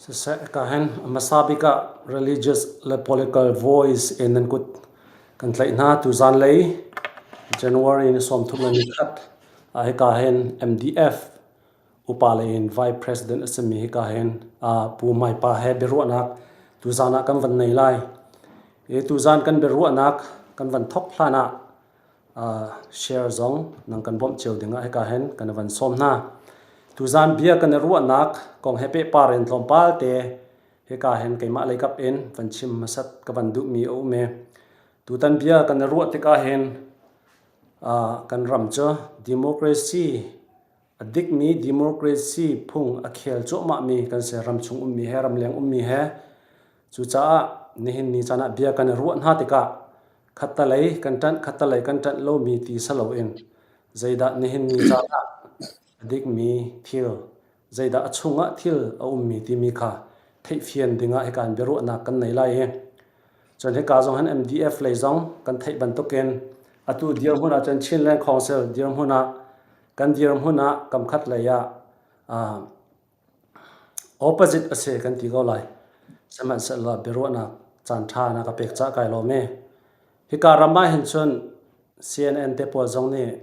Siseh ka hen a hmasa bik ah religious le political voice in nan kut kan tlaih hna. Tuzan lei January ni 31 ah hika hin MDF upa lei in Vice President a simi hika hin Pu Mai Pa he biaruahnak tuzan ah kan van nei lai. I tuzan kan biaruahnak kan van thok hlan ah share zong nang kan bawmh cio ding ah hika hin kan van sawm hna. Tuzan bia kan i ruahnak kong he pehpar in tlawmpal te hika hin keimah lei kap in van chim hmasat ka van duhmi a um i tutan bia kan i ruah tikah hin kan ram cu democracy A dikmi democracy phung a khel cuahmahmi kan si, ramchung ummi he ramleng ummi he. Cucaah nihin ni caan ah bia kan i ruah hna tikah khattalei kan ṭanh, khattalei kan ṭanh lomi ti si loin zeidah nihin ni caan ah a dikmi thil, zeidah a chungah thil a ummi timi kha theihfian dingah hika in biaruahnak kan nei lai i cun hika zong hin MDF lei zong kan theih bantukin atu dirhmun ah cun Chinland Council dirhmun ah Kan dirhmun ah kamkhat lei ah opposite a si kan ti ko lai. Sihmanhsehlaw biaruahnak caanṭha na ka pek cah kai lawm i hika ram ah hin cun CNN te pawl zong nih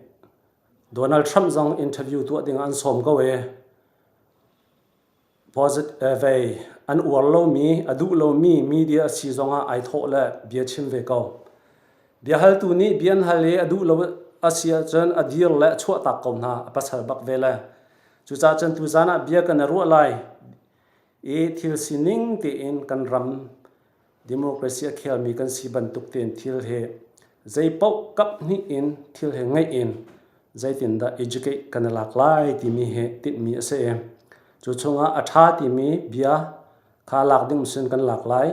Donald Trump zong interview tuah ding ah an sawm ko i Vei an uar lomi, a duh lomi media a si zongah ai thawh le bia chim ve ko. Biahaltu nih bia an hal i a duh lo a si ahcun a dir le a chuahtak ko hna, a pasal bak ve le. Cucaah cun tuzan ah bia kan i ruah lai i thil sining tein kan ram democracy a khelmi kan si bantuk tein thil hi zeipaoh kap hnih in thil he ngeih in zeitindah educate kan i lak lai timi hi tinhmi a si i cu chungah a ṭha timi bia kha lak ding sin kan lak lai.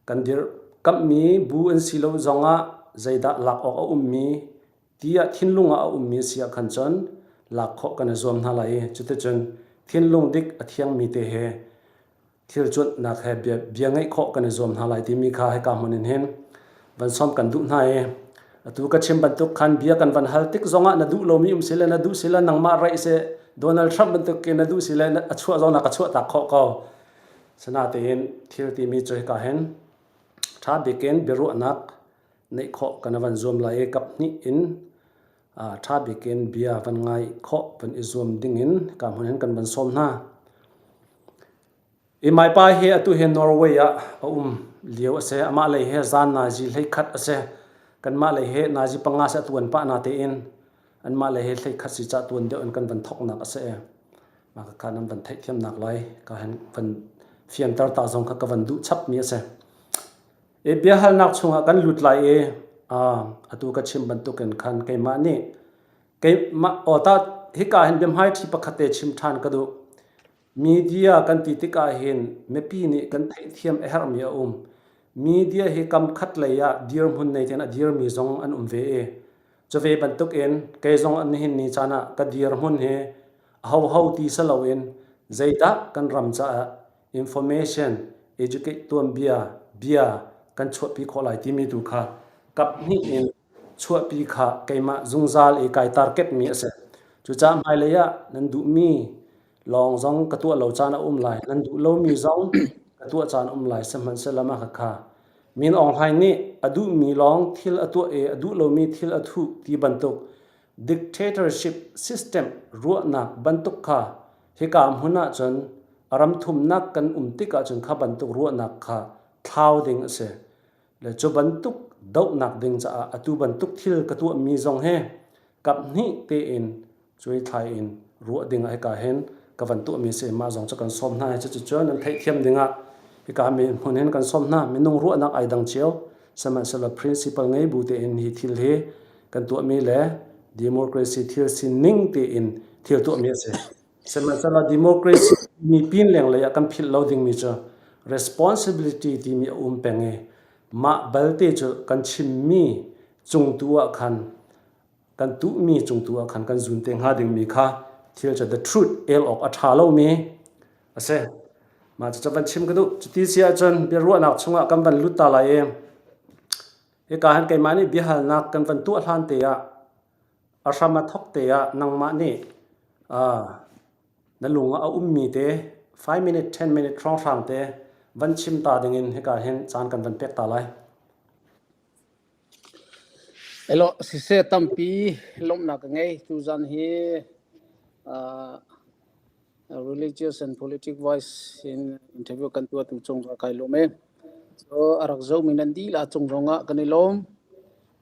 Kan dirkamhmi bu an si lo zongah zeidah lak awk a ummi tiah thinlung ah a ummi a si ah khan cun lak khawh kan i zuam hna lai i cuticun thinlung dik a thiangmi te he thil cuanhnak he bia, bia ngeih khawh kan i zuam hna lai timi kha hika hmun in hin van sawm kan duh hna i atu ka chim bantuk khan bia kan van hal tik zongah na duh lomi um sile na duh sile nangmah raih se Donald Trump bantuk in na duh sile a chuah zong na ka chuah tak khawh ko sinatein thil timi cu hika hin ṭha bikin biaruahnak neih khawh kan van zuam lai i kap hnih in ṭha bikin bia van ngai khawh van i zuam dingin ka hmun hin kan van sawm hna. I maipa hi atu hi Norway ah a um lio a si. Amah lei hi zan nazi 11 a si. Kanmah lei hi nazi panga si a tuan pah na tein anmah lei hi 11 si cah tuan deuh in kan van thoknak a si. Mah ka nan van theihthiamnak lai ka han van fianter ta zong kha ka van duh chap mi a si. I biahalnak chungah kan lut lai i atu ka chim bantukin khan keimah nih keimah aw ta hika hin biahmaiṭhi pakhat te chim ṭhan ka duh. Media kan ti tikah hin mipi nih kan theihthiam a herhmi a um. Media hi kam khat lei ah dirhmun nei tein a dirmi zong an um ve i cu ve bantukin kei zong an nihin ni caan ah ka dirhmun hi ahoho ti si loin zeidah kan ram caah information educate tuanbia bia kan chuahpi khawh lai timi tu kha kap hnih in chuahpi kha keimah zungzal i kai target mi a si. Cucaah hmailei ah nan duhmi lawng zong ka tuah lo caan a um lai. Nan duh lomi zong ka tuah caan um lai. Sihmanhsehlaw mah khakha Min Aung Hlaing nih a duhmi lawng thil a tuah i a duh lomi thil a thuh ti bantuk dictatorship system ruahnak bantuk kha. Hika hmun ahcun a ram thumnak kan um tik ahcun kha bantuk ruahnak kha thlau ding a si. Le cu bantuk dohnak ding caah atu bantuk thil ka tuahmi zong hi kaphnih tein cuaithlai in ruah ding ah hika hin ka van tuahmi si. Mah zong cu kan sawm hna. Cuticun nan theihthiam ding ah hika mi hmun hin kan sawm hna. Minung ruahnak ai dang cio. Sihmanhsehlaw principle ngei bu tein hi thil hi kan tuahmi le democracy thil sining tein thil tuahmi a si. Sihmanhsehlaw democracy mi pin lenglei ah kan philh lo dingmi cu responsibility timi a um peng i mah balte cu kan chimmi cungtu ah khan kan tuhmi cungtu ah khan kan zun te hnga dingmi kha thil cu the truth el awk a ṭha lomi a si. Mah cu van chim ka duh. Cuti si ahcun biaruahnak chungah kan van lut ta lai i hika hin keimah nih biahalnak kan van tuah hlan te ah a hram a thawk te ah nangmah nih na lung ah a ummi te 5 minute 10 minute hrawnghrang te van chim ta dingin hika hin caan kan van pek ta lai. Elo siseh tampi lawmhnak ka ngei. Tuzan hi uh, religious and politic voice in interview kan tuah tu cung ah kai lawm e. So a rak zomi nan dih cung zong ah kan i lawm.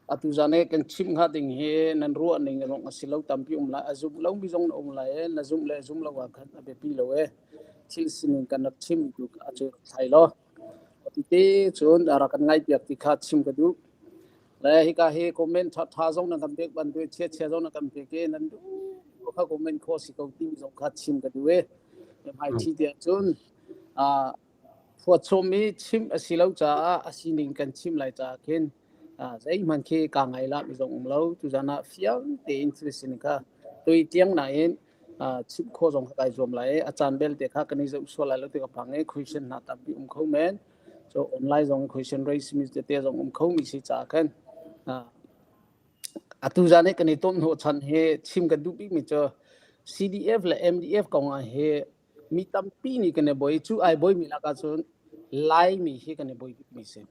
Atu zan i kan chim hnga ding hi nan ruah ning zong a si lo tampi um lai. A zum lomi zong na um lai e. Na zumh le zum lo ah khan a biapi lo e. Thil sining kan rak chim tu a cu thlai lo. Tite cun a rak kan ngaihpiak ti kha chim ka duh. Le hika hi comment ṭhaṭha zong nan kan pek bantuk chia-chia zong nan kan pek i nan duh kha comment khawh si ko timi zong kha chim ka duh i hmaiṭhi tiah cun uh, phuachawmmi chim a si lo caah a sining kan chim lai caah khin uh, zeihmanh khi kaa ngai la mi zong um lo. Tuzan ah fiang tein thil sining kha tui tiang nain chimh khawh zong kha kai zuam lai i a caan belte kha kan i zoh sual lai lo ti ka phang i question hna tampi um kho men. So online zong question raise mi tete zong um kho mi si caah khan atu zan i kan i ton hnawh chan hi chim kan duh bik mi cu CDF le MDF kong ah hi mi tampi nih kan i boi cu ai boi mi lakah cun Laimi hi kan i boi bik mi si.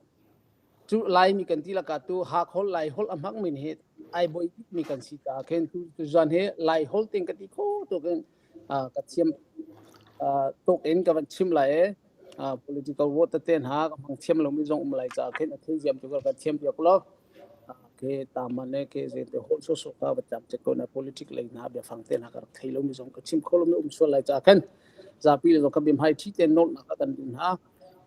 Cu Laimi kan ti lakah tu Hakholh Laiholh a hmang min hi ai boi bikmi kan si caah khin tu tuzan hi Laiholh ting ka ti kho tuk in ka thiam tuk in ka van chim lai i political vote tete hna ka hmang thiam lomi zong um lai caah khin a thei ziam tu ka thiam piak law ke taman le ke ze te holh sawsawh ka va cam cek ko na politic lei hna biafang te hna ka rak thei lomi zong ka chim kho lomi um sual lai caah khin zapi le zong ka bim hai thi te nolh nak kan duh hna.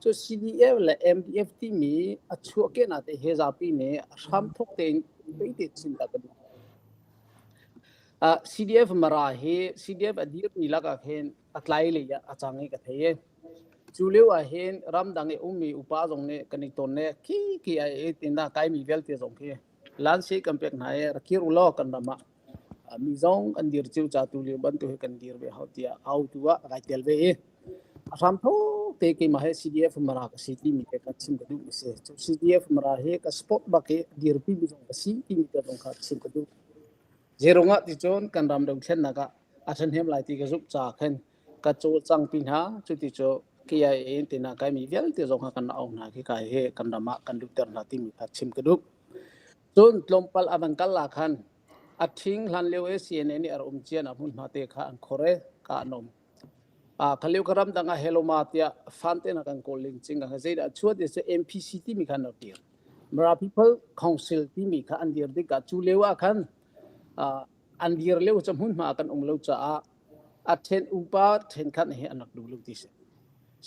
Cu CDF le MDF timi a chuahkehnak te he zapi nih a hramthawk tein peite chin ta ka duh. CDF Mara hi CDF a dirmi lakah khin a tlai lei ah a cang i ka thei i cu lio ah hin ramdang i ummi upa zong nih kan i ton le khi khi ai i tina kaimi vialte zong khi lansi kan pek hna i rak kir u law kan ram ah Mi zong an dir cio ca tu lio bantuk hi kan dir ve hau tiah autu ah kai tel ve i a hram thawk te keimah hi CDF Mara ka si timi te ka chim ka duh mi si. Cu CDF Mara hi ka sport bak i dirpi mi zong ka si timi te zong kha chim ka duh. Zeirung ah ti cun kan ram dothlennak ah a ṭhahnem lai ti ka zumh ca khin ka cawlcang pi hna. Cuti cu KIA in tina kai mi vialte zong kha kan auh hna khi kai hi kan ram ah kan lutter hna timi kha chim ka duh. Cun tlawmpal a van kal ah khan A ṭhing hlanlio i CNA nih a rak um cia nak hmunhma te kha an khor i ka an um. Kha lio ka ramdang ah heloma tiah fan te na kan kawl lingcing ah zeidah a chuah ti cu MPC timi kha an rak dir. Mara People Council timi kha an dir tikah cu lio ah khan an dir lio cu hmunhma kan um lo caah a ṭhen upa ṭhenkhat hi an rak duh lo ti si.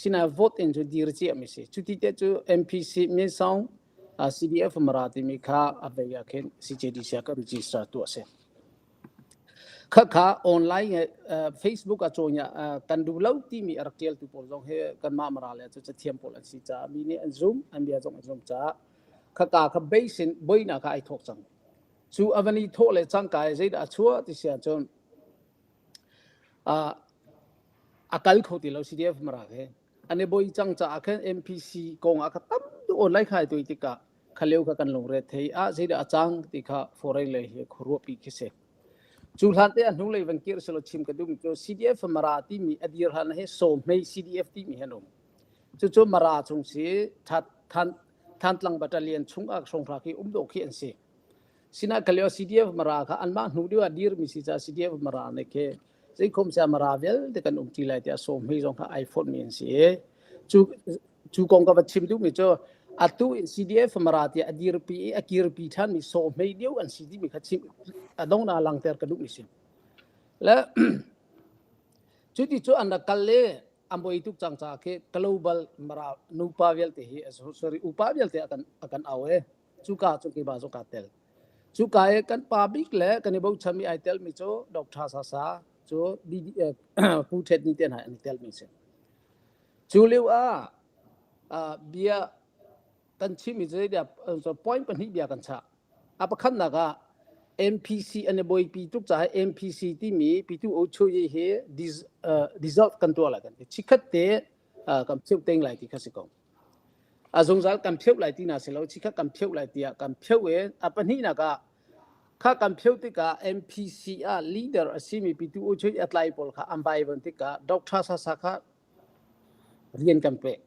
Sinain vote in cu dir cia mi si. Cuti te cu MPC Minsaung CDF Mara timi kha a vei ah khin CJDC ah ka register tuah a si. Khakha online Facebook ah cawinya kan duh lo timi a rak ṭialtu pawl zong hi kanmah Mara le cu cathiam pawl an si caah mi nih an zum, an bia zong an zum caah khaka kha base in boina kha ai thawk cang. Cu a van i thawh le cangka i zeidah a chuah ti si ahcun a kal kho ti lo CDF Mara he. An i boi cang caah khan MPC kong ah kha tam deuh online khai toi tikah kha lio kha kan lungre thei ah zeidah a cang ti kha foreign lei hi khuaruahpi khi si. Cu hlan te a hnulei van kir selaw chim ka duhmi cu CDF Mara timi a dir hlan hi Sawhmei CDF timi hi an um. Cucu Mara chung si Thantlang Battalion chung ah hrawnghrang khi um dawh khi an si. Sinah kha lio CDF Mara kha anmah hnu deuh ah dirmi si caah CDF Mara nih khi. Zeikhom sia Mara vialte kan um ṭi lai tiah sawm hi zong kha ai fonh mi an si i cu cu kong ka va chim duhmi cu atu in CDF Mara tiah a dirpi i a kirpi ṭhanmi sawhmei deuh an si timi kha chim a dongnak langhter ka duhmi si. Le cuti cu an rak kal le an buai tuk cang caah khi global Mara nupa vialte hi sorry upa vialte a kan a kan au e cuka cu keimah zong kaa tel. Cuka i kan pa bik le kan i bochanmi ai telmi cu Dr. Sasa cu Pu Ṭhet Ni te hna an i telmi si. Cu lio ah bia kan chimmi cu zeidah point pahnih bia kan chah. A pakhatnak ah MPC an i buaipi tuk caah MPC timi Pitu O Chuyi hi dissolve kan tuah lai kan ti. Chikkhat te kan pheuh teng lai ti kha si ko. A zungzal kan pheuh lai ti na si lo. Chikkhat kan pheuh lai tiah kan pheuh i a pahnihnak ah kha kan pheuh tikah MPC ah leader a simi Pitu O Chuyi a tlai pawl kha an vaivuan tikah Dr. Sasa kha rian kan pek.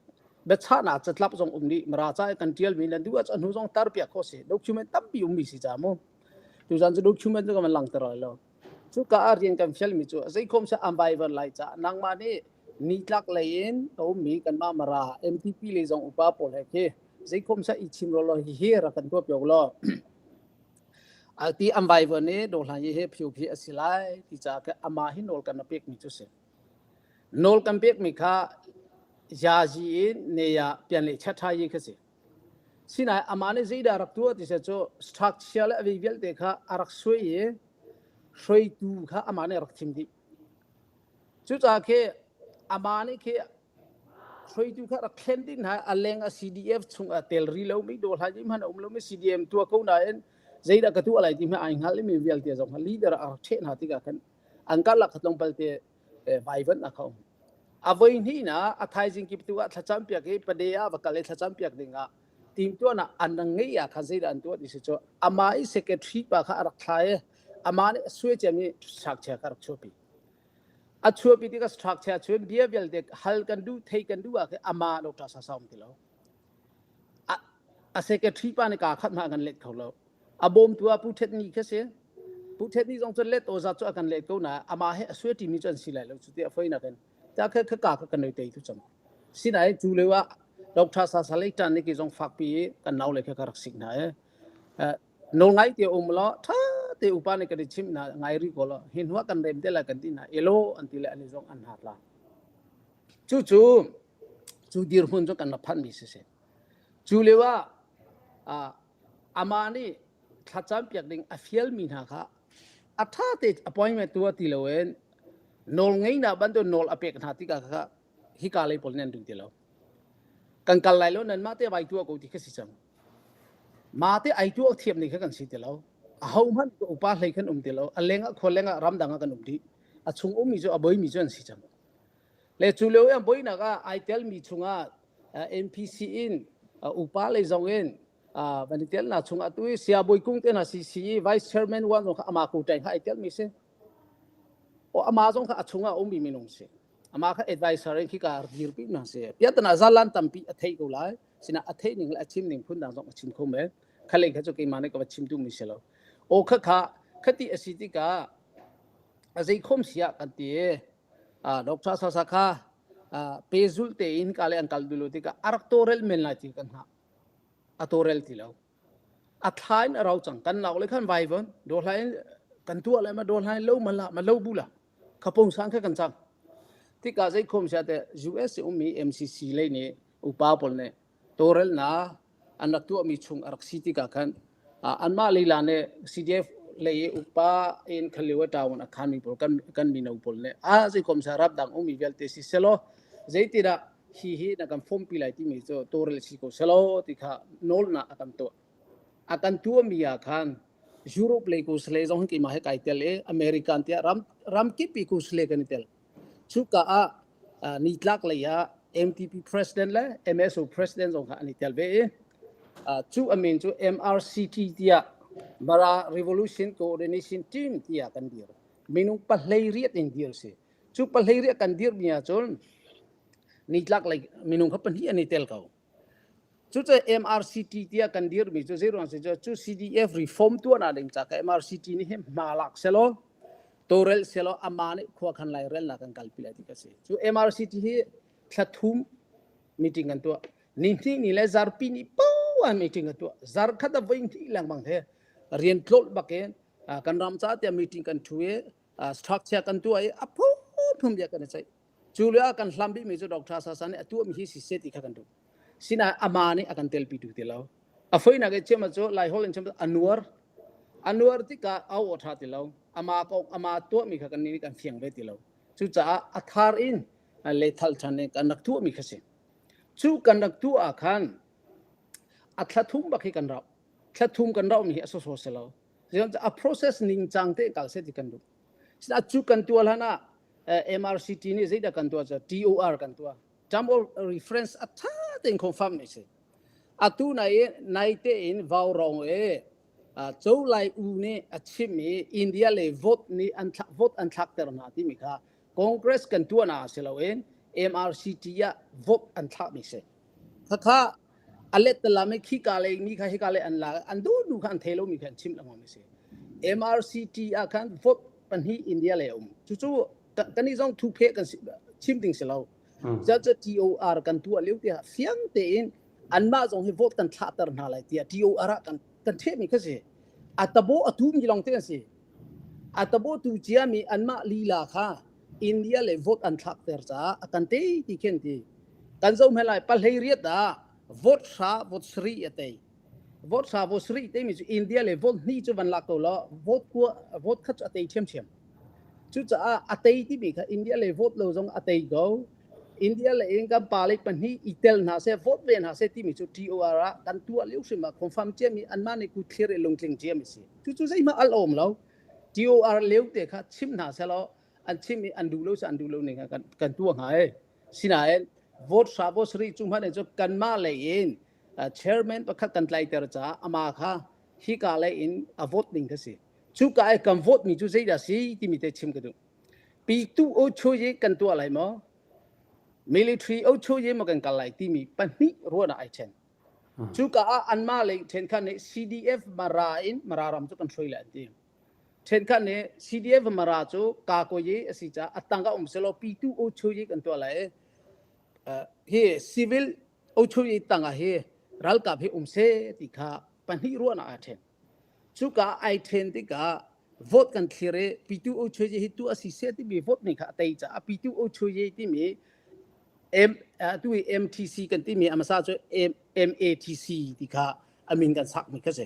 Biachahnak catlap zong um dih. Mara ca i kan ṭialmi nan duh ahcun a hnu zong tarpiak khawh si. Document tampi ummi si ca mu. Tuzan cu document cu ka van langhter lai lo. Cuka ah rian kan fialmi cu zeikhom seh an vaivuan lai caah nangmah nih nitlak lei in a ummi kanmah Mara MTP lei zong upa pawl he khi zeikhom seh i chim law hihi rak kan tuah piak law ti an vaivuan i dawhlan hi phio phi a si lai ti caah amah hi nawl kan pekmi cu si. Nawl kan pekmi kha yazi in ne ah pian le chatha yi kha si. Sinain amah nih zeidah rak tuah ti seh cu structure le a vei vialte kha a rak suai i hruaitu kha amah nih a rak thim dih. Cucaah khi amah nih khi hruaitu kha rak thlen ding hna a leng a CDF chung ah tel ri lomi dawh hlah hmanh a um lomi CDM tuah ko nain zeidah ka tuah lai ti hmanh ai hngal mi vialte zong kha leader a rak ṭheh hna tikah khan an karlak kha tlawmpal te vaivuanh a kha um. A voi hnihnak a thaizing kip tu ah thlacam piak i pade ah va kal i thlacam piak ding ah timtuahnak an rak ngeih ah khan zeidah an tuah ti si cu amah i secretary pa kha a rak thla i amah nih a suai ciami structure kha a rak chuahpi. A chuahpi tikah structure cun bia vialte hal kan duh thei kan duh ah khin amah Dr. Sasa um ti lo. A, a secretary pa nih kaa khat hmah kan let kho lo. A bawmtu ah Pu Thet Ni kha si. Pu Thet Ni zong cun let aw zat cu a kan let ko na amah he a suai ṭimi cu an si lai lo cu ti a foi nakin ta kha kha ka kha kan noi tei tu cang. Sinain cu lio ah Dr. Sasa lei ṭan ni ki zong fakpi i kan nau le kha ka rak sik hna i nawl ngai te um law ṭha te upa nih kan i chimh hna ngai rih ko law hi hnuah kan rem te lai kan ti hna elo an ti le an i zong an hna tla. Cucu cu dirhmun cu kan rak phanmi si. Cu lio ah amah nih thlacam piak ding a fialmi hna kha a ṭha te appointment tuah ti loin nawl ngeihnak bantuk nawl a pek hna tikah kha hika lei pawl nih an duh ti lo. Kan kal lai lo nanmah te vai tuah ko ti kha si cang. Mah te ai tuah thiam ning kha kan si ti lo. Ahohmanh upa hlei khan um ti lo. A leng ah khua leng ah ramdang ah kan um dih. A chung ummi cu a boimi cu an si cang. Le cu lio i an boinak ah ai telmi chungah NPC in upa lei zong in van i telnak chungah tu i Saya Bawi Kung te hna CC i Vice Chairman wan zong kha amah ko ṭaing kha ai telmi si. O amah zong kha a chungah a ummi minung si. Amah kha advisor in khika dirpi hna si. Piatana zalan tampi a thei ko lai. Sina a theih ning le a chim ning phun dang zong a chim kho men. Khalei kha cu keimah nih ka va chim duhmi si lo. O kha kha khati a si tikah a zei khom si ah kan ti Doctor Sasa kha pehzulh tein ka le an kal duh lo tikah a rak tawlrel men lai ti kan hngah. A tawlrel ti lo. A thla in a rau cang. Kan lau le khan vai von. Dawhlai in kan tuah le ma dawhlai lo ma la ma lo bu la. Khapong sang kha kan cang. Tikah zei khom sia te US ummi MCC lei nih upa pawl nih tawlrelnak an rak tuahmi chung a rak si tikah khan anmah lila nih CDF lei i upa in khalio a ṭaun a khanmi pawl kan kan mino pawl nih a zeikom sa ramdang ummi vialte si selaw zeitidah hi hi na kan fompi lai timi cu tawlrel si ko selaw ti kha nawlnak a kan tuah a kan tuahmi ah khan Europe lei kusle zong hi keimah he kai tel i American tiah ram ramkip i kusle kan i tel Cuka ah nitlak lei ah MTP president le MSO president zong kha an i tel ve i cu a min cu MRCT tiah Mara Revolution Coordination Team tiah kan dir. Minung pahlei riat in dir si. Cu pahlei riat kan dirmi ahcun nitlak lei minung kha pahnih an i tel ko. Cucaah MRCT tiah kan dirmi cu zeiruang si cu CDF reform tuahnak ding ca ka MRCT nih hin hma lak selaw. Tawlrel selaw amah nih khua khan lairelnak kan kalpi lai ti ka si. Cu MRCT hi thla thum meeting kan tuah. Ni hnih ni le zarpi ni poah meeting kan tuah. Zar khat a voi hnih lengmang he rian tlolh bak in kan ram ca tiah meeting kan thu i structure kan tuah i a phunphun bia kan i ceih. Cu lio ah kan hlam bikmi cu Dr. Sasa nih a tuahmi hi si seh ti kha kan duh. Sinain amah nih a kan telpi tu ti lo. A foinak i chim cu Laiholh in chim a nuar. A nuar tikah a aw ṭha ti lo. Ama kong ama tuahmi kha kan nih kan fiang ve ti lo. Cucaah a thar in lethal ṭhan in kan rak tuahmi kha si. Cu kan rak tuah ah khan a thla thum bak hi kan rauh. Thla thum kan rauhmi hi a sawsawh si lo. A process ningcang te kal seh ti kan duh. Cu kan tuah hlan ah MRCT nih zeidah kan tuah cu TOR kan tuah. Term of reference a ṭha tein confirm ni si. Atu nai nai tein vau rong e Cho Lai U nih a chim i India le vote nih an vote an thlakter hna timi kha Congress kan tuah na si loin MRCT ah vote an thlakmi si. Khakha a let talam i khi ka lei mi kha hika lei an la an duh duh kha an thei lomi kha an chim lengmang mi si. MRCT ah khan vote pahnih India lei a um. Cucu kan i zong thu phe kan chim ding si lo. Cu TOR kan tuah lio tiah fiang tein anmah zong hi vote kan thlahter hna lai tiah TOR ah kan kan thehmi kha si. A tabo a tu mi lawng te an si. A tabo tu cia mi anmah lila kha India le vote an thlakter caah a kan tei ti khin ti. Kan zoh hme lai pahlei riat ah vote hra vote sari a tei. Vote hra vote sari timi cu India le vote hnih cu van lak ko law vote kua vote khat cu a tei ṭhiamṭhiam. Cucaah a tei timi kha India le vote lo zong a tei ko. India le in kan pa le pahnih i tel hna seh vote ve hna seh timi cu TOR ah kan tuah lio hrim ah confirm ciami anmah nih kut thlir i lungtling ciami si. Cucu zeihmah al awm lo. TOR lio te kha chim hna selaw an chim i an duh lo an duh lo ning kan kan tuah hnga e. Sinain vote hra vote sarih cu hmanh cu kanmah lei in chairman pakhat kan tlaiter caah ama kha hika lei in a vote ning kha si. Cuka i kan vote mi cu zeidah si timi te chim ka duh. Pitu o chuyi kan tuah lai maw? Military o chuyi maw kan kal lai timi pahnih ruahnak ai ṭhen. Cuka ah anmah lei ṭhenkhat nih CDF Mara in Mara ram cu kan hruai lai an ti. Ṭhenkhat nih CDF Mara cu Kakoyi a si caah a tang ah um selaw Pitu o chuyi kan tuah lai i hi civil o chuyi tang ah hi ralkap hi um seh ti kha pahnih ruahnak aa ṭhen. Cuka ai ṭhen tikah vote kan thlir i Pitu O Chuyi hi tu a si seh timi vote nih kha a tei caah Pitu O Chuyi timi M atu i MTC kan timi a hmasa cu MATC ti kha a min kan sakmi kha si.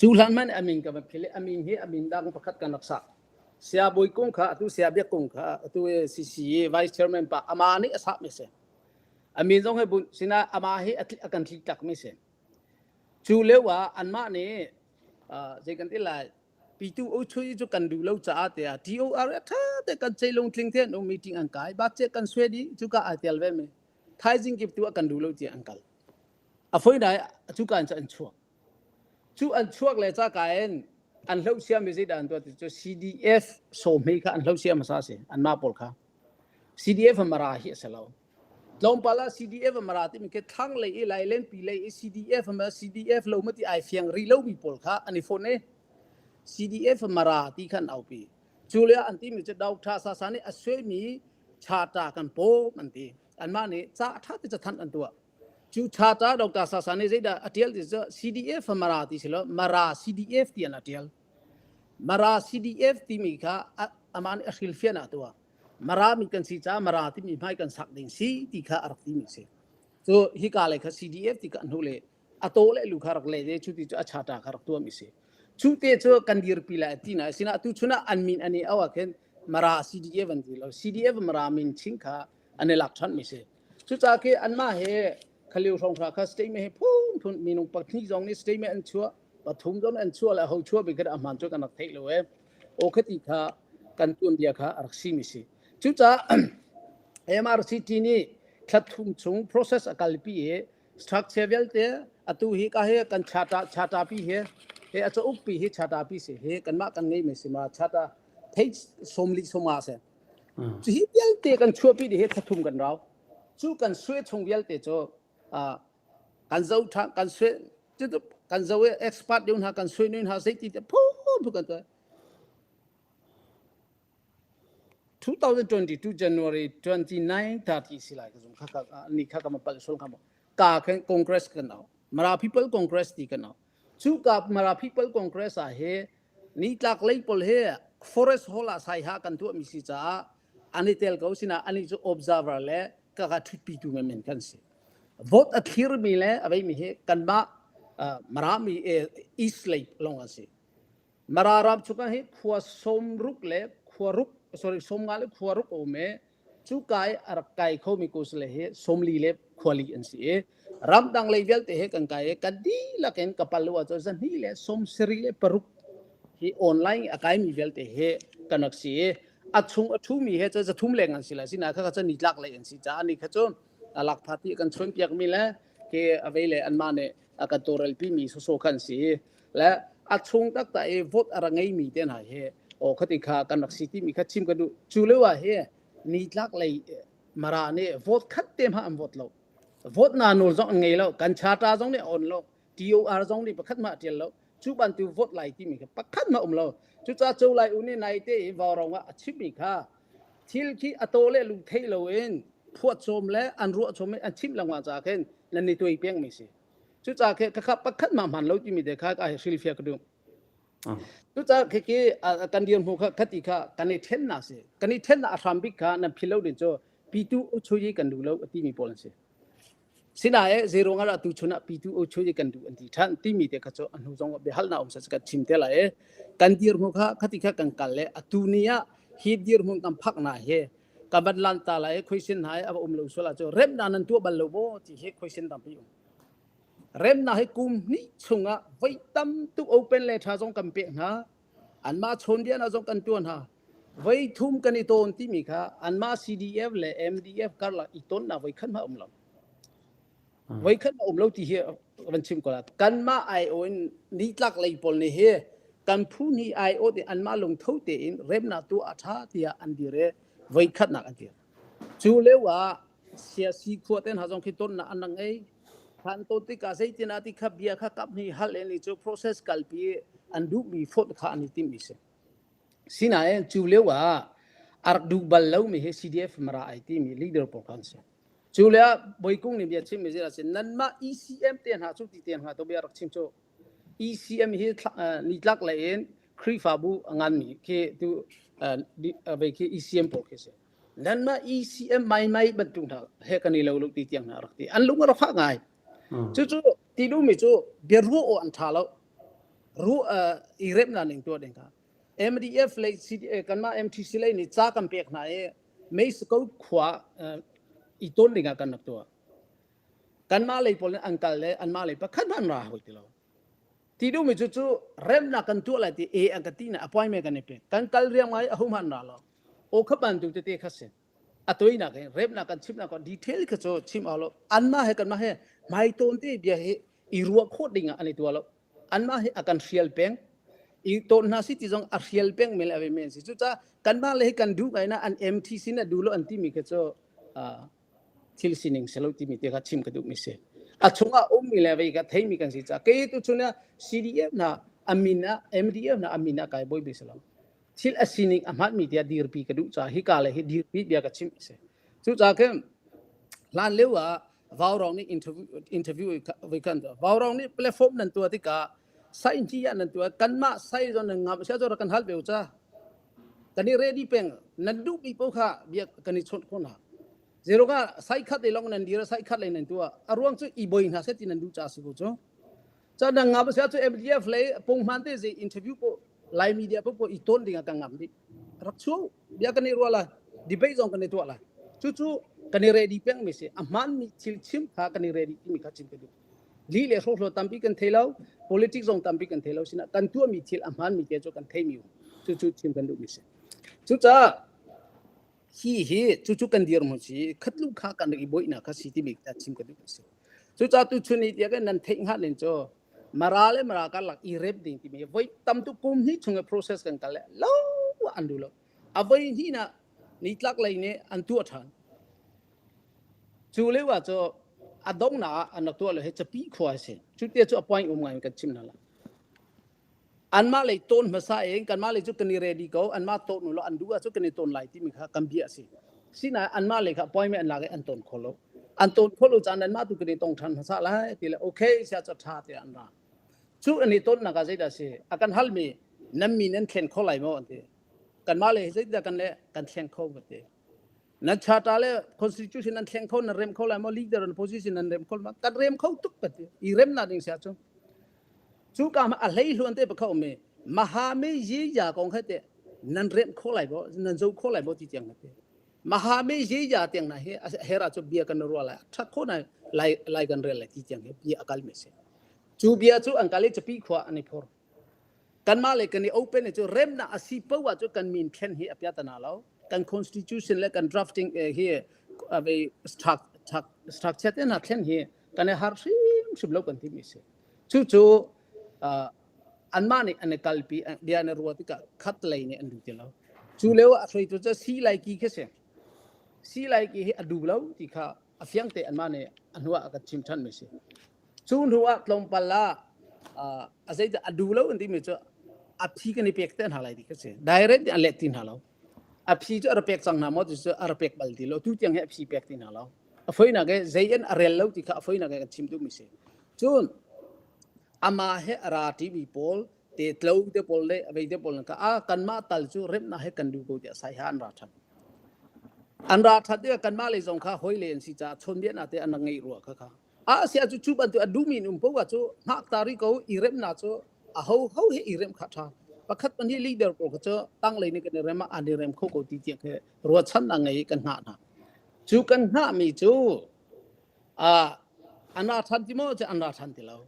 Cu hlan hmanh a min ka van philh i a min hi a min dang pakhat kan rak sak. Saya Bawi Kung kha atu Saya Biak Kung kha atu CCA Vice Chairman pa ama nih a sakmi si. A min zong hi bunh sinah ama hi a kan tlik takmi si. Cu lio ah anmah nih zei kan ti lai pitu ochui cu kan duh lo caah tiah TOR a ṭha te kan cei lungtling te an um meeting an kai budget kan suai dih cuka ai tel ve mi thaizing kip tu ah kan duh lo tiah an kal a foi dai cuka in cu an chuak cu an chuak le caka in an hloh sia mi zeidah an tuah ti cu CDF sawhmei kha an hloh sia hmasa si anmah pawl kha CDF mara hi a si lo Tlawmpal ah CDF mara timi khi thlanglei i Lailenpi lei i CDF ma CDF lo ma ti ai fiang rih lomi pawl kha an i fonh i CDF mara ti kha an aupi. Cu lio an timi cu Doctor Sasa nih a suaimi charter kan pawm an ti. Anmah nih ca ṭha te cathanh an tuah. Cu charter Doctor Sasa nih zeidah a ṭial ti cu CDF mara ti si lo Mara CDF ti an a ṭial. Mara CDF timi kha amah nih a hrilhfianh ah a tuah. Mara mi kan si caah Mara timi hmai kan sak ding si ti kha a rak timi si. Cu hika le kha CDF ti kha hnu le a taw le lu kha rak le te cu ti cu a chata kha rak tuahmi si. Cu te cu kan dirpi lai ti na sinah tu chun ah an min an i au ah khin Mara CDF an ti lo. CDF Mara min ching kha an i lak ṭhan mi si. Cucaah khi anmah he khalio hrawng hra kha statement he phun phun minung pahnih zong nih statement an chuah pathum zong an chuah le ho chuah bik kha a hmaan cu kan rak theih lo e. Aw khati kha kan tuanbia kha a rak simi si. Cucaah MRCT nih thla thum chung process a kalpi i structure vialte atu hi ka hi kan chata chata pi hi he a cauk pi hi chata pi si hi kanmah kan ngei mi si ma chata thei somli soma se cu hi vialte kan chuahpi dih hi thla thum kan rau cu kan sue chung vialte cu kan zo tha kan sue cu kan zo expert deuh hna kan sue nu hna zeiti te phu phu kan tuah. 2022 January 29 30 si lai ka zum kha ka ni kha ka ma pal sul kha mo ka khen Congress kan au Mara People Congress ti kan au chu ka Mara People Congress a he ni tlak lei pol he forest hall ah sai ha kan tu mi si caah ani tel ko sina ani chu observer le ka ka thut pi tu men men kan si vote a thlir mi le avei mi hi kanmah Mara mi East lei long an si Mara ram chungah hi khua sawmruk le khua ruk sorry 50 le khua ruk a um i cuka i a rak kai khomi kusle hi 40 le khuali an si i ramdang lei vialte he kan kai i kan dihlak in ka pal lo ahcun zahnih le 76 hi online a kaimi vialte he kan rak si i a chung a ṭhumi he cu 300 leng an si lai sinain khakha cu nitlak lei an si caah ni kha cu alak pha ti kan chuan piakmi le ke a vei le anmah nih a kan tawlrelpi mi soso khan si le a chung taktak i vote a ra ngeimi te hna hi o khati kha kan rak si timi kha chim ka duh cu lio ah hi nitlak lei mara nih vote khat te hmah an vote lo vote na nawl zong an ngei lo kan charter zong nih a on lo TOR zong nih pakhat mah tial lo cu bantu vote lai timi kha pakhat mah um lo cucaah cho lai u nih nai te i vaurawng ah a chimmi kha thil khi a taw le lu thei lo in phuahchawm le an ruahchawm in an chimh lengmang caah khin nan i tuai peng mi si cucaah khi khakha pakhat mah hman lo timi te kha ka hrilhfiah ka duh cucaah khi khi kan dirhmu kha khati kha kan i ṭhennak si kan i ṭhennak a hram bik kha nan philh lo ding cu pitu uchuyi kan duh lo a timi pawl an si Sinain zeiruang ah dah tuchun ah pitu uchuyi kan duh an ti ṭhan timi te kha cu a hnu zong ah biahalnak um seh kan chim te lai i kan dirhmun kha khati kha kan kal le atu ni ah hi dirhmun kan phak na hi ka van lan ta lai khuisin hna i a va um lo sual ahcun remnak nan tuah bal lo maw ti hi khuisin tampi um. Remnak hi kum hnih chungah voi tam tuk open le ṭha zong kan pek hna. Anmah chawnbia hna zong kan tuah hna. Voi thum kan i tawn timi kha anmah CDF le MDF karlak i tonnak voi khat hmah um lo. Voi khat hmah um lo ti hi van chim ko la. Kanmah aiawh in nitlak lei pawl nih hi kan phu hnih aiawh in anmah lungtho tein remnak tuah a ṭha tiah an dir i voi khatnak an dir. Cu lio ah siasi khua te hna zong khi tonnak an rak ngei. Khan ton tikah zeitin ah ti kha bia kha kap hnih hal in i cu process kalpi an duhmi fonh kha an i timhmi si. Sinain cu lio ah a rak duh bal lomi hi CDF Mara ai timi leader pawl kha an si. Cu lio ah Bawikung nih bia chimmi zeidah a si nanmah ECM te hna cu ti te hna to bia rak chim cu ECM hi nitlak lei in Khrihfabu a nganmi khi tu vei khi ECM pawl khi si. Nanmah ECM mai mai bantuk hna he kan i lo lo ti tiang hna rak ti. An lung a rak fah ngai. Cucu ti duhmi cu biaruah aw an ṭha lo. Ru i remnak ning tuah ding kha. MDF lei kanmah MTC lei nih ca kan pek hna i Mexico khua i ton ding ah kan rak tuah. Kanmah lei pawl nih an kal le anmah lei pakhat hmanh an ra hoi ti lo. Ti duhmi cu cu remnak kan tuah lai ti e an ka ti na appointment kan i pek. Kan kal riam ngai a hum han ra lo. O kha bantuk tete kha si. A toinak he remnak kan chimnak ko detail kha cu chim au lo. Anmah he kanmah he hmai tawn te bia hi i ruah khawh ding ah an i tuah lo. Anmah hi a kan hrial peng. I tawn hna si ti zong a hrial peng men le a men si. Cucaah kanmah le hi kan duh ngai na an MTC na duh lo an timi kha cu thil sining si lo timi te kha chim ka duhmi si. A chungah ummi le vei ka theimi kan si caah kei tu chun ah CDF na amin ah MDF na amin ah kai boi bi si lo. Thil a sining a hmanmi tiah dirpi ka duh caah hika le hi dirpi bia ka chim si. Cucaah khin hlan lio ah Vaurong nih interview interview voi kan tuah. Vaurong nih platform nan tuah tikah sai hi ah nan tuah kanmah sai zon nan ngam sia kan hal beu cha kan i ready peng nan duh mi paoh kha bia kan i chawnh khawh hna zero ka sai khat lei long nan dir sai khat lei nan tuah a ruang cu i boi hna set ti nan duh ca si ko cu cha nan ngam sia cu MDF lei punghman te zi interview po lai media po po i ton ding kan ngam di rak chu bia kan i ruah la debate zong kan i tuah la cu cu kan i ready peng mi si a hman mi thil chim kha kan i ready timi kha chim ka duh li le hrohlo tampi kan thei lo politics zong tampi kan thei lo sinah kan tuahmi thil a hmaanmi te cu kan theimi cu cu chim kan duhmi si cucaah hi hi cucu kan dirhmun si khatlu kha kan rak i boihnak kha si timi kha chim ka duh si cucaah tu chun ni tiah nan theih hnga len cu mara le mara karlak i rep ding timi voi tam tu kum hnih chung process kan kal le lo an du lo a voi hnih na nitlak lei nih an tuah ṭhan Cu lio ah cu a donghnak ah an rak tuah lo hi capi khua a si. Cu te cu a point um ngai in kan chim hna lai. Anmah lei tawn hmasa in kanmah lei cu kan i ready ko, anmah tawn u law an duh ahcun kan i tawn lai timi kha kan bia a si. Sinain anmah lei kha appointment an lak i an tawn kho lo. An tawn kho lo caan anmah tu kan i tong ṭhan hmasa lai ti le okay sia cu ṭha tiah an ra. Cu an i tonnak ah zeidah a si? A kan halmi nan min nan thlen kho lai maw an ti. Kanmah lei zeidah kan le kan thleng kho ka ti. Nan charter le constitution nan thleng kho nan rem kho lai maw leader and position nan rem kho ma kan rem kho tuk ka ti. I rem na ding sia cu. Cu ka ma a hlei hluan te pakha um mi mahame ye ya kong kha te nan rem kho lai bo nan zo kho lai bo ti tiang te. Mahame ye ya tiang na hi hera chu bia kan ruwa lai that kho na lai lai kan rel lai ti tiang hi bia akal me se. Cu bia cu an kal i capi khua an i phor. Kanmah le kan i open cu remnak a si poah cu kan min thlen hi a piatana lo. Kan constitution le kan drafting hi structure te hna thlen hi kan i har hrimhrim lo kan timi si. Cucu anmah nih an i kalpi bia an i ruah tikah khat lei nih an duh ti lo. Cu lio ah a hruaitu cu si lai ki khi si. Si lai ki hi a duh lo ti kha a fiang te anmah nih a hnu ah a kan chim ṭhan mi si. Cu hnu ah tlawmpal ah a zeidah a duh lo an timi cu a phi kan i pek te hna lai ti kha si. Direct in a let ti hna lo. A phi cu a ra pek cang hna maw ti cu a ra pek bal ti lo. Tu tiang hi a phi pek ti hna lo. A foinak he zei in a rel lo ti kha a foinak he kan chim duhmi si. Cun amah he a ra ṭimi pawl te tlo te pawl le a vei te pawl kha a kanmah tal cu remnak he kan duh ko tiah sai ha an ra ṭhan. An ra ṭhan tikah kanmah lei zong kha hoi le an si caah chawnbiaknak te an rak ngeih rua kha kha. A sia cu cu bantuk a duhmi in um poah cu hngak ta rih ko i remnak cu a ho ho he i rem kha ṭha. Pakhat pahnih leader pawl kha cu tanglei nih kan i rem ah an i rem kho ko ti tiang khi ruahchannak ngei kan hngah hna. Cu kan hngahmi cu an ra ṭhan ti maw cu an ra ṭhan ti lo.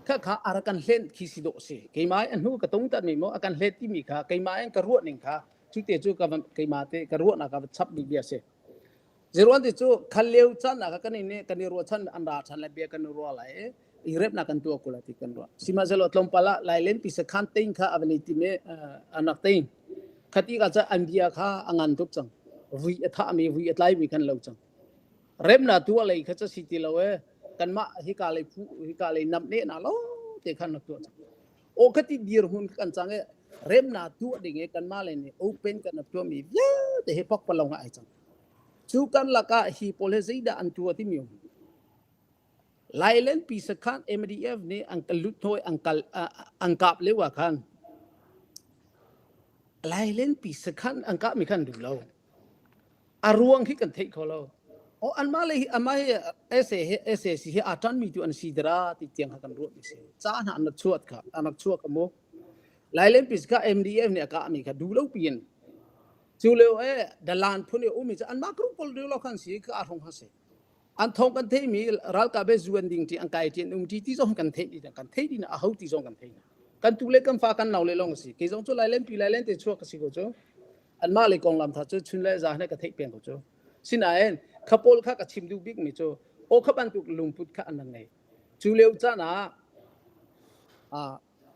Khakha a rak kan hlen khi si dawh si. Keimah a hnu ka tung mi maw a kan hlet timi kha keimah in ka ruah ning kha cu te cu ka keimah te ka ruahnak ka chap mi bia si. Zeruan ti cu khal lio caan ah kan in kan i ruahchan an ra ṭhan lai bia kan i ruah lai i repnak kan tuah ko lai ti kan ruah. Sihmanhsehlaw tlawmpal ah Lailen pi sakhan tein kha a van i tim i an rak tein. Khati ka ca an bia kha a ngan tuk cang. Vui a thahmi vui a tlaimi khan lo cang. Remnak tuah lei kha ca si ti lo e kanmah hika lei phu hika lei nam ne na lo te khan rak tuah cang. Aw khati dirhmun kan cang i remnak tuah ding i kanmah le nih open kan rak tuahmi vialte hi pakpalawng ah ai cang. Cu kan lakah hi pawl hi zeidah an tuah timi um. Lailenpi sakhan MDF nih an kal lut hnawi an kal an kap lio ah khan Lailenpi sakhan an kah mi khan duh lo. A ruang hi kan theih kho lo. O anmah le hi amah hi SA hi SAC hi aa ṭanmi tu an si dara ti tiang kha kan ruah mi si. Ca hna an rak chuat kha an rak chuak mu. Lailenpi kha MDF nih a kah mi kha duh lo piin Cu lio e dalan phun i umi cu anmah group pawl lo khan si ka hrong kha si. An thong kan thei mi ralkap he zu an ding ti an kai ti an um ti ti zong kan thei ti kan thei ti na a ho ti zong kan thei kan tu le kan fa kan nau le long si ke zong cu lai len pi lai len te chuak ka si ko cu anmah le konglam tha cu chun le za ne ka theih peng ko cu sinain khapol kha ka chim duh bik mi cu o kha bantuk lungput kha an ngei cu lio caan ah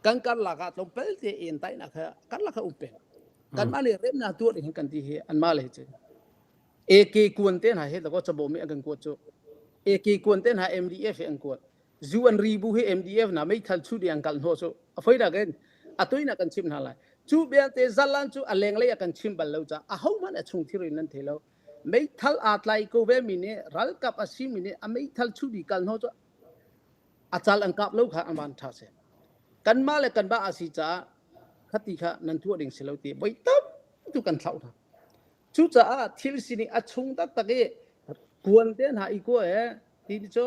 kan karlak ah tlawmpal te en tainak kha karlak kha um peng kanmah le remnak tuah ding kan ti hi anmah le cu AK kuan te hna he dako chabo mi an kan kuat cu AK kuan te hna MDF he an kuat zu an ri bu hi MDF na meithal chu di an kal hno cu a foi dak in a toina kan chim hna lai cu belte zalan cu a lenglei a kan chim bal lo ca a ho hmanh a chung thir in nan thei lo meithal aa tlai ko ve mi nih ralkap a si mi nih a meithal chu di kal hno cu a cal an kap lo kha an van ṭha si. Kanmah le kanmah a si caah khati kha nan tuah ding si lo ti voi tam tu kan thlauh hna. Cucaah thil sining a chung taktak i kuan te hna i kua he ti cu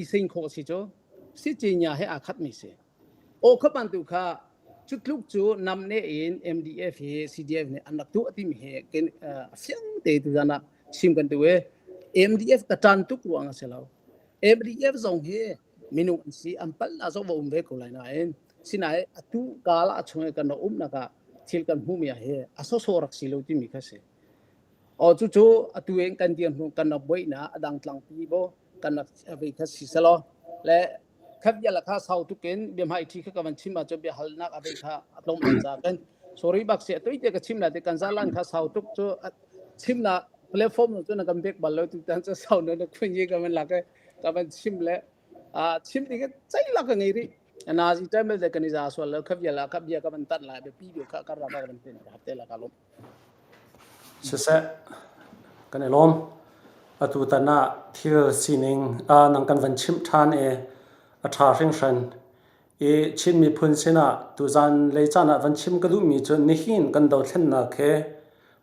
i sing khawh si cu si cinya he aa khat mi si. Aw kha bantuk kha cu tluk cu namne in MDF hi CDF nih an rak tuah timi hi a fiang te tu zan ah chim kan tu i MDF ka ṭan tuk ruang a si lo. MDF zong hi minung an si an palh na zong va um ve ko lai nain sinain atu kala a chung i kan rak umnak ah thil kan hmuhmi ah hi a sawsawh rak si lo timi kha si. Aw cucu atu in kan dirhmun kan rak buaina a dang tlangpi bo kan rak vei kha si selaw le khat bia kha sau tuk in bia hmai thi kha ka van chim ahcun bia halnak a vei kha a tlawm lai ca kan sorry bak si atui te ka chim la te kan zalan kha sau tuk cu chim na platform cu na kan bek bal lo tu tan cu sau na na khun yi ka van lak ka van chim le a chim ding cai lak ka ngei rih. Nazi time le kan i za sual lo kha vial ah kha bia ka van tat lai biapi bia kha kar ra kan tin ka te la ka lom. Siseh, kan i lawm. Atu tan ah thil sining nang kan van chimh ṭhan i a ṭha hringhran. I Chin miphun sinah tuzan lei caan ah van chim ka duhmi cu nihin kan dothlennak he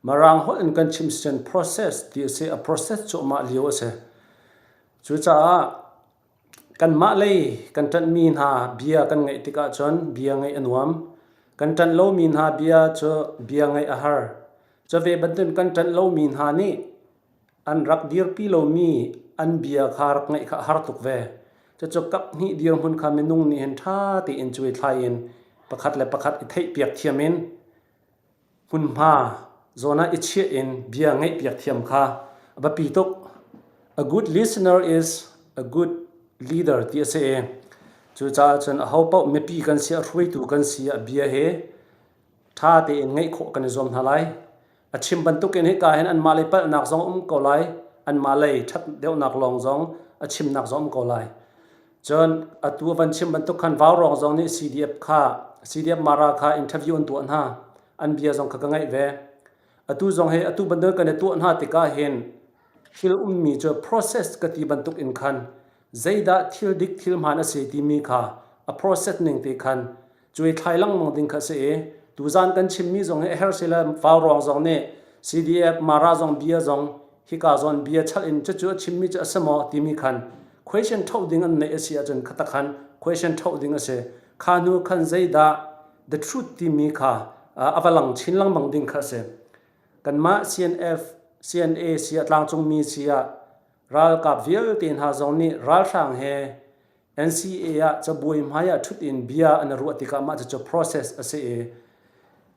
Mirang holh in kan chim sicun process ti a si. A process cuahmah lio a si. Cucaah kanmah lei kan ṭanhmi hna bia kan ngaih tikah cun bia ngaih a nuam. Kan ṭanh lomi hna bia cu bia ngaih a har. Cu ve bantukin kan ṭanh lomi hna nih an rak dirpi lomi an bia kha rak ngaih kha a har tuk ve. Cucu kaphnih dirhmun kha minung nih hin ṭha tein cuaithlai in pakhat le pakhat i theihpiak thiam in hmunhma zawn ah i chiah in bia ngaihpiak thiam kha a biapi tuk. A good listener is a good leader ti a si i cucaah cun ahopaoh mipi kan si ah hruaitu kan si ah bia hi ṭha tein ngaih khawh kan i zuam hna lai. A chim bantukin hika hin anmah lei palhnak zong um ko lai, anmah lei ṭhat deuhnak lawng zong a chimnak zong um ko lai. Cun atu a van chim bantuk khan Vaurawng zong nih CDF kha CDF Mara kha interview an tuah hna. An bia zong kha ka ngaih ve. Atu zong hi atu bantuk kan i tuah hna tikah hin thil ummi cu process ka ti bantuk in khan zeidah thil dik thil hmaan a si timi kha a process ning te khan cuai thlai lengmang ding kha a si i tuzan kan chimmi zong hi a her si le Vaurawng zong nih CDF Mara zong bia zong hika zawn bia chalh in cucu a chimmi cu a si maw timi khan question ṭhoh ding an neih a si ahcun khatak khan question ṭhoh ding a si. Kha hnu khan zeidah the truth timi kha a va lang chin lengmang ding kha a si. Kanmah CNF, CNA si ah tlangcungmi si ah ralkap vialte hna zong nih ralhrang he NCA ah cabuai hmai ah ṭhut in bia an i ruah tikah mah cucu process a si i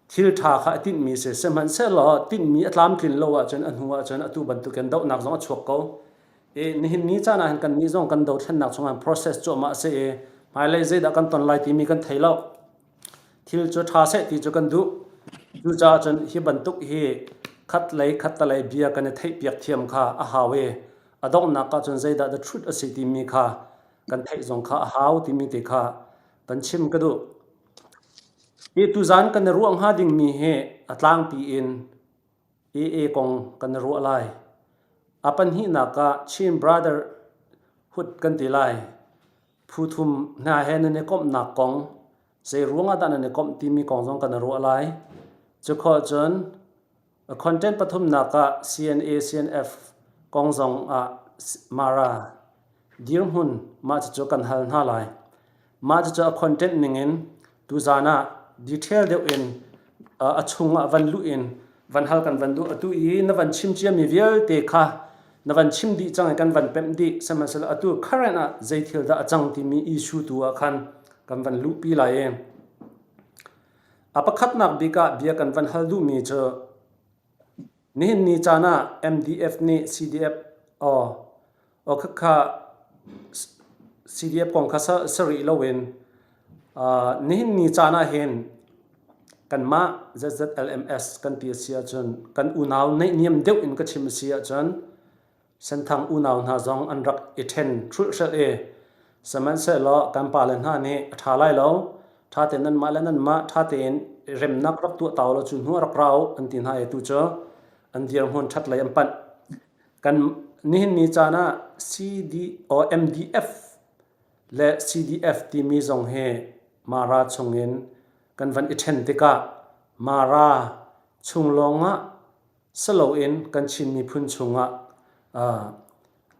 thil ṭha kha a tinhmi a si. Sihmanhsehlaw tinhmi a tlamtlin lo ahcun a hnu ahcun atu bantukin dohnak zong a chuak ko. I nihin ni caan ah hin kannih zong kan dothlennak chungah process cuahmah a si i hmailei zeidah kan ton lai timi kan thei lo. Thil cu ṭha seh ti cu kan duh. Cucaah cun hi bantuk hi khatlei khattalei bia kan i theihpiak thiam kha a hau i a donghnak ah cun zeidah the truth a si timi kha kan theih zong kha a hau timi te kha kan chim ka duh. Hi tuzan kan i ruah hnga dingmi hi a tlangpi in AA kong kan i ruah lai. A pahnihnak ah Chin Brotherhood kan ti lai. Phu thum hna he nan i komhnak kong, zei ruangah dah nan i komh timi kong zong kan i ruah lai. Cukhawh cun A content pathumnak ah CNA CNF kong zong ah Mara dirhmun mah cucu kan hal hna lai. Mah cucu a content ningin tuzaan ah detail deuh in a chung ah van luh in van hal kan van duh. Atu i na van chim ciami vialte kha na van chim dih cang i kan van pemh dih. Sihmanhsehlaw atu current ah zei thil dah a cang timi issue tu ah khan kan van luhpi lai i A pakhatnak bik ah bia kan van hal duhmi cu nihin ni caan ah MDF nih CDF aw aw khakha CDF kong kha si rih loin nihin ni caan ah hin kanmah ZZLMS kan ti a si ahcun kan unau naihniam deuh in ka chim a si ahcun Senthang unau hna zong an rak i ṭhen hrulhhrelh i sihmanhsehlaw kan pale hna nih a ṭha lai lo, ṭha tein nanmah le nanmah ṭha tein remnak rak tuah ta u law cu hnu ah rak ra u an ti hna i tu cu an dirhmun ṭhat lei an panh. Kan nihin ni caan ah CD or MDF le CDF timi zong hi Mara chungin kan van i ṭhen tikah Mara chung lawngah si loin kan Chin miphun chungah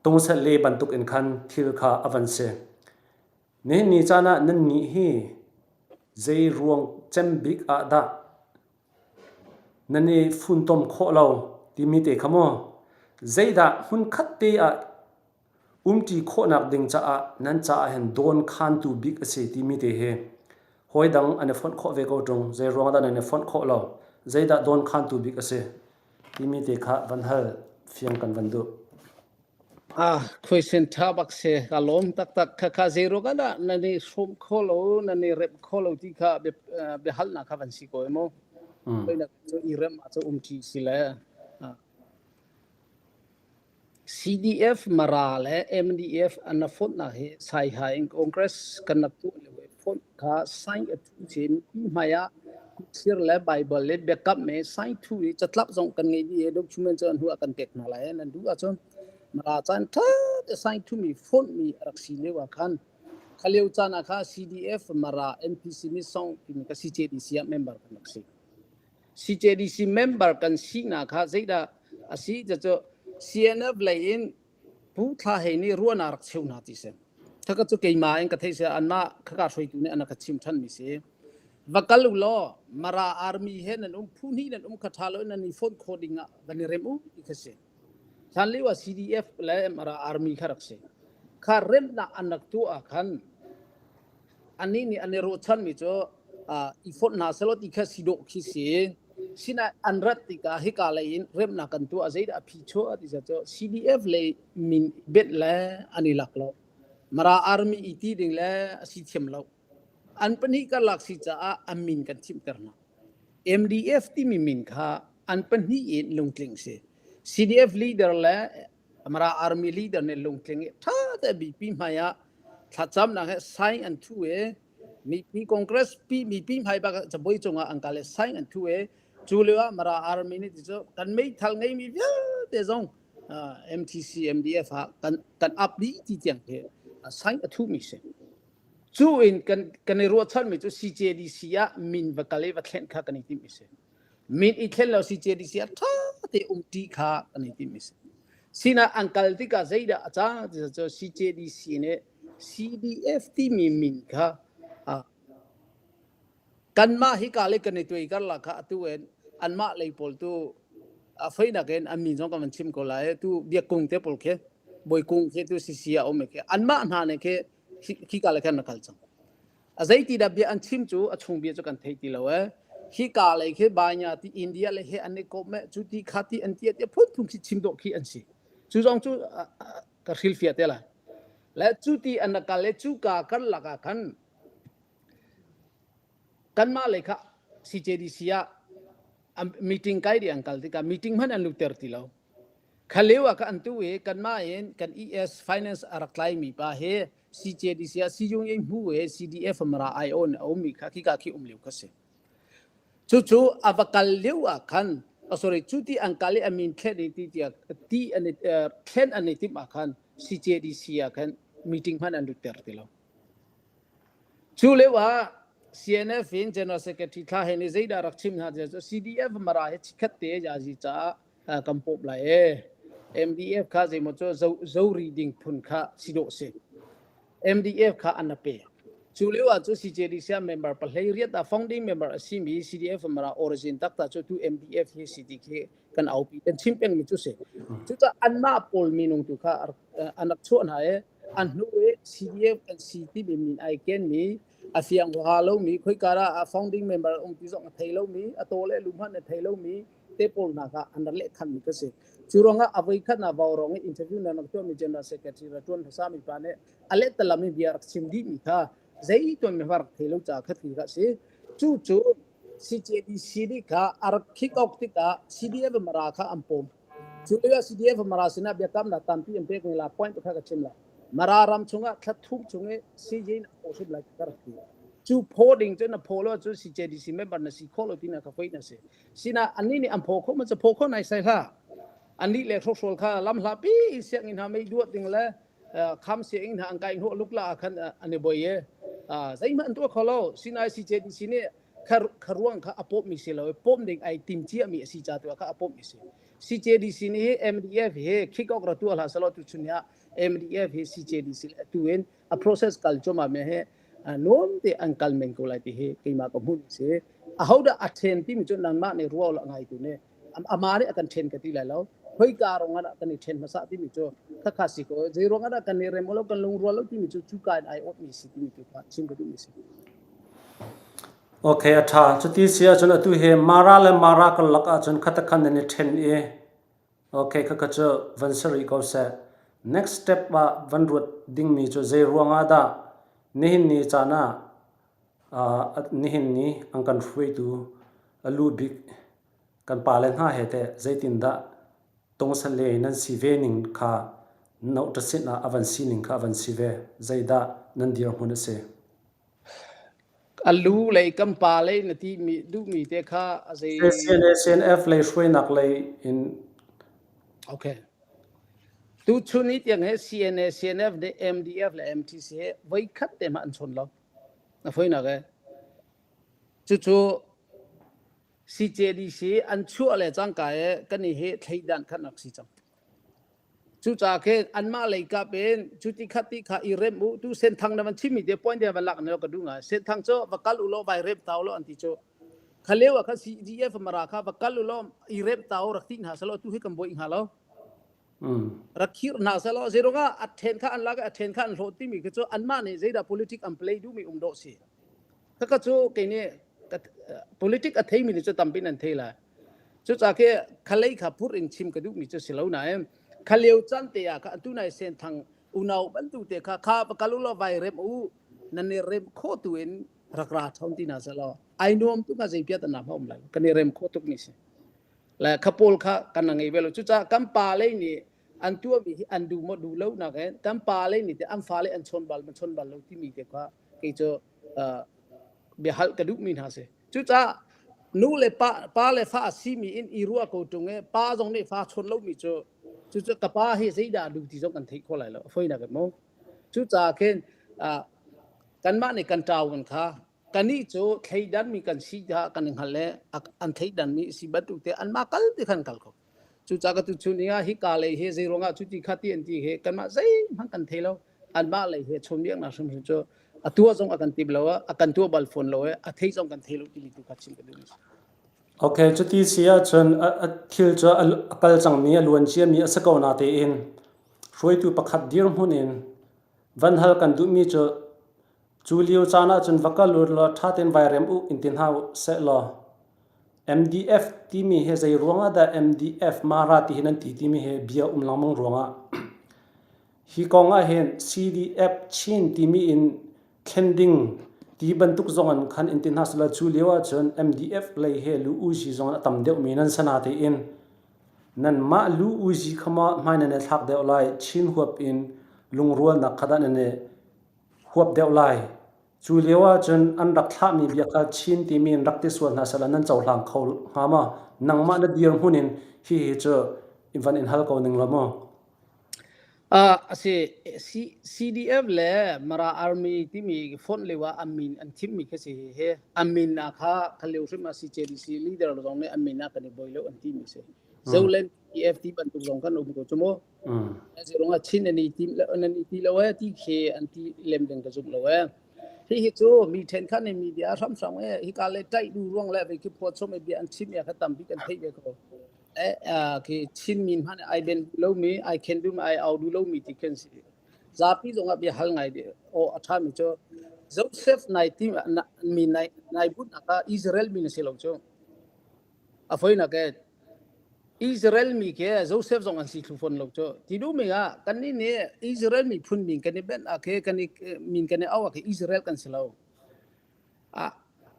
tungset le bantuk in khan thil kha a van si. Nihin ni caan ah nannih hi zei ruang cem bik ah dah nan i funtom khawh lo timi te kha maw zeidah hmunkhat te ah Umṭi khawhnak ding caah nan caah hin dawnkhantu bik a si timi te hi hawi dang an i fonh khawh ve ko ṭung. Zei ruang dah nan i fonh khawh lo? Zeidah dawnkhantu bik a si timi te kha van hal fiang kan van duh. Ah, question ṭha bak si. Ka lawm taktak. Khakha zei ruang ah dah nan i hrawm kho lo, nan i remh kho lo ti kha biahalnak kha van si ko i mu. Voinak cu i remh ah cu umṭi si le. Ah. CDF Mara le MDF an na fonhnak hi Saiha in Congress kan rak tuah lio i. fonh kha sign a thu si mipi hmai ah kutthlir le Bible le biakam me sign thu i catlap zong kan ngei dih i document cu an hnu ah kan pek hna lai. Nan duh ahcun Mara caan ṭha te sign thumi fonh mi a rak si lio ah khan kha lio caan ah kha CDF Mara NPC Misong timi ka CJDC ah member kan rak si. CJDC member kan sinak kha zeidah a si cu CNF lei in Pu Thla Hei nih ruahnak rak cheuh hna ti si. Khaka cu keimah in ka theih si anmah khaka hruaitu nih an ka chim ṭhanmi si. Va kal u law Mara army he nan um phu hnih nan um kha ṭha lo in nan i fonh khawh ding ah van i rem u ti kha si. Hlan lio ah CDF le Mara army kha rak si. Kha remnak an rak tuah ah khan Annih nih an i ruahchanmi cu i fonh hna sehlaw ti kha si dawh khi si. Sinai an rat tikah hika lei in remnak kan tuah zeidah a phi chuah ti cu CDF lei min benh le an i lak lo. Mara Army i ti ding le a si thiam lo. An pahnih karlak si caah an min kan thimter hna. MDF timi min kha an pahnih in lungtling si. CDF leader le Mara Army leader nih lungtling i ṭha te mipi hmai ah thlacamnak he sign an thu i mipi Congress pi mipi hmai bak cabuai cungah an kal i sign an thu i cu lio ah Mara Army nih ti cu kan meithal ngeimi vialte zong MTC MDF ah kan kan up dih ti tiang khi sign a thumi si. Cu in kan kan i ruahchanmi cu CJDC ah min va kal i va thlen kha kan i timh i si. Min i thlen lo CJDC ah ṭha te umṭi kha kan i timh i si. Sinah an kal tikah zeidah a cang ti cu CJDC nih CDF timi min kha kanmah hika le kan i tuai karlak kha atu in anmah lei pawl tu a feinak in an min zong kan van chim ko lai tu biakung te pawl khi bawikung khi tu CC a um khi anmah hna nih khi khika le khan na kal cang. A zeiti dah bia an chim cu a chung bia cu kan thei ti lo ee. Hika lei khi banya ti India le he an i kawp me cu ti kha ti an ti ti phunphun khi chim dawh khi an si. Cu zong cu ka hrilhfiah te lai. Le cu ti an kal le cu ka kan lakah khan kanmah lei kha CJDC ah meeting kai di an kal tikah meeting hmanh an lutter ti lo. Kha lio ah ka an tu i kanmah in kan ES finance a rak tlaimi pa hi CJDC ah siyung in hmu e CDF mara ai on a ummi kha khika khi um lio kha si. Cucu a va kal lio ah khan oh sorry cu ti an kal i a min thlen i ti tiah ti an thlen an i timh ah khan CJDC ah khan meeting hmanh an lutter ti lo. Cu lio ah CNF in General Secretary Thla He nih zeidah rak chim hna ti cu CDF mara hi chikhat te yazi caah kan pawp lai e. MDF kha zeimaw cu zo, zori ding phun kha si dawh si. MDF kha an pe. Cu lio ah cu CJDC ah member pahlei riat ah founding member a simi CDF mara origin takta cu tu MDF hi si ti khi kan aupi kan chim pengmi cu si. Cucaah anmah pawl minung tu kha an rak chuah hna i an hnu i CDF kan si timi min ai kenmi a fiang huaha lomi khoika dah a founding member um ti zong a thei lomi a taw le lu hmanh a thei lomi te pawl hna kha an rak lehkhanmi ka si. Cu ruangah a voikhat na vaurawng i interview na rak tuahmi General Secretary ra tuan hmasa mi pa nih a lehtalam in bia rak chim dihmi kha zei tuan mi rak thei lo caah khat kha si. Cu cu CJDC nih kha a rak kick off tikah CDF Mara kha an pawm. Cu lio ah CDF Mara sinah biakamnak tampi an pek la point pakhat ka chim lai. Mara ram chungah thla thum chung i CJ na phaw hrim lai ka rak ti. Cu phaw ding cu na phaw lo cu CJDC member na si khawh lo tina ka foi na si. Sinah annih nih an phaw kho ma cu phaw kho nai sai hlah. Annih le hrohhrol kha lam hla pi sianginn hna mei duat ding le kham sianginn hna an kai hnawh luk la khan an i boi i zeihmanh an tuah kho lo. Sinai CJDC nih kha ruang kha a pawmmi si lo i pawm ding ai tim ciami a si ca tu ah kha a pawmmi si. CJDC nih MDF hi kick off ra tuah hlah selaw tu chun ah MDF hi CJDC le atu in a process kal cuahmah mi hi nuam te an kal men ko lai ti hi keimah ka hmuh si. Ahodah a then timi cu nangmah nih ruah la ngai tu nih ama nih a kan then ka ti lai lo. Khoika rong ah kan i then hmasa timi cu khakha si ko zei ruang ah kan i rem lo kan lungrual lo timi cu cuka in ai awt mi si timi tu kha chim ka duh mi si. Okay, a ṭha. Cuti si ahcun atu hi Mara le Mara karlak ahcun khatakhan nan i ṭhen i okay, khakha cu van si rih ko seh. Next step ah van ruat dingmi cu zei ruangah dah nihin ni caan ah uh, nihin ni an kan hruaitu a lu bik kan pale hna he teh zeitindah tungsale nan si ve ning kha nohṭasin ah a van sining kha a van si ve. Zeidah nan dirhmun a si? A lu lei kan pa lei na ti mi duhmi te kha a zei CNA CNF lei hruainak lei in Okay. Tuchun ni tiang he CNA CNF le MDF le MTC he voi khat te hmanh an chawn lo. Na foinak e. Cucu CJDC an chuah le cangka e kan i he thleidan khan rak si cang. Cucaah khin anmah lei kap in cuti khat ti kha i rem u tu Senthang na van chimmi te point te van lak ne ka duh ngai. Senthang cu va kal u law vai rem ta u law an ti cu. Kha lio ah khan CDF mara kha va kal u law i rem ta u rak ti hna selaw tu hi kan buai hnga lo. Rak khir hna selaw zeiruangah a then kha an lak i a then kha an hlawt timi khi cu anmah nih zeidah politic an play duhmi um dawh si. Khakha cu kei nih politic a theimi nih cu tampi in an thei lai. Cucaah khi khalei kha phur in chim ka duhmi cu si lo nain khalio caan te ah kha atu nai Senthang unau bantuk te kha kha va kal u law vai rem u nan i rem kho tu in rak ra ṭhon ti hna seh law ai nuam tuk ah zei piat an ma um lai kan i rem kho tuk mi si le kha pawl kha kan ngei ve lo cucaah kan pa lei nih an tuahmi hi an duh maw duh lo nak in kan pa lei nih te an fale an chawn bal ma chawn bal lo timi te kha kei cu biahal ka duhmi hna si. Cucaah nu le pa, pa le fa a simi in i ruah ko ṭung i pa zong nih fa chawn lomi cu cucu ka pa hi zeidah a duh ti zong kan theih khawh lai lo. A fawinak in mu. Cucaah khin kanmah nih kan ṭau kha kanih cu thleidanmi kan si kha kan i hngal le an thleidanmi si bantuk te anmah kal ti khan kal ko. Cucaah ka tuchun ah hika lei hi zei ruangah cuti kha ti an ti hi kanmah zeihmanh kan thei lo. Anmah lei hi chawnbiaknak hrimhrim cu a tuah zong a kan tim lo a kan tuah bal fawn lo i a thei zong kan thei lo timi tu kha chim ka duh. Okay, cuti si ahcun a thil cu a kal cangmi a luan ciami a si ko na tein hruaitu pakhat dirhmun in van hal kan duhmi cu Cu lio caan ahcun va kal u law ṭha tein vai rem u in ti hna seh law MDF timi hi zei ruangah dah MDF Mara ti hi nan ti timi hi bia um lengmang ruangah hi kong ah hin CDF Chin timi in thlen ding ti bantuk zong in khan in ti hna seh law cu lio ahcun MDF lei he lu uzi zong a tam deuhmi nan sana tein nanmah lu uzi kha maw hmai nan i thlak deuh lai Chin huap in lungrualnak kha dah nan i huap deuh lai. Cu lio ahcun an rak thlahmi bia kha Chin timi in rak ti sual hna sehla nan cohlang kho hnga maw? Nangmah na dirhmun in hihi cu van in hal ko ning law mu. Uh, asi CDF le Mara Army timi fonh lio ah an min an thimmi kha si he an min na kha kha lio hrim ah CJDC leader zong nih an min ah kan i boi lo an timi si. Zoland EFT bantuk zong kan um ko cu mu. Zeiruang ah Chin an i tim lo an i ti lo ee ti khi an ti lem ding ka zumh lo ee. Hihi cu mi ṭhenkhat nih media hramhram ee hika le ṭaih duh ruang le vei khi phuah chom i bia an chim i kha tampi kan theih ve ko. Eh khi Chin min hmanh ai ben duh lomi ai khen duhmi ai au duh lomi ti khin si. Zapi zong ah bia hal ngai aw a ṭhami cu Joseph nai tim mi nai nai bunh ah Israel mi na si lo cu. A foinak ee Israel mi khi Joseph zong an si thlu fawn lo cu. Ti duhmi ah kannih nih Israel miphun min kan i benh ah khi kan i min kan i auh ah khi Israel kan si lo. Ah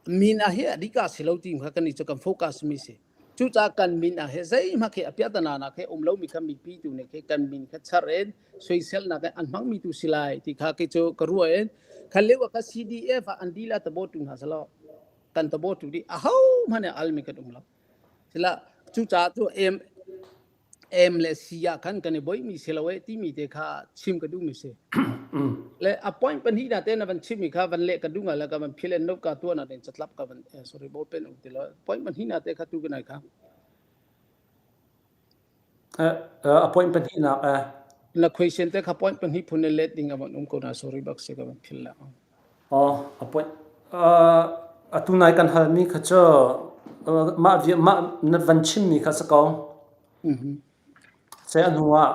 min ah hi a dika si lo ti kha kan i cu kan focus mi si. Cucaah kan min ah hi zeihmah khi a piahtana nak he um lomi kha mipi tu nih khi kan min kha char in soiselnak in an hmangmi tu si lai ti kha kei cu ka ruah in kha lio ah kha CDF ah an dila tabo tu hna selaw kan tabo tu di aho hmanh almi kan um lo. Sila cucaah cu M M le C ah khan kan i boimi si lo eh timi te kha chim ka duhmi si. Le a point pahnih na te na van chimmi kha van leh ka duh ngai le ka van phil en note ka tuah na den catlap ka van eh, sorry ball pen um ti lo point pahnih na te kha tu ka nai kha. A point pahnih nak eh. Na question te kha point pahnih phun in let ding a van um ko na sorry bak se ka van phil la. Oh, a point atu nai kan halmi kha cu mah mah na van chimmi kha si ko. Se a hnu ah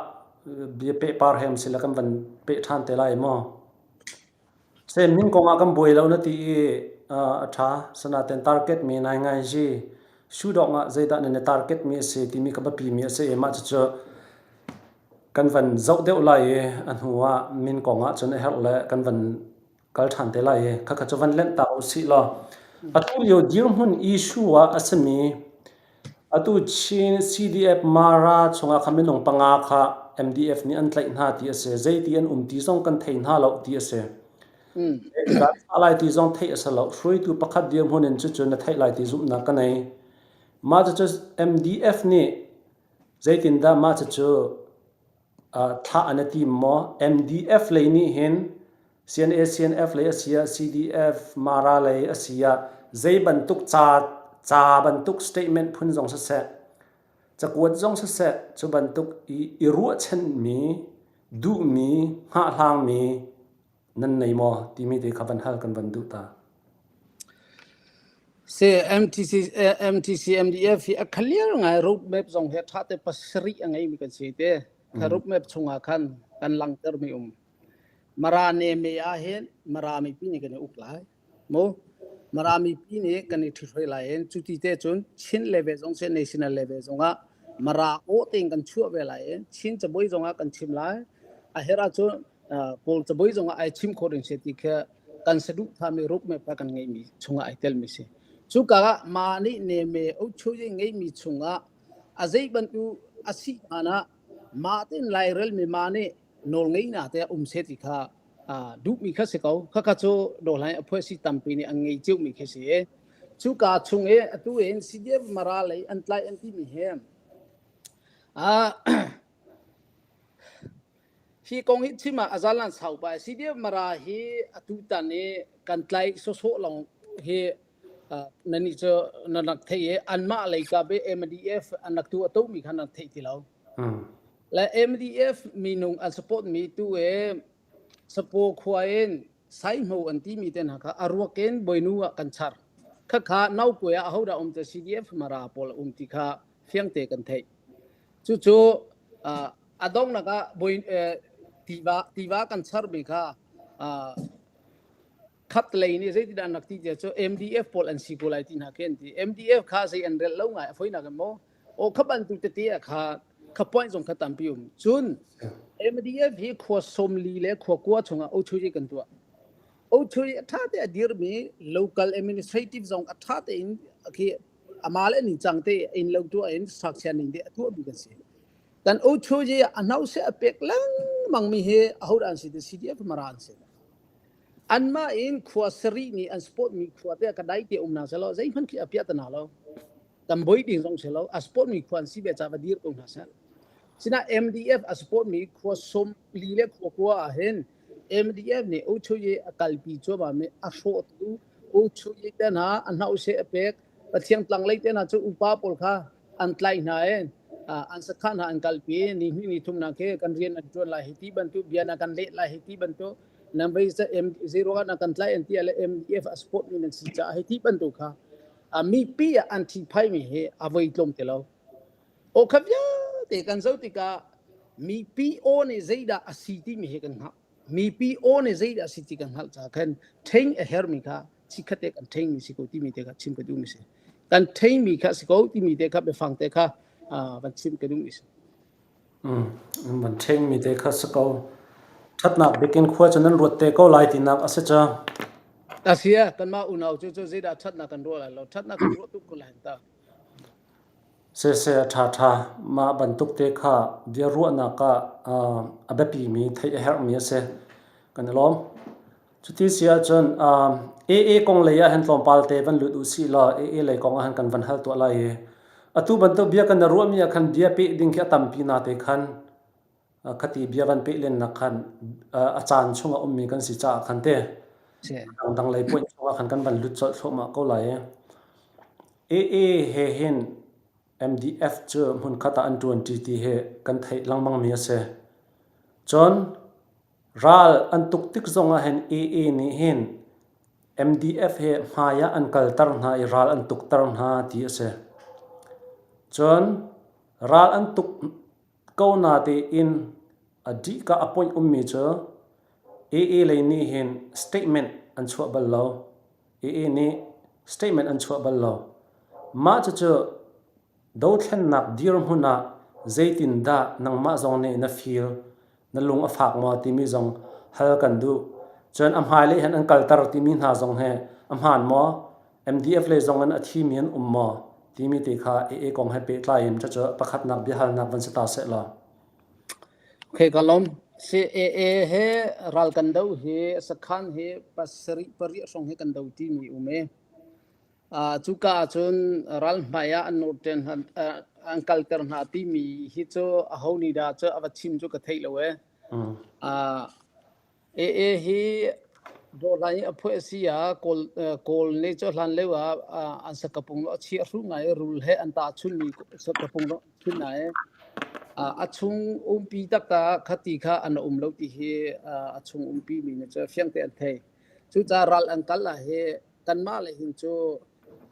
bia peh par hem sila kan van peh ṭhan te lai maw? Se min kong ah kan buai lo na ti i a ṭha. Sanaten target mi nai ngai zi. Shudong ah zeidah nan i target mi a si timi ka biapi mi a si i mah cucu kan van zoh deuh lai i a hnu ah min kong ah cun a herh le kan van kal ṭhan te lai i khakha cu van lent ta usih law atu lio dirhmun issue ah a simi atu Chin CDF Mara chungah kha minung panga kha MDF nih an tlaih hna ti a si zeiti an um ti zong kan thei hna lo ti a si. Zeitindah lai ti zong theih a si lo. Hruaitu pakhat dirhmun in cucu na theih lai ti zumhnak ka nei. Mah cucu MDF nih zeitindah mah cucu thlah an i tim maw? MDF lei nih hin CNA, CNF lei a si ah, CDF, Mara lei a si ah zei bantuk ca ca bantuk statement phun zong siseh, cakuat zong siseh, cu bantuk i i ruahchanmi, duhmi, hngahhlangmi nan nei maw timi te kha van hal kan van duh ta. Si MTC MTC MDF hi a clear ngai road map zong hi tha te pasarih a ngeimi kan si te. Kha road map chungah khan kan langhter mi um. Mara ne me ah hin Mara mipi nih kan i uk lai. Mu Mara mipi nih kan i ṭhithruai lai in cuti te cun Chin level zong seh national level zongah Mara aw tein kan chuah ve lai in Chin cabuai zongah kan chim lai. A herh ahcun Kawl cabuai zongah ai chim khawh ding si ti kha kan saduhthahmi roadmap kha kan ngeihmi chungah ai telmi si. Cuka ah mah nih neme ochoye ngeihmi chungah a zei bantuk a si hmanh ah mah tein lairelmi mah nih nawlngeihnak te um seh ti kha duhmi kha si ko. Khakha cu dawhlai a phuah si tampi nih an ngei ciomi khi si. Cuka chung i atu in CDF Mara lei an tlai an timi hi hi kong hi chim ah a zalan sau pa. CDF Mara hi atu tan i kan tlai sawsawh lawng hi nan nih cu nan rak theih i anmah lei kap i MDF an rak tu a tomi kha nan theih ti lo. Le MDF minung an support mi tu e Sapo khua in Saihmo an timi te hna kha a ruak in Boinu ah kan char. Khakha naukuai ah ahodah um te CDF Mara pawl a um ti kha fiangte kan theih. Cucu a donghnak ah boi tiva tiva kan charmi kha khat lei nih zeitindah an rak ti tiah cu MDF pawl an si ko lai ti hna khi an ti. MDF kha zei an relh lo ngai a foinak in maw aw kha bantuk tete ah kha kha point zong kha tampi um. Cun MDF hi khua 40 le khua kua chungah ochuji kan tuah. Ochuji a ṭha te a dirmi local administrative zong a ṭha tein khi amah le ningcang te inn lo tuah in saksia ning te a tuahmi kan si. Kan ochuji a hnause a pek lengmang mi hi ahodah an si ti CDF Mara an si. Anmah in khua sarih nih an support mi khua te ka dai te um na selaw zeihmanh khi a piah ta na lo. Tam boi ding zong selaw a support mi khua an si ve ca va dir ko hna seh. Sina MDF a support mi khua 40 le khua kua ah hin MDF nih Ochoye a kalpi cuahmah mi a hrawhtu Ochoye te hna a hnause a pek Pathiang tlang lei te hna cu upa pawl kha an tlaih hna i an sakhan hna an kalpi ni hnih ni thum na khi kan rian an ṭuan lai hi ti bantuk bia na kan leh lai hi ti bantuk nan vei M zero na kan tlai an ti le MDF a support mi nan si caah hi ti bantuk kha mipi ah an ṭhihphai mi hi a voi tlawm ti lo. Aw kha vialte kan zoh tikah mipi aw nih zeidah a si timi hi kan hngalh. Mipi aw nih zeidah a si ti kan hngalh caah khan ṭheng a hermi kha chikkhat te kan ṭhengmi si ko timi te kha chim ka duhmi si. Kan ṭhengmi kha si ko timi te kha biafang te kha van chim ka duhmi si. Van ṭhengmi te kha si ko. Ṭhatnak bik in khua cu nan ruat te ko lai tinak a si cu. A si a kanmah unau cu cu zeidah ṭhatnak kan ruah lai lo. Ṭhatnak kan ruah tuk ko lai ta. Siseh a ṭhaṭha. Mah bantuk te kha biaruahnak ah a biapimi theih a herhmi a si. Kan i lawm. Cuti si ahcun AA kong lei ah hin tlawmpal te van lut u sih law AA lei kong ah hin kan van hal tuah lai i atu bantuk bia kan i ruahmi ah khan bia peh ding khi a tampi nate khan khati bia van peh lennak khan a caan chungah ummi kan si caah khan te dangdang lei point chungah khan kan van lut colh thluahmah ko lai i AA he hin MDF cu hmunkhat ah an ṭuanṭi ti hi kan theih lengmangmi a si. Cun ral an tuk tik zongah hin AA nih hin MDF he hmai ah an kalter hna i ral an tukter hna ti a si. Cun ral an tuk ko natein a dihka a point ummi cu AA lei nih hin statement an chuah bal lo. AA nih statement an chuah bal lo. Mah cucu dothlennak dirhmun ah zeitindah nangmah zong nih na feel, na lung a fak maw timi zong hal kan duh. Cun a hmailei hin an kalter timi hna zong hi a hmaan maw? MDF lei zong in a thimi an um maw? Timi te kha AA kong he pehtlai in cucu pakhatnak biahalnak van si ta seh law. Okay, ka lawm. CAA he ral kan do hi sakhan hi pasarih pariah hrawng hi kan do timi um e. Cuka ahcun ral hmai ah an nawrter hna, an kalter hna timi hi cu aho nih dah cu a va chim cu ka theih lo ee. AA hi dawhlan i a phuah a si ah Kawl, Kawl nih cu hlan lio ah an sakapung a chia hru ngai i rul he an tahchunmi sakapung rak chun nai. A chung umpi taktak khati kha an um lo ti hi a chung umpi mi nih cu fiang te an thei. Cucaah ral an kal ah hi kanmah le hin cu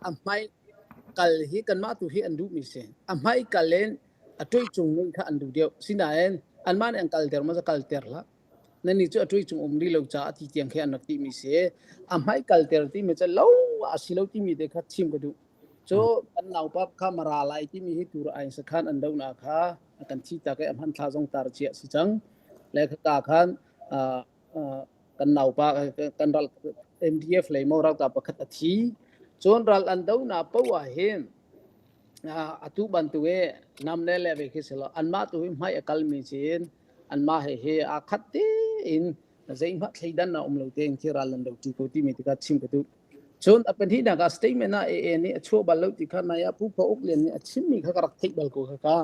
a hmai kal hi kanmah tu hi an duhmi si. A hmai kal in a ṭuih cung nih kha an duh deuh. Sinain anmah nih an kalter maw kalter hlah. Nannih cu a ṭuih cung um rih lo caah ti tiang khi an rak timi si. A hmai kalter timi cu lo a si lo timi te kha chim ka duh. Cu kan naupa kha mara lai timi hi tur ain sakhan an donak kha a kan thi tak i a hman thla zong tar cia si cang. Le khaka khan kan naupa kan ral MDF lei mo ralkap pakhat a thi. Cun ral an donak poah hin atu bantuk i nam le le ve khi si lo anmah tu hi hmai a kalmi cin anmah he he aa khat tein zeihmah thleidan a um lo tein khi ral an do ṭi ko timi tikah chim ka duh. Cun a pahnihnak ah statement ah AA nih a chuah bal lo ti kha nai ah Pu Pho Uk Lian nih a chimmi kha ka rak theih bal ko kha ka.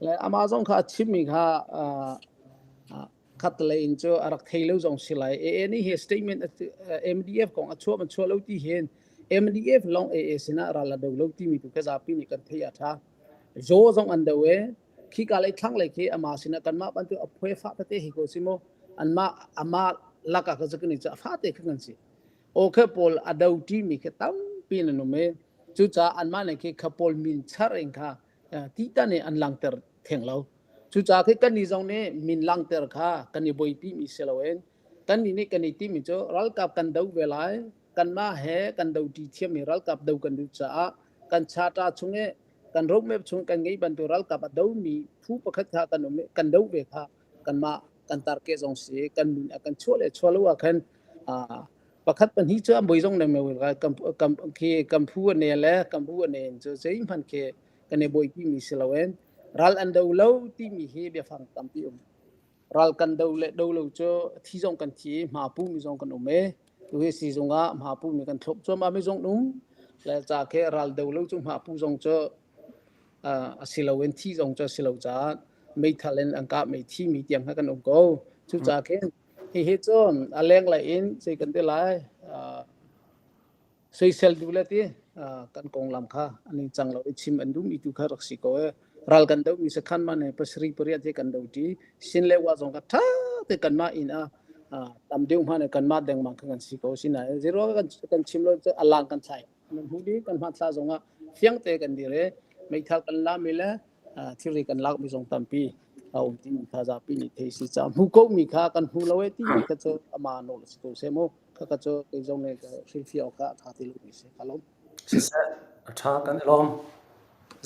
Le amah zong kha a chimmi kha khatlei in cu a rak thei lo zong si lai. AA nih hi statement MDF kong a chuah man chuah lo ti hin MDF lawng AA sinah ral a do lo timi tu kha zapi nih kan theih a ṭha. Zaw zong an do e khika lei thlang lei khi ama sinah kanmah bantuk a phuai fa tete hi ko si mu anmah ama laka ka zakani cu a fate kha kan si o khe pawl a do ti mi khe tampi na num e cucaah anmah ne khi kha pawl min char in kha ti ta ne an langter theng lo cucaah khi kan ni zong nih min langter kha kan i boipi mi si loin kan ni nih kan i ti mi cu ralkap kan do ve lai kanmah he kan do ti thiam mi ralkap do kan duh caah kan charter chung i kan roadmap chung kan ngeih bantuk ralkap a domi phu pakhat kha kan um i kan do ve kha kanmah kan tarke zong si kan min a kan chuah le chuah lo ah khan pakhat pahnih cu an boi zong ne me kan kan khi kan phu ane le kan bu ane cu zeihmanh khi kan i buaipi mi si loin ral an do lo timi hi biafang tampi um Ral kan do le do lo cu thi zong kan thi i hma pu mi zong kan um i tuhi sizung ah hma pu mi kan thlop cuahmah mi zong um le ca khi ral do lo cu hma pu zong cu a si lo in thi zong cu a si lo caah meithal in an kah mei thi mi tiang kha kan um ko. Cucaah khin hihi cu a lenglei in zei kan ti lai Soisel duh le ti kan konglam kha an in cang lo i chim an duhmi tu kha rak si ko ee. Ral kan dohmi sakhan ma ne pasarih pariat he kan do ṭi. Sin le wa zong kha ṭha te kanmah inn ah tam deuh hma ne kanmah dengmang kha kan si ko. Sinain zero kan kan chim lo cu a lang kan thlai. Nan hmu dih kan hmanthla zong ah fiang te kan dir i meithal kan lami le thilri kan lakmi zong tampi a um timi kha zapi nih thei si caah hmu ko mi kha kan hmu lo e timi kha cu ama nawl a si ko seh mu. Khakha cu kei zong nih ka hrilhfiah awk ah a ṭha ti lomi si. Ka lawm. Siseh, a ṭha kan i lawm.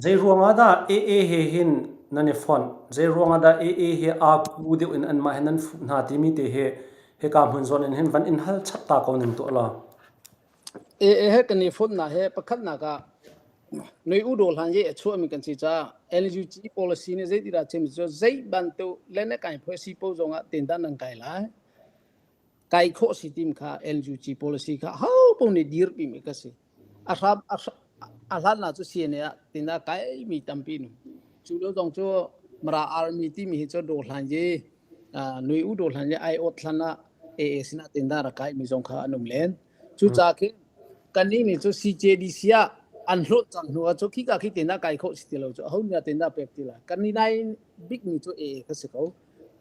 Zei ruangah dah AA he hin nan i fonh? Zei ruangah dah AA he aa ku deuh in anmah he nan fuh hna timi te hi hika hmun zawn in hin van in hal chap ta ko ning tuah law. AA he kan i fonhnak he pakhatnak ah Noi u daw hlan ye a chuahmi kan si caah NUG policy nih zei ti dah chim cu zei bantuk le na kai phoi si po zong ah tindan nan kai lai. Kai khawh si tim kha NUG policy kha ho paoh nih dirpi mi ka si. A hram a hlan ah cu CNA ah tina kai mi tampi nu. Cu lo zong cu Mara Army timi hi cu do hlan ye nui u do hlan ye ai ot hlan ah AA sinah tinda ra kai mi zong kha an um len. Cucaah khin kannih nih cu CJDC ah an hlawt cang hnu ah cu khika khi tinda kai khawh si ti lo cu aho nih tinda pek ti lai. Kan ni nai bik mi cu AA kha si ko.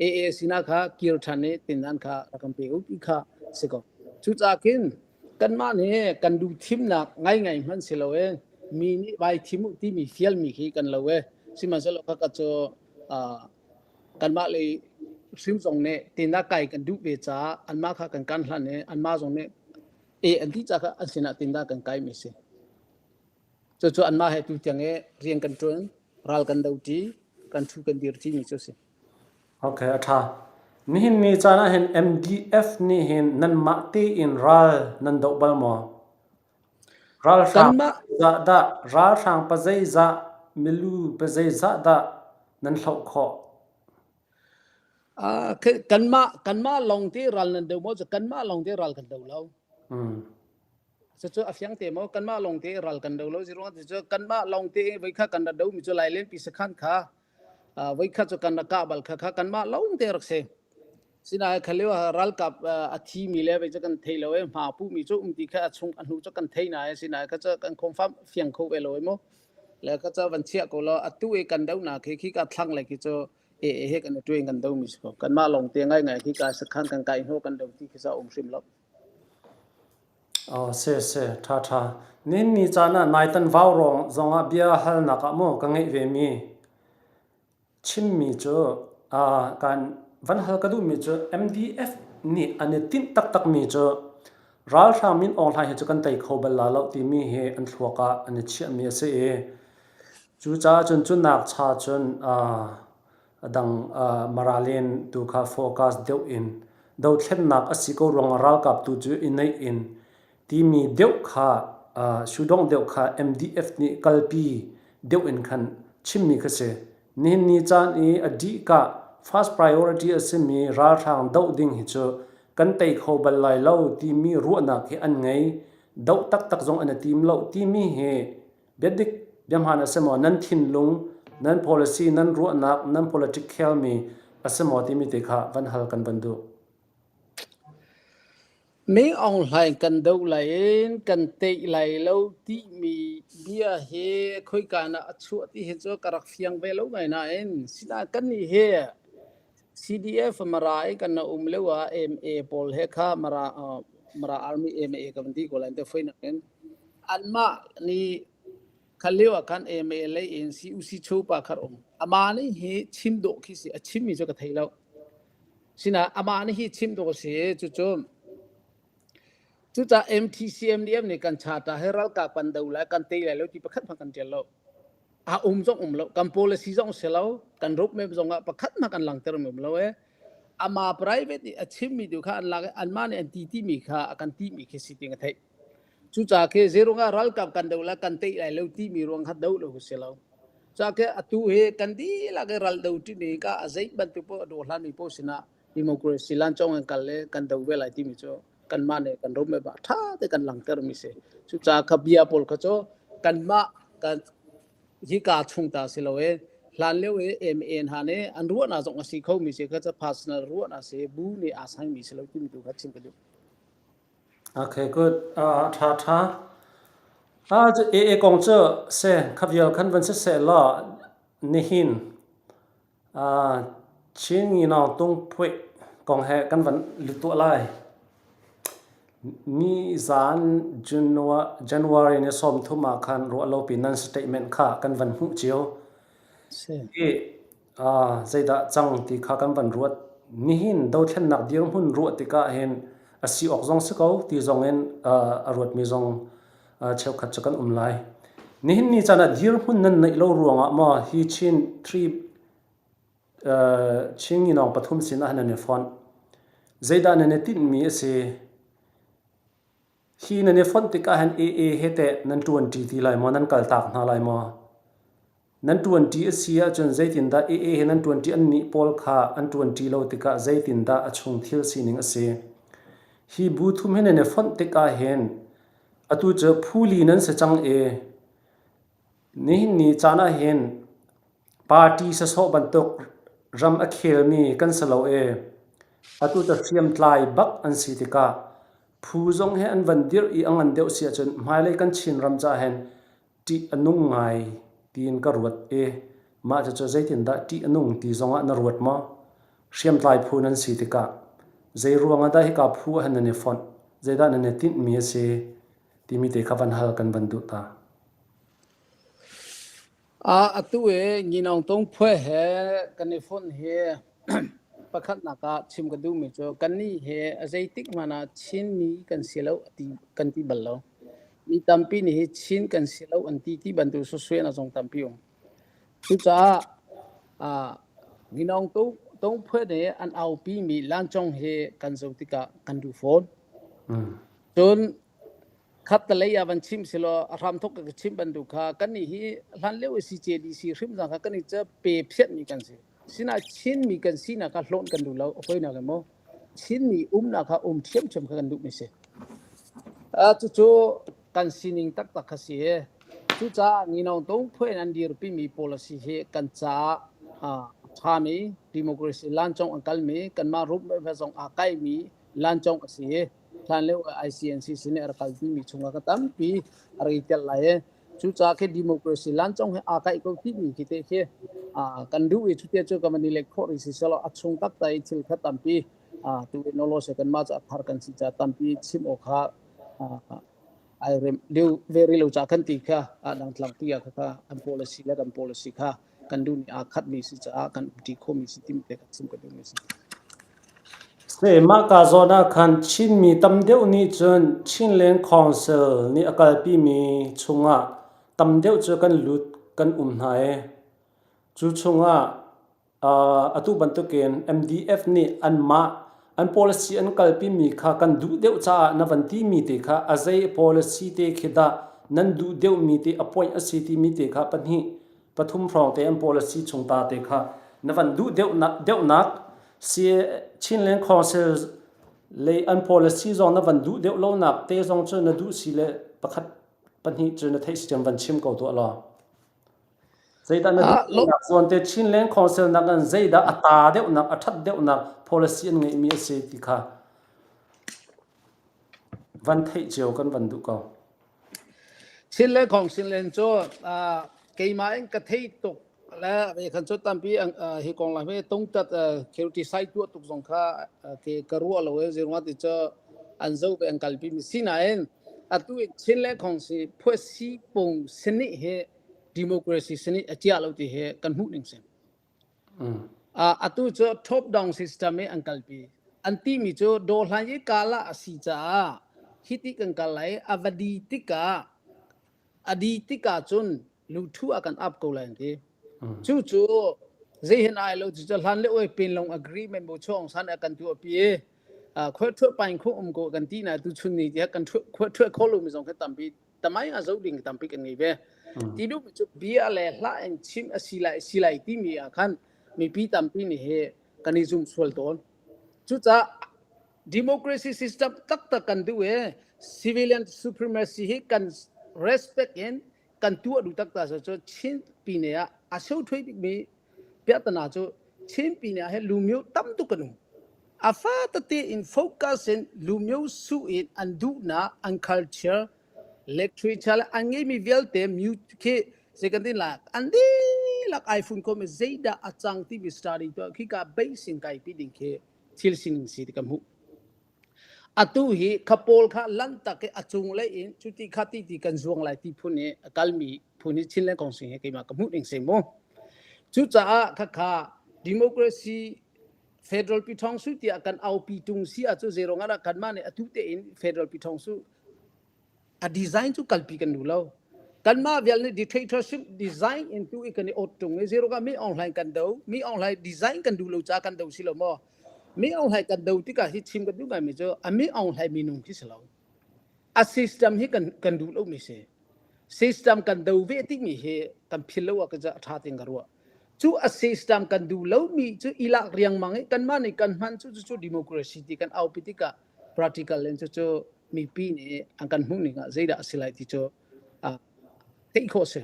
AA sinah kha kir ṭhan i tindan kha rak kan pe u ti kha si ko. Cucaah khin kanmah nih kan duh thimnak ngaingai hmanh si lo e mi nih vai thim u timi fialmi khi kan lo e sihmanhsehlaw khaka cu kanmah lei hrim zong nih tinah kai kan duh ve caah anmah kha kan kan hlan i anmah zong nih e an ti ca kha an sinah tindah kan kai mi si. Cucu anmah he tu tiang i rian kan ṭuan, ral kan do ṭi, kan ṭhu kan dir ṭi mi cu a si. Okay, a ṭha. Nihin ni caan ah hin MDF nih hin nanmah tein ral nan doh bal maw? Ralhrang Kanmah zeizah dah ralhrang pazeizah milu pazeizah dah nan hloh khawh? Kanmah kanmah lawng te ral nan do maw cu kanmah lawng te ral kan do lo. Cucu a fiang te maw kanmah lawng te ral kan do lo ziruang cu kanmah lawng te voi kha kan ra do mi cu Lailen pi sakhan kha voi kha cu kan ra kah bal kha kha kanmah lawng te rak si. Sinain kha lio ah ralkap a thi mi le vei cu kan thei lo i hma pu mi cu um ti kha a chung a hnu cu kan thei nain sinain kha cu kan confirm fiang kho ve lo i mu. Le kha cu van chiah ko law atu i kan do nak hi khi ka thlang le khi cu e e he kan tuin kan do mi si ko. Kanmah lawng te ngai ngai khi ka sakhan kan kai hnu kan do ti khi sa um hrim lo. Oh, se se tha tha. Nin ni caan ah naitan vau rong zongah bia halnak ah mu ka ngeih ve mi. Chimmi cu kaan van hal ka duhmi cu MDF nih an i tinh taktakmi cu ralhrang Min Aung Hlaing hi cu kan tei kho bal la lo timi hi an thluak ah an i chiahmi a si i cucaah cun cu nak cha cun a dang Maralen tu kha focus deuh in dothlennak a si ko ruangah ralkap tu cu i neih in timi deuh kha sudong deuh kha MDF nih kalpi deuh in khan chimmi kha si. Nihin ni caan i a dihka first priority a simi ralhrang doh ding hi cu kan tei kho bal lai lo timi ruahnak hi an ngei. Doh taktak zong an i tim lo timi hi biadik biahmaan a si maw nan thinlung nan policy nan ruahnak nan politic khelmi a si maw timi te kha van hal kan van duh. Ming Aung Hlaing kan doh lai in kan teih lai lo timi bia hi khoika ah a chuah ti hi cu ka rak fiang ve lo ngai nain sinain kannih hi CDF Mara i kan um lio ah MA pawl he kha Mara Mara Army MA ka van ti ko lai te foinak in anmah nih kha lio ah khan MA lei in CUC chupa kha um ama nih hi chim dawh khi si a chimmi cu ka thei lo. Sinah amah nih hi chim dawh a si. Cucu cucaah MTCMDM nih kan charter hi ralkap kan do lai, kan tei lai lo ti pakhat hmanh kan ṭial lo. A um zong um lo. Kan policy zong si lo. Kan roadmap zong ah pakhat hmanh kan langhter mi um lo e. Ama private nih a chimmi tu kha an lak i anmah nih an ti timi kha a kan timi khi si ti ka theih. Cucaah khi zeirung ah ralkap kan do lai, kan tei lai lo timi ruang kha do lo si lo. Cucaah khi atu hi kan dihlak i ral do ṭimi ka a zei bantuk paoh a dawhlan mi paoh sinah democracy lancawng in kal le kan do ve lai timi cu kanmah nih kan rum ba ṭha te kan langhter mi si. Cucaah kha bia pawl kha cu kanmah kan hika chung ta si lo e hlan lio i MN ha nih an ruahnak zong a si kho mi si kha cu personal ruahnak si bu nih aa sang mi si lo timi tu kha chim ka duh. Okay, good. Ṭha ṭha. AA kong cu se kha vial khan van siseh law nihin Chin Nginawng Tungphuih kong he kan van lut tuah lai. Nizan January ni 30 ah khan ruahlopi nan statement kha kan van hmuh cio. I Zeidah cang ti kha kan van ruat. Nihin dothlennak dirhmun ruah tikah hin a si awk zong si ko ti zong in a ruatmi zong cheukhat cu kan um lai. Nihin ni caan ah dirhmun nan neih lo ruangah maw hi Chin three Chin nginawng pathum sin ah nan i fonh. Zeidah nan i tinhmi a si? Hi nan i fonh tikah hin AA he teh nan ṭuanṭi ti lai maw? Nan kaltak hna lai maw? Nan ṭuanṭi a si ahcun zeitindah AA he nan ṭuanṭi annih pawl kha an ṭuanṭi lo tikah zeitindah a chung thil sining a si? Hi bu thum hi nan i fonh tikah hin atu cu phuli nan si cang i nihin ni caan ah hin party sasawh bantuk ram a khelmi kan si lo i atu cu hriamtlai bak an si tikah phu zong hi an van dirh i a ngan deuh si ahcun hmailei kan Chinram caah hin ṭih a nung ngai tiin ka ruat i mah cucu zeitindah ṭih a nung ti zongah na ruat maw? Hriamtlai phu nan si tikah zei ruangah dah hika phu ah hin nan i fonh? Zeidah nan i tinhmi a si? timi te kha van hal kan van duh ta. Atu i Nginawng Tung Phuai he kan i fonh hi pakhatnak ah chim ka duhmi cu kannih hi a zeitik hmanh ah Chinmi kan si lo ti kan ti bal lo. Mi tampi nih hi Chin kan si lo an ti ti bantuk sosuainak zong tampi um. Cucaah Nginawng Tung Phuai nih an aupimi lancong hi kan zoh tikah kan duh fawn. Cun Khattalei ah van chim silaw a hramthok ka chim bantuk kha kannih hi hlan lio i CJDC hrim zong kha kannih cu pe phiatmi kan si. Sinain Chinmi kan sinak kha hlawnh kan duh lo. A poinak in maw Chinmi umnak kha um ṭhiamṭhiam kha kan duhmi si. Cucu kan sining taktak kha si i cucaah Ngino Tung phu in an dirpimi policy hi kan caah a ṭhami democracy lancong an kalmi kanmah rumve zong aa kaimi lancong a si i hlanlio ICNCC nih a rak kalpimi chungah ka tampi a rak i tel lai i cucaah khi democracy lancong hi aa kaih ko timi khi te khi kan duh i cutia cu kan van i lek khawh rih si selaw a chung taktak i thil kha tampi tu in lawlaw kanmah cu a thar kan si caah tampi chim awk kha ai rem liu ve rih lo caah kan ti kha dang tlangpi ah kha an policy le kan policy kha kan duh ni aa khatmi si caah kan umṭi khomi si timi te kha chim ka duhmi si. Se mah ka zawn ah khan Chinmi tam deuh nih cun Chinland Council nih a kalpimi chungah tam deuh cu kan lut kan um hna i cu chungah Atu bantukin MDF nih anmah an policy an kalpimi kha kan duh deuh caah na van timi te kha a zei policy te khi dah nan duh deuhmi te a point a si timi te kha pahnih pathum hrawng te an policy chung ta te kha na van duh deuhnak si Chinland Council lei an policy zong na van duh deuh lonak te zong cu na duh si le pakhat pahnih cu na theih si cun van chim ko tuah law. Zeidah na duhnak zawn te Chinland Council nak in zeidah a ta deuhnak, a ṭhat deuhnak policy an ngeihmi a si ti kha van theih cio kan van duh ko. Chinland Council cu keimah in ka thei tuk le ve khan cu tampi hi kong la me tungtat criticize tuah tuk zong kha ke ka ruah lo e zirwa ti cu an zo ve an kalpi mi sinain atu Chinland Council phuasi pung sini he democracy sini a chia lo ti he kan hmuh ning si. Atu cu top down system i an kalpi. An ti mi cu dawhlan i kala a si caah hiti kan kal lai a va di tikah a di tikah cun luthu a kan ap ko lai an ti. Cu cu zei hen ai lo cu hlan le oi pen long agreement bo chong san a kan tu pi khoi thua pain khu um ko kan ti na tu chun ni ti kan khoi thua kho lo mi zong kha tampi tamai a zo ding tampi kan ngei ve. Ti duh cu bia le hla in chim a si lai si lai timi ah khan mipi tampi nih he kan i zum sual tawn. Cucaah democracy system taktak kan duh i civilian supremacy hi kan respect in kan tuah duh taktak cu Chin pine ah a seu thui bikmi piahtana cu Chin pine ah hin lumio tam tuk kan um. A fa tete in focus in lumio su in an duhnak an culture literature le an ngeimi vialte khi zei kan tin la an dihlak ai fun khomi zeidah a cang timi study tuah khi ka base in kai pi ding khi thil sining si ti ka hmuh. Atu hi kha pawl kha lantak i a cunglei in cuti kha ti ti kan zuang lai ti phun i a kalmi phun hi Chinland Council hi keimah ka hmuh ning si mu. Cucaah khakha democracy federal Pyidaungsu tiah kan aupi tung si ahcun zeiruang ah dah kanmah nih atu tein federal Pyidaungsu A design cu kalpi kan duh lo. Kanmah vial nih dictatorship design in tu i kan i awt ṭung i zero ka mi Aung Hlaing kan do. Mi Aung Hlaing design kan duh lo caah kan do si lo maw? Mi Aung Hlaing kan do tikah hi chim kan duh ngaimi cu a mi Aung Hlaing minung khi si lo. A system hi kan kan duh lomi si. System kan do ve timi hi kan phil lo ah ka a ṭha ting ka ruah. Cu a system kan duh lomi cu ilak riangmang i kanmah nih kan hman cu cu democracy ti kan aupi tikah practical in cucu mipi nih an kan hmuh ning ah zeidah a si lai ti cu theih khawh si.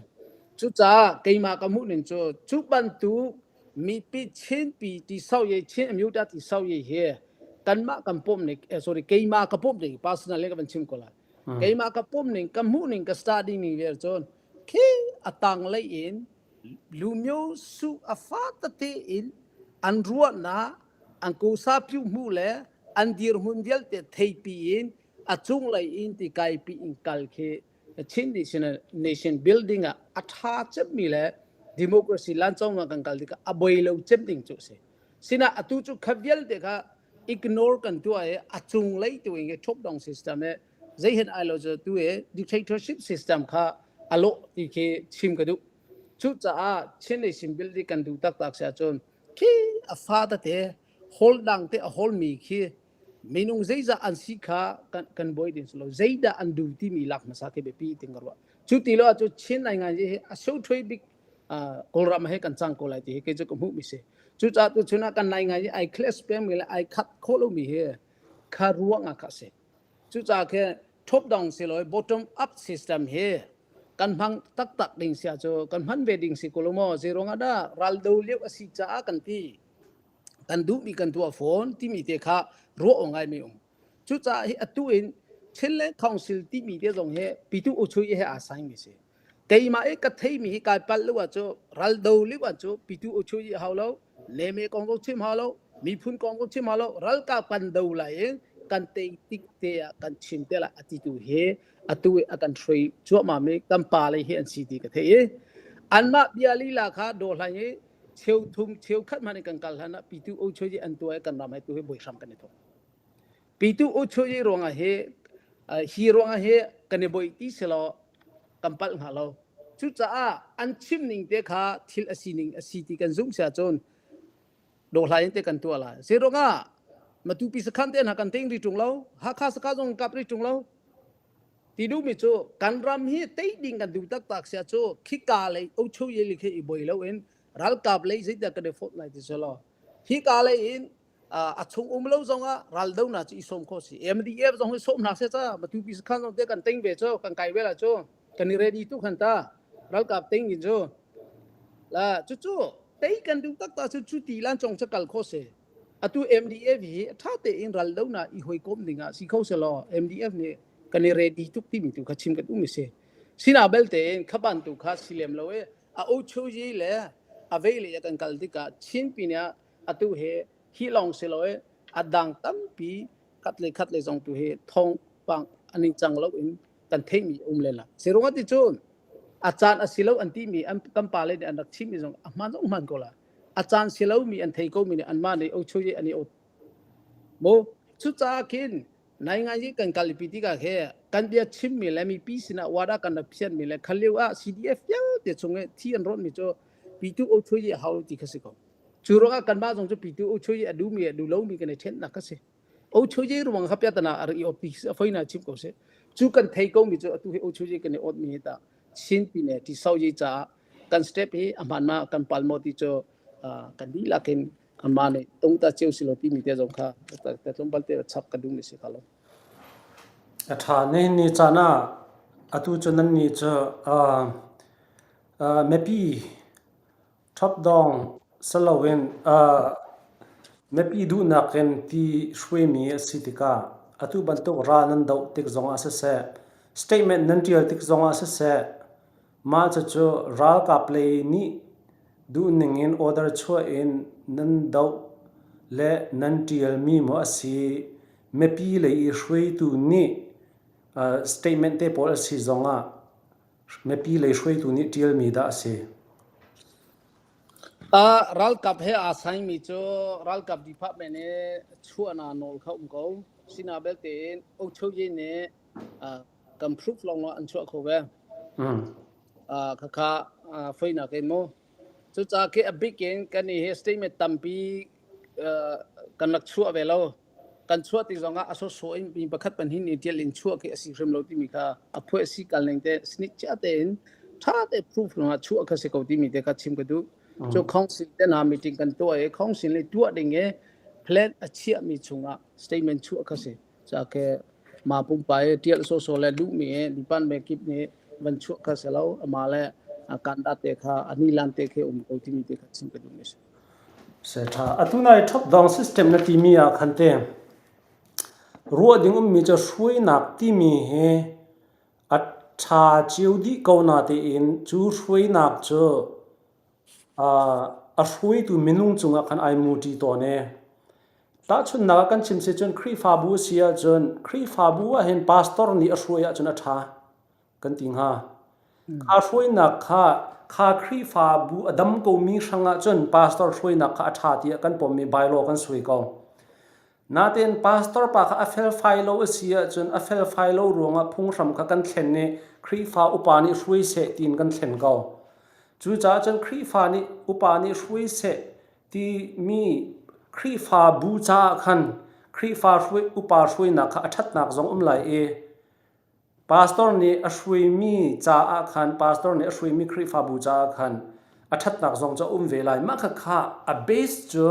Cucaah keimah ka hmuh ning cu cu bantuk mipi Chinpi ti sau ye Chin Amyuta ti sau ye hi kanmah kan pom ning sorry keimah ka pom ning personal ka van chim ko lai. Keimah ka pom ning ka hmuh ning ka study ning vial cun khi a tang lei in lumyo su a fa tete in an ruahnak an kusa pyu hmu le an dirhmun vialte theipi in a cunglei in ti kaipi in kal khi Chin Nation, nation building ah a ṭha cemmi le democracy lancong ah kan kal tikah a boi lo cem ding cu a si. Sinah atu cu kha vialte kha ignore kan tuah i a cunglei tu in top down system he zei hen ai lo cu tu i dictatorship system kha a lawh ti khi chim ka duh. Cucaah Chin Nation building kan duh taktak si ahcun khi a fa tete hol dang te a holmi khi minung zeizah an si kha kan, kan buai ding si lo zeidah an duh timi lak hmasa khi biapi ting ka ruah cu ti lo ahcun Chin nai ngai hi a sothui bik Kawlram he kan cang ko lai ti hi kei cu ka hmuh mi si. Cucaah tuchun ah kan nai ngai i ai clash pengmi le ai khat khawh lomi hi kha ruang ah kha a si. Cucaah khi top down si lo i bottom up system hi kan hmang taktak ding sia cu kan hman ve ding si ko lo maw? Zeiruang ah dah raldo lio a si caah kan ti. Kan duhmi kan tuah fawn timi te kha ruah awk ngaimi um. Cucaah hi atu in Chinland Council timi te zong hi Pitu Uchuyi he aa saingmi si. Keimah i ka theimi hi kai palh lo ahcu raldo lio ahcu Pitu Uchuyi hau lo, Leme kong zong chim hau lo, miphun kong zong chim hau lo, ralkap kan do lai i kan tei tik te ah kan chim te lai a titu hi atu i a kan hruai cuahmah mi kan pa lei hi an si ti ka theih i anmah bia lila kha dawhhlai i cheu thum cheu khat hmanh in kan kal hlan ah Pitu Uchuyi an tuah i kan ram he tu hi buai hram kan i thawk. Pitu uchuyi ruangah hi hi ruangah hi kan i boih ti selaw kan palh hnga lo. Cucaah an chim ning te kha thil a sining a si ti kan zumh si ahcun dawhlai in te kan tuah lai. Zeiruangah Matupi sakhan te hna kan teng ri ṭung lo, Hakha sakhan zong kap ri ṭung lo. Ti duhmi cu kan ram hi tei ding kan duh taktak si ahcu khika lei uchuyi li khi i boi loin ralkap lei zeidah kan i fawt lai ti selaw hika lei in a chung um lo zongah raldonak cu i sawm khawh si MDF zong hi sawm hna seh ca Matupi sakhan zong te kan teng ve cu kan kai ve la cu kan i ready tu khan ta ralkap teng in cu la cu cu tei kan duh tak ta cu cu ti lan chong cha kal kho se atu MDF hi tha te in raldonak i hoi kom ding ah si kho se law MDF nih kan i ready tuk timi tu kha chim kan um si sina belte in khaban tu kha silem lo e a o chu ji le a vei le kan kal tikah Chin pin ah atu he hi lawng si lo i a dang tampi khat le khat le zong tu hi thawngpang an in cang lo in kan theihmi um len la sirung ati cun a caan a si lo an timi an kan pa le nih an rak chimmi zong a hmaan zong hmaan ko la a caan si lo mi an thei ko mi nih anmah nih o chui an i ot mu cucaah khin nai ngai i kan kalpi tikah he kan bia chimmi le mipi sinah wada kan rak phianmi le khalio ah CDF vialte chung i thi an rawtmi cu pitu o chui a hau ti kha si ko Cu ruangah kanmah zong cu pitu uchuyi a duhmi a duh lomi kan i ṭhennak a si. Uchuyi ruang kha piatana a rak i awpi a foina chim ko seh. Cu kan thei komi cu atu hi uchuyi kan i awtmi hi tah Chin pine ti sau yi caah kan step hi a hmaan ma kan pal maw ti cu kan dihlak in kanmah nih tung ta cio si lo timi te zong kha ta tlawmpal te chap ka duhmi si kha lo. A ṭha ne ni caan ah atu cu nan nih cu mipi Ṭhapdawng si loin mipi duhnak in ti hruaimi a si tikah atu bantuk ral nan doh tik zongah siseh, statement nan ṭial tik zongah siseh, mah cucu ralkap lei nih duhning in order chuah in nan doh le nan ṭialmi maw a si, mipi lei i hruaitu nih statement te pawl a si zongah Mipi lei hruaitu nih ṭialmi dah a si? Uh, ralkap he aa saingmi cu ralkap department i chuahnak nawl kha um ko. Sina belte in Ochoye nih uh, kan proof lawng an chuah kho ve. Mm. Uh, khakha uh, foinak in mu. Cucaah khi a bik in kan i hi statement tampi uh, kan rak chuah ve lo. Kan chuah tik zongah a sawsawh in mi pakhat pahnih nih tial in chuah khi a si hrim lo timi kha a phuah si kal ning te snik chia tein tha te proof lawngah chuah kha si ko timi te kha chim ka duh. Cu council te hna meeting kan tuah i council nih tuah ding i plan a chiahmi chungah statement chuah kha si. Ca ke ma pumpa i tial sawsawh le duhmi i department kip nih van chuah kha si lo ama le kanda te kha ani lan te khi um ko timi te kha chim ka duhmi si. Se ṭha. Atu nai top-down system na timi ah khan te ruah ding ummi cu hruainak timi hi a ṭha cio dih ko na tein cu hruainak cu a hruaitu minung cungah khan ai muṭi tawn i tahchunhnak ah kan chim si cun Khrihfabu a si ahcun Khrihfabu ah hin pastor nih a hruai ahcun a ṭha. kan ti hnga. Kha hruainak kha kha Khrihfabu a dam komi hrang ahcun pastor hruainak kha a ṭha tiah kan pommi bylaw kan sui ko. Natein pastor pa kha a felfai lo a si ahcun a felfai lo ruangah phunghram kha kan thlen i Khrihfa upa nih hruai seh tiin kan thlen ko. Cucaah cun Khrihfa nih upa nih hruai seh timi Khrihfabu caah khan Khrihfa hruai upa hruainak kha a ṭhatnak zong um lai i Pastor nih a hruaimi caah khan pastor nih a hruaimi Khrihfabu caah khan a A ṭhatnak zong cu a um ve lai. Mah khakha a base cu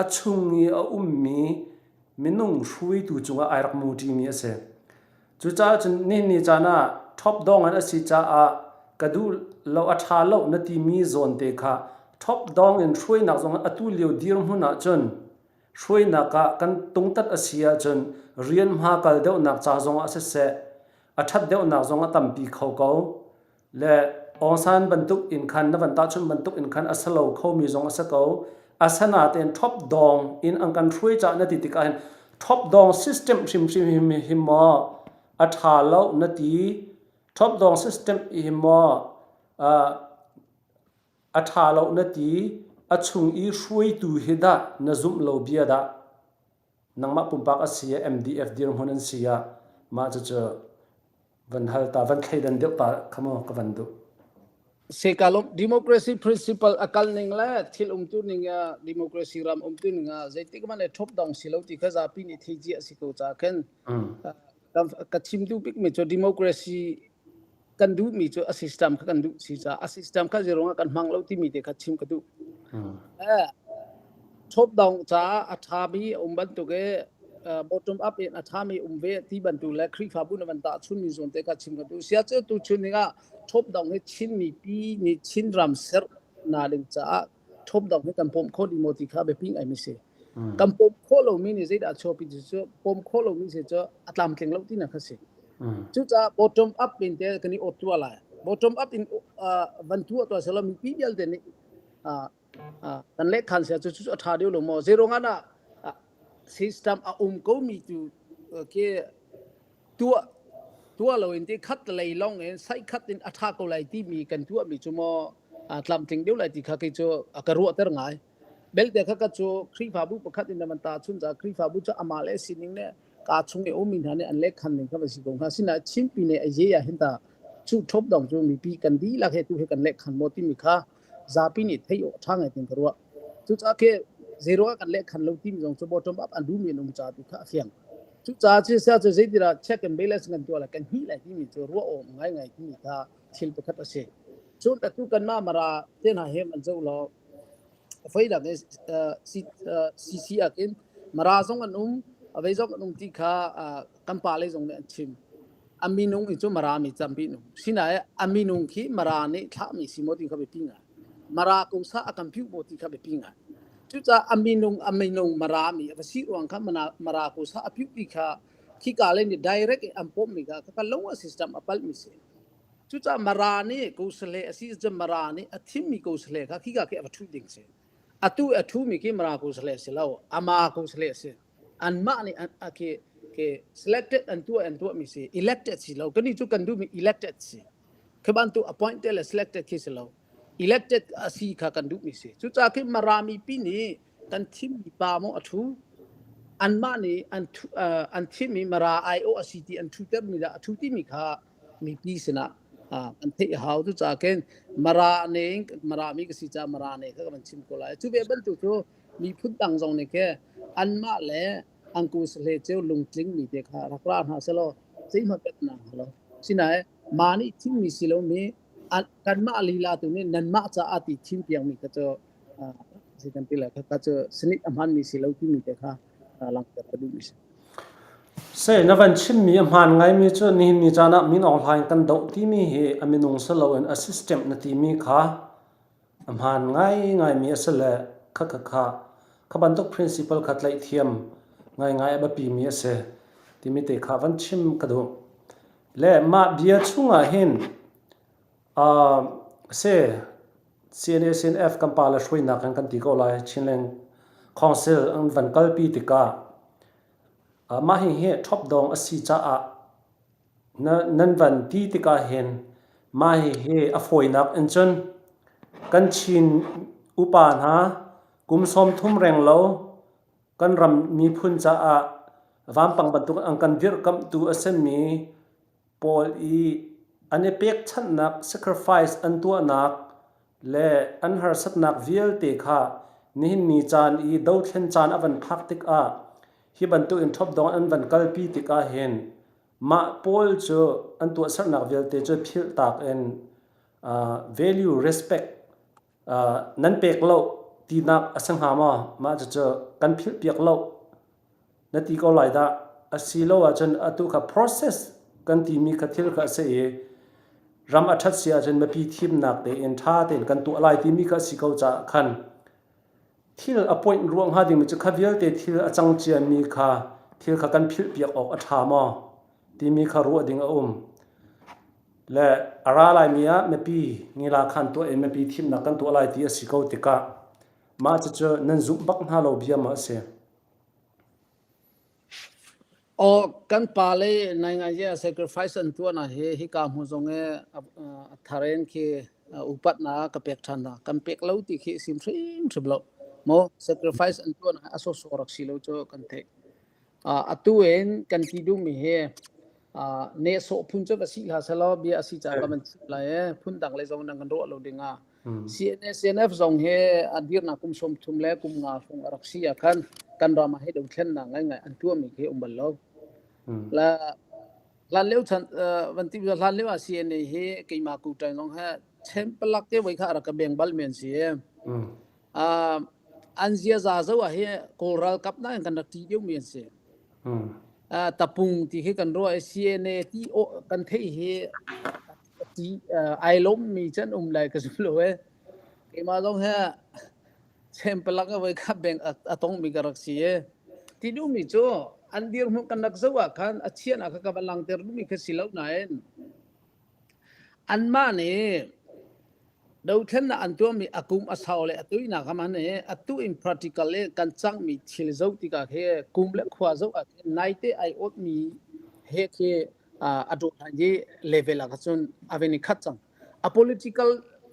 a chung i a ummi minung hruaitu cungah ai rak mu ṭimi a si. Cucaah cun nihin ni caan ah top down an a si caah ka duh lo a ṭha lo na timi zawn te kha top down in hruainak zong atu lio dirhmun ahcun hruainak ah kan tungtat a si ahcun rian hma kal deuhnak ca zongah siseh a ṭhat deuhnak zong a tampi kho ko. Le Aung San bantuk in khan na van tahchunh bantuk in khan a si lo khomi zong a si ko. Asinain top down in an kan hruai cah na ti tikah hin top down system hrimhrim hi hi maw a ṭha lo na ti top down system hi maw a ṭha lo na ti a chung i hruaitu hi dah na zumh lo bia dah nangmah pumpak a si ah MDF dirhmun an si ah mah cucu van hal ta van thleidan deuh ta kha maw ka van duh. Sekalom democracy principle a kal ning le thil umtu ning ah democracy ram umtu ning ah zeitik hmanh le top down si lo ti kha zapi nih thei cia si ko ca khin ka chim duh bik mi cu democracy kan duh mi cu a system kha kan duh si ca a system kha zerong ah kan hmang lo timi te kha chim ka duh. Eh top down caah a ṭhami a um bantuk i bottom up in a ṭhami um ve ti bantuk le Khrihfabu na van tahchunmi zawn te kha chim ka duh. Sia cu tuchun ning ah top down hi Chin mipi nih Chin ram ser na ding caah top down hi kan pawm khawh dih maw ti kha biapi ngaimi si. Kan pawm khawh lomi nih zeidah a chuahpi ti cu pawm khawh lomi si cu a tlamtling lo tinak kha si. Cucaah bottom up in te kan i awt tuah lai. Bottom up in van tuah tuah selaw mipi vialte nih kan leh khan sia cu cu a ṭha deuh lo maw zeiruang ah dah system a um ko mi tu khi tuah tuah lo in ti khat lei long in sai khat in a ṭha ko lai ti mi kan tuah mi cu maw tlamtling deuh lai ti kha kei cu a ka ruahter ngai belte kha ka cu Khrihfabu pakhat in man ta chun ca Khrihfabu cu amah le sining le ka chung i ummi hna nih an leh khan ning kha va si ko hnga sinain Chinpi nih a ye ah hin ta cu ṭhop dong cu mipi kan dihlak he tu he kan leh khan maw timi kha zapi nih theih awk ṭha ngai tin ka ruah. Cucaah khi zeiruang ah kan lehkhan lo timi zong cu bottom up an duhmi an um ca tu kha a fiang. Cucaah cu sia cu zeitidah check and balance kan tuah lai kan hnih lai timi cu ruah awk ngaingai timi kha thil pakhat a si. Cun atu kanmah Mara te hna he man zoh law voidang i CC ah khin Mara zong an um, avei zong an um ti kha kan pa lei zong nih an chim. A minung i cu Mara mi tampi an um. Sinain a minung khi Mara nih thlahmi si maw ti kha biapi ngai. Mara kung sa a kan piu maw ti kha biapi ngai. Cucaah a minung a minung Mara mi a va si ruang kha Mara kung sa a piu ti kha khika le nih direct in an pawmmi kha ka lo a system a palmi si. Cucaah Mara nih kosale a si cun Mara nih a thimmi kosale kha khika khi a va ṭhu ding si. Atu a ṭhumi khi Mara kosale a si lo, ama kosale a si. Anmah nih a khi khi selected an tuah an tuahmi si elected si lo kani cu kan duhmi elected si khi bantuk appointed le selected khi si lo elected a si kha kan duhmi si cucaah khi Marami pi nih kan thimmi pa maw a thu anmah nih an an thimmi Mara IO a si ti an thutermi dah a thu timi kha mipi sinah an theih a hau cucaah khin Mara ne Mara mi ka si caah Mara ne kha ka van chim ko lai cu ve bantuk cu miphun dang zong nih khi anmah le angku sahle ceu lungtling mi te kha rak ra hna selaw zeihmanh pek na hnga lo. Sinain mah nih thimmi si lomi kanmah lila tu nih nanmah caah ti thim piakmi kha cu si kan ti lai kha cu sanit a hmanmi si lo timi te kha langhter ka duhmi si. Se na van chimmi a hmaan ngaimi cu nihin ni caan ah Min Aung Hlaing kan doh timi hi a minung si loin a system na timi kha A hmaan ngaingaimi a si le khakha kha bantuk principle kha tlaih ngaingai a biapimi a si timi te kha van chim ka duh. Le mah bia chungah hin uh, si CNA CNF kan pa le hruainak in kan ti ko lai Chinland Council an van kalpi tikah uh, mah hi hi top dong a si caah Nan van ti tikah hin mah hihi a fawinak in cun kan Chin upa hna kum 30 renglo kan ram miphun caah vampang bantuk an kan dirhkamhtu a simi pawl i an i pekchanhnak sacrifice an tuahnak le an harsatnak vialte kha nihin ni caan i dothlen caan a van phak tikah hi bantuk in ṭhawpdong an van kalpi tikah hin mah pawl cu an tuahsernak vialte cu philhtak in uh, value respect. Nan pek lo tinak a si hnga maw? Mah cucu kan philhpiak lo na ti ko lai dah. Asilo ahcun atu kha process kan timi kha thil kha a si i ram a ṭhat si ahcun mipi thimnak tein ṭha tein kan tuah lai timi kha a si ko caah khan thil a point ruah hnga dingmi cu kha vialte thil a cang ciami kha thil kha kan philhpiak awk a ṭha maw timi kha ruah ding a um. Le a ra laimi ah mipi ngila khan tuah in mipi thimnak kan tuah lai ti a si ko tikah mah cucu nan zumh bak hna lo bia ma a si. Aw kan pa le nai ngai ye sacrifice an tuah na hi hika hmu zong e a tharen khi upat na ka pek than na kan pek lo ti khi sim hrim hrim lo mo sacrifice an tuah na aso so rak si lo chu kan theih Atu in kan ti duhmi hi nehsawh phun cu va si hlah selaw bia a si caah ka van chim lai i phundang lei zong nan kan ruah lo ding ah CNA CNF zong hi a dirnak kum 30 le kum nga hrawng a rak si ah khan kan ram ah hi dothlennak ngaingai an tuahmi khi um bal lo. La hlan lio chan van ti hlan lio ah CNA hi keimah kuṭai zong he chempalak te voi kha a rak ka beng bal men si. An ziaza zoh ah hi Kawl ralkap nakin kan rak ṭih deuhmi an si. Tapung ti khi kan ruah i CNA ti kan theih hi ti ai lawmmi cu an um lai ka zum lo ee. Keimah zong hi chempalak a voi kha bank a tongmi ka rak si i ti duhmi cu an dirhmun kan rak zoh ah khan a chian ah kha ka van langhter duhmi kha si lo nain Anmah nih dothlennak an tuahmi a kum a sau le a tuinak a man i atu in practical in kan cangmi thil zoh tikah khi kum le khua zoh ah khin naite ai awtmi he khi a dawt hlan i level ah cun a van i khat cang. A political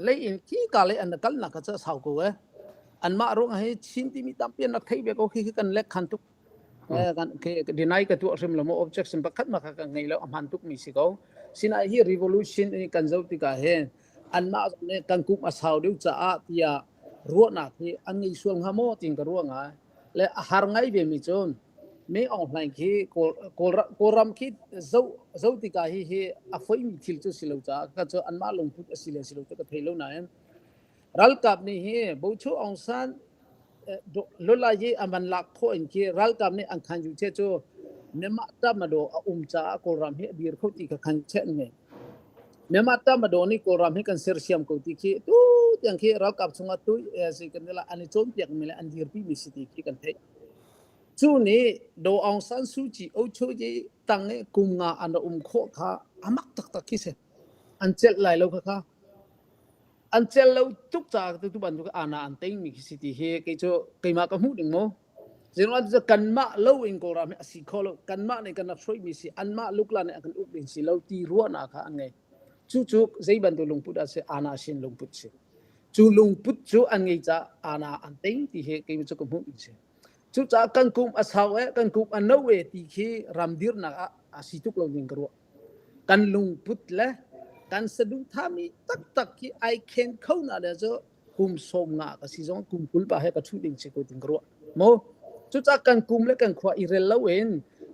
lei in khi ka lei an kalnak kha cu a sau ko eh. Anmah ruangah hi Chin timi tampi an rak theih ve ko khi khi kan lek khan tuk. Kan deny ka tuah hrim lo maw objection pakhat ma kha ka ngei lo a hman tuk mi si ko sinain hi revolution in kan zoh tikah hin anmah zong nih kan kum a sau deuh caah tiah ruahnak hi an ngei sual hnga maw tiin ka ruah ngai le a har ngai ve mi cun Min Aung Hlaing khi Kawlram khi zo zo tikah hi hi a foi mi thil cu si lo caah ka cu anmah lungput a si le si lo cu ka thei lo nain ralkap nih hi Bochu Aung San Lulai hi a man lak khawh in khi ralkap nih an khan yu che cu Myanmar Tatmadaw a um caah Kawlram hi a dir kho ti kha khan che an ngei. Myanmar Tatmadaw nih Kawlram hi kan sersiam ko ti khi tu tiang khi ralkap chungah tu si kan la an i cawnpiak mi le an dirpi mi si ti khi kan theih. Cu nih Daw Aung San Suu Kyi Ochoye tang i kum nga an um khawh kha amak taktak khi si. An celh lai lo kha kha. An cel lo tuk caah tu bantuk ana an teimi khi si ti hi kei cu keimah ka hmuh ding mu. Zeiruang ah kanmah lo in Kawlram hi a si kho lo. Kanmah nih kan rak hruaimi si anmah lukla nih a kan uk ding si lo ti ruahnak kha an ngei. Cucu zei bantuk lungput ah si ana sin lungput si. Cu lungput cu an ngei caah ana an tei ti hi keimah cu ka hmuh ding si. Cucaah kan kum a sau e kan kum a no e ti khi ram dirnak ah a si tuk lo ning ka ruah. Kan lungput le kan saduhthahmi taktak hi ai khen kho na le cu kum 50 ka si zong kum 20 pa he ka ṭhu ding si ko ting ka ruah. Mu cucaah kan kum le kan khua i rel loin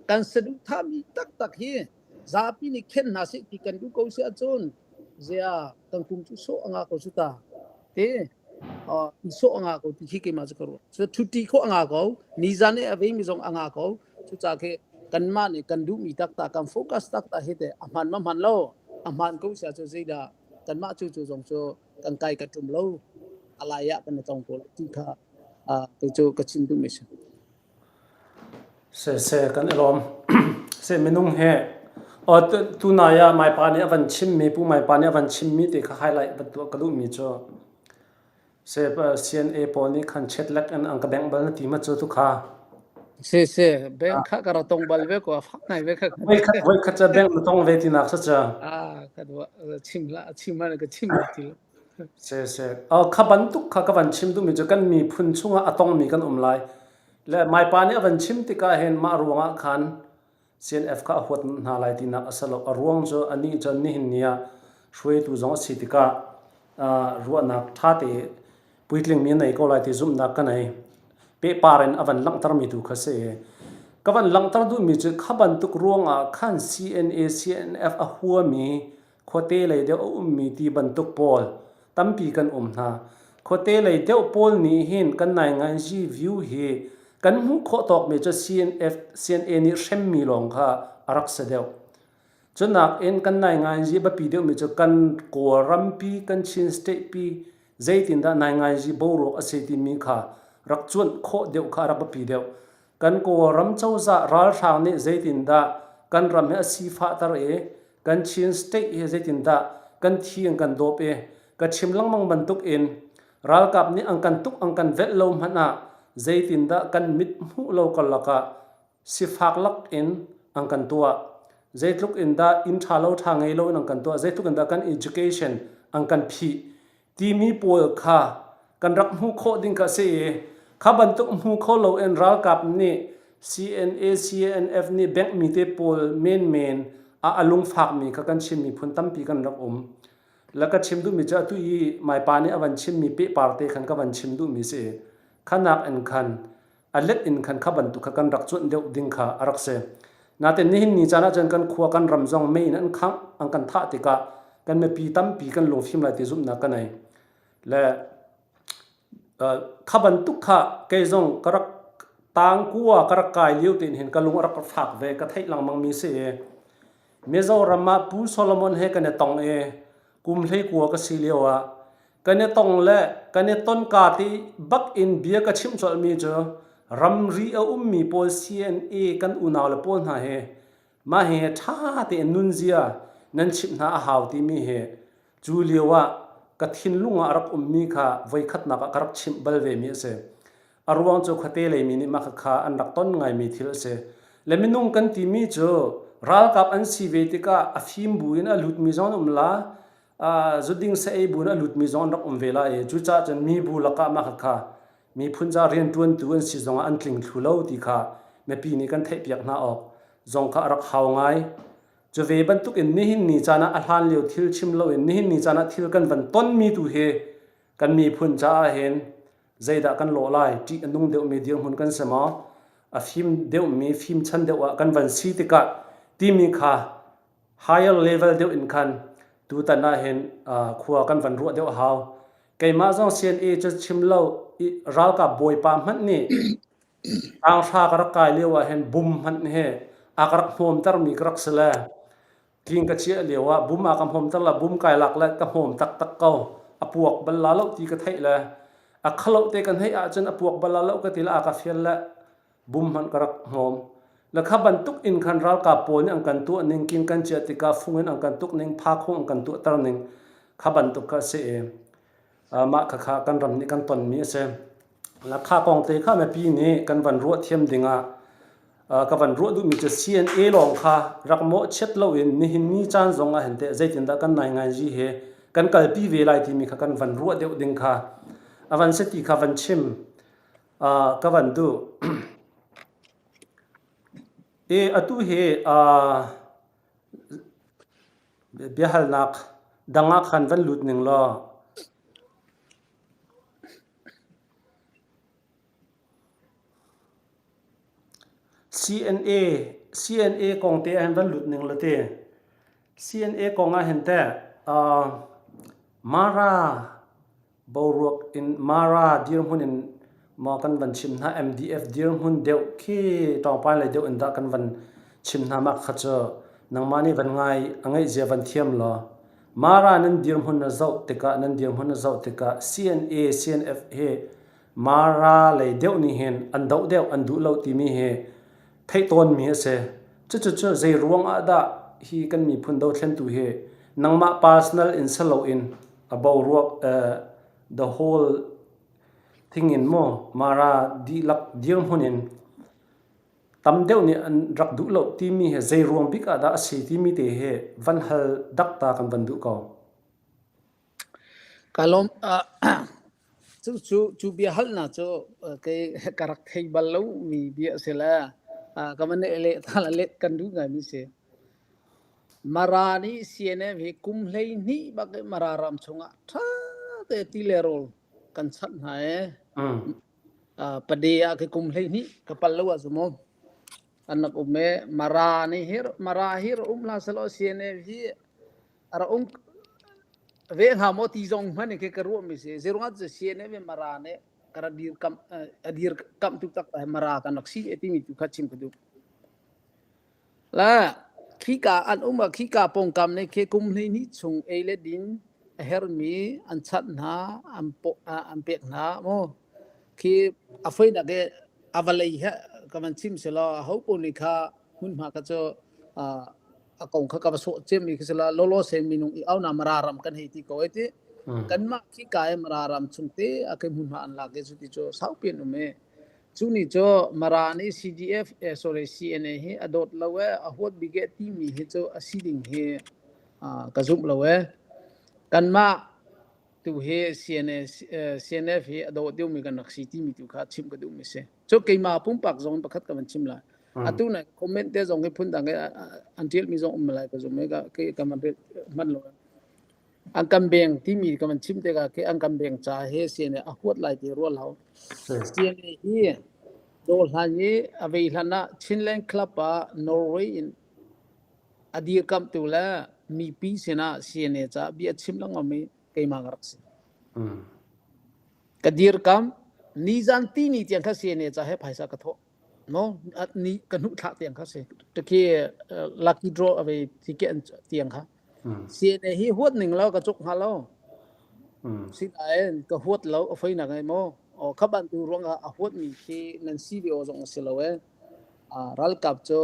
kan saduhthahmi taktak hi zapi nih khen hna sih ti kan duh ko si ahcun zia kan kum cu sawh a ngah ko cu ta te i sawh a ngah ko ti khi keimah cu ka ruah. So ṭhuṭi khawh a ngah ko nizan i a veimi zong a ngah ko Cucaah khi kanmah nih kan duhmi taktak kan focus taktak hi teh a hman ma hman lo a hman ko sia cu zeidah kanmah cu cu zong cu kan kai ka ṭum lo a lai ah kan i tong ko lai ti kha kei cu ka chim duhmi si. Se se kan i lawm. Se minung he tu nai ah Maipa nih a van chimmi Pu Maipa nih a van chimmi te kha highlight van tuah ka duhmi cu CNA pawl nih khan chetlek in an ka bengh bal na ti ma cu tu kha. Si si bank kha ka ra tong bal ve ko fak ngai ve kha. Voi khat voi khat ca bank na tong ve ti nak sa cha. Ah ka dua chim la chim ma ka chim la ti lo. Si si. Kha bantuk kha ka van chim duhmi cu kan miphun chungah a tongmi kan um lai. Le maipa nih a van chim tikah hin mah ruangah khan CNF kha a huat hna lai tinak a si lo. A ruang cu anih cun nihin ni ah hruaitu zong a si tikah ruahnak ṭha te puitlingmi a nei ko lai ti zumhnak ka nei. Pehpar in a van langhtermi tu kha si. Ka van langhter duhmi cu kha bantuk ruangah khan CNA, CNF a huami khuate lei deuh a ummi ti bantuk pawl tampi kan um hna. Khuate lei deuh pawl nih hin kan nainganzi view hi kan hmuh khawh tawkmi cu CNF, CNA nih hremmi lawng kha a rak si deuh. Cunak in kan nainganzi biapi deuhmi cu kan Kawlrampi, kan Chin state pi zeitindah nainganzi boruak a si timi kha rak cuanh khawh deuh kha a rak biapi deuh. Kan Kawlram cozah ralhrang nih zeitindah kan ram hi a sifahter i kan Chin state hi zeitindah kan thi an kan dawp i ka chim lengmang bantuk in ralkap nih an kan tuk an kan velh lo hmanh ah zeitindah kan mit hmuh lo karlak ah sifak lak in an kan tuah. Zeitluk in dah inn ṭha lo ṭha ngei lo in an kan tuah, zeitluk in dah kan education an kan phih timi pawl kha kan rak hmuh khawh ding kha a si i kha bantuk hmu kho loin ralkap nih CNA CNF nih bank mi te pawl menmen ah a lungfakmi kha kan Chin miphun tampi kan rak um. La ka chim duhmi cu atu i maipa nih a van chimmi pehpar te khan ka van chim duhmi si i khanak in khan a let in khan kha bantuk kha kan rak cuanh deuh ding kha a rak si. Natin nihin ni caan ahcun kan khua kan ram zong mei in an khangh an kan thah tikah kan mipi tampi kan lungfim lai ti zumhnak ka nei. Le kha bantuk kha kei zong ka rak tangkua ka rak kai lio tein hin ka lung a rak fak ve ka theih lengmang mi si i Mizoram ah Pu Solomon he kan i tong i kum 19 ka si lio ah kan i tong le kan i ton ka ti bak in bia ka chimh colhmi cu ramri a ummi pawl CNA kan unau le pawl hna he mah hi ṭha tein nunzia nan chimh hna a hau timi hi cu lio ah ka thinlung ah a rak ummi kha voikhatnak ah ka rak chimh bal vemi a si. A ruang cu khuate leimi nih mah khakha an rak ton ngaimi thil a si. Le minung kan timi cu ralkap an si ve tikah a fim bu in a lutmi zong an um la, zuding sa ei bu in a lutmi zong an rak um ve lai i cucaah cun mibu lakah mah khakha miphun ca rianṭuantu an si zongah an tling thlu lo ti kha mipi nih kan theihpiak hna awk zong kha a rak hau ngai. Cu ve bantuk in nihin ni caan ah a hlan lio thil chim loin nihin ni caan ah thil kan van tonmi tu hi kan miphun caah hin zeidah kan lawh lai ṭih a nung deuhmi dirhmun kan si maw a fim deuhmi fimchan deuh ah kan van si tikah timi kha higher level deuh in khan tutan ah hin khua kan van ruah deuh a hau. Keimah zong CNA cu chim lo ralkap bawipa hmanh nih tanghra ka rak kai lio ah hin bum hmanh he a ka rak hmawmtermi ka rak si le tling ka chiah lio ah bum a ka hmawmter la bum kai lak le ka hmawm taktak ko a puak bal la lo ti ka theih le a khalo te kan heih ahcun a puak bal la lo ka ti le a ka fial le bum hmanh ka rak hnawm. Le kha bantuk in khan ralkap pawl nih an kan tuah ning, king kan chiah tikah fung in an kan tuk ning, phakhung an kan tuahter ning kha bantuk kha a si i mah khakha kan ram nih kan tonmi a si. La kha kong te kha mipi nih kan van ruah thiam dingah ka van ruah duhmi cu CNA lawng kha rak mawhchiat loin nihin ni caan zong ah hin teh zeitindah kan nainganzi he kan kalpi ve lai timi kha kan van ruah deuh ding kha a van si ti kha van chim ka van duh. I atu hi biahalnak dang ah khan van lut ning law CNA CNA kong te ah hin van lut ning law ti CNA kong ah hin teh Mara Boruak in Mara dirhmun in maw kan van chim hna MDF dirhmun deuh khi ṭawngpai lei deuh in dah kan van chim hna mak kha cu nangmah nih van ngai a ngeih zia van thiam law Mara nan dirhmun na zoh tikah nan dirhmun na zoh tikah CNA CNF hi Mara lei deuh nih hin an doh deuh an duh lo timi hi theih tawnmi a si. Cucu zei ruang ah dah hi kan miphun dothlentu hi nangmah personal in si loin a boruak the whole thing in maw Mara dihlak dirhmun in tam deuh nih an rak duh lo timi hi zei ruang bik ah dah a si timi te hi van hal dakta kan van duh ko. Ka lawm. Cu cu cu bia halnak cu kei ka rak thei bal lo mi bia a si le ka van le let kan duh ngai mi si. Mara nih CNF hi kum 12 bak i Mara ram chungah ṭha te ti le rawl kan chanh hna i pade ah khi kum 12 ka pal lo ah cu mu an rak um i Mara nih hi Mara hi ra um hlah selaw CNF hi a ra um. Ve hnga maw ti zong hmanh in khi ka ruahmi si. Zeiruangah cu CNF in Mara nih ka rak dirkamh a dirkamh tu tak Mara kan rak si timi tu kha chim ka duh. La khika an um ah khika pawngkam nih khi kum 12 chung ei le din a herhmi an chanh hna an an pek hna mu khi a foinak i a vawlei he ka van chim selaw a ho paoh nih kha hmunhma kha cu a kong kha ka va sawh cemmi khi sila lolo sen minung i auna mara ram kan hei ti ko ai ti kanmah khi ka i mara ram chung te a ke hmunhma an lak i cu ti cu saupi an um i cu ni cu mara nih CDF eh, sorry CNA hi a dawt lo e a huat bik e timi hi cu a si ding hi ka zumh lo e kanmah tu hi CNA CNF hi a dawt deuhmi kan rak si timi tu kha chim ka duhmi si Cu keimah pumpak zong pakhat ka van chim lai. Atu na comment te zong hi phundang i an ṭialmi zong um lai ka zum i ka ka man hman lo. An kan beng timi ka van chim tikah khi an kan beng ca he CNA a huat lai ti rual lo. CNA hi dawr hlan i a vei hlan ah Chinland Club ah Norway in a dirkamhtu le mipi sinah CNA caah bia chim lengmang mi keimah ka rak si. Ka dirkamh. Nizan tini tiang kha CNA ca he phaisa ka thawh. No, ni ka hnuh thlah tiang kha si. Takhi lucky draw ave ticket an tiang kha. CNA hi huat ning lo ka cuk hnga lo. Sinain ka huat lo a foi nak ai mo. O khaban tu ruang ah a huat mi khi nan si ve o zong si lo e. Ralkap cu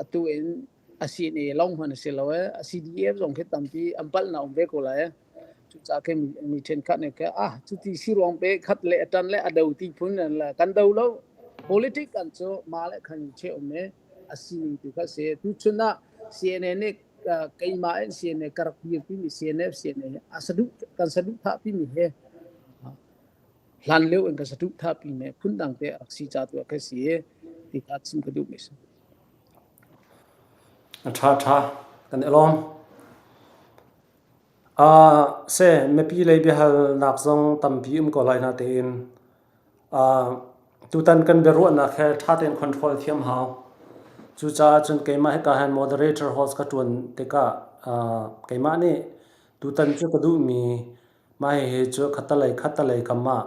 atu in a CNA lawng hmanh a si lo ee. A CDF zong khi tampi an palhnak um ve ko lai ee. Cucaah khin mi ṭhenkhat nih khin ah cuti si ruang pe khat le a ṭan le a do ti phun an la kan do lo. Politic kan cu mah le khan che um i a sining tu kha si. Tuchun ah CNA nih keimah in CNA ka rak dirpi mi CNF CNA a saduh kan saduhthah pimi he hlan lio in kan saduhthah pimi phundang te a rak si ca tu ah khin si ti kha chim ka duh mi si. A ṭha ṭha kan i lawm. Seh mipi lei biahalnak zong tampi um ko lai natein tutan kan biaruahnak he ṭha tein control thiam hau. Cucaah cun keimah hika hin moderator host ka ṭuan tikah keimah nih tutan cu ka duhmi mah hihi cu khattalei khattalei kam ah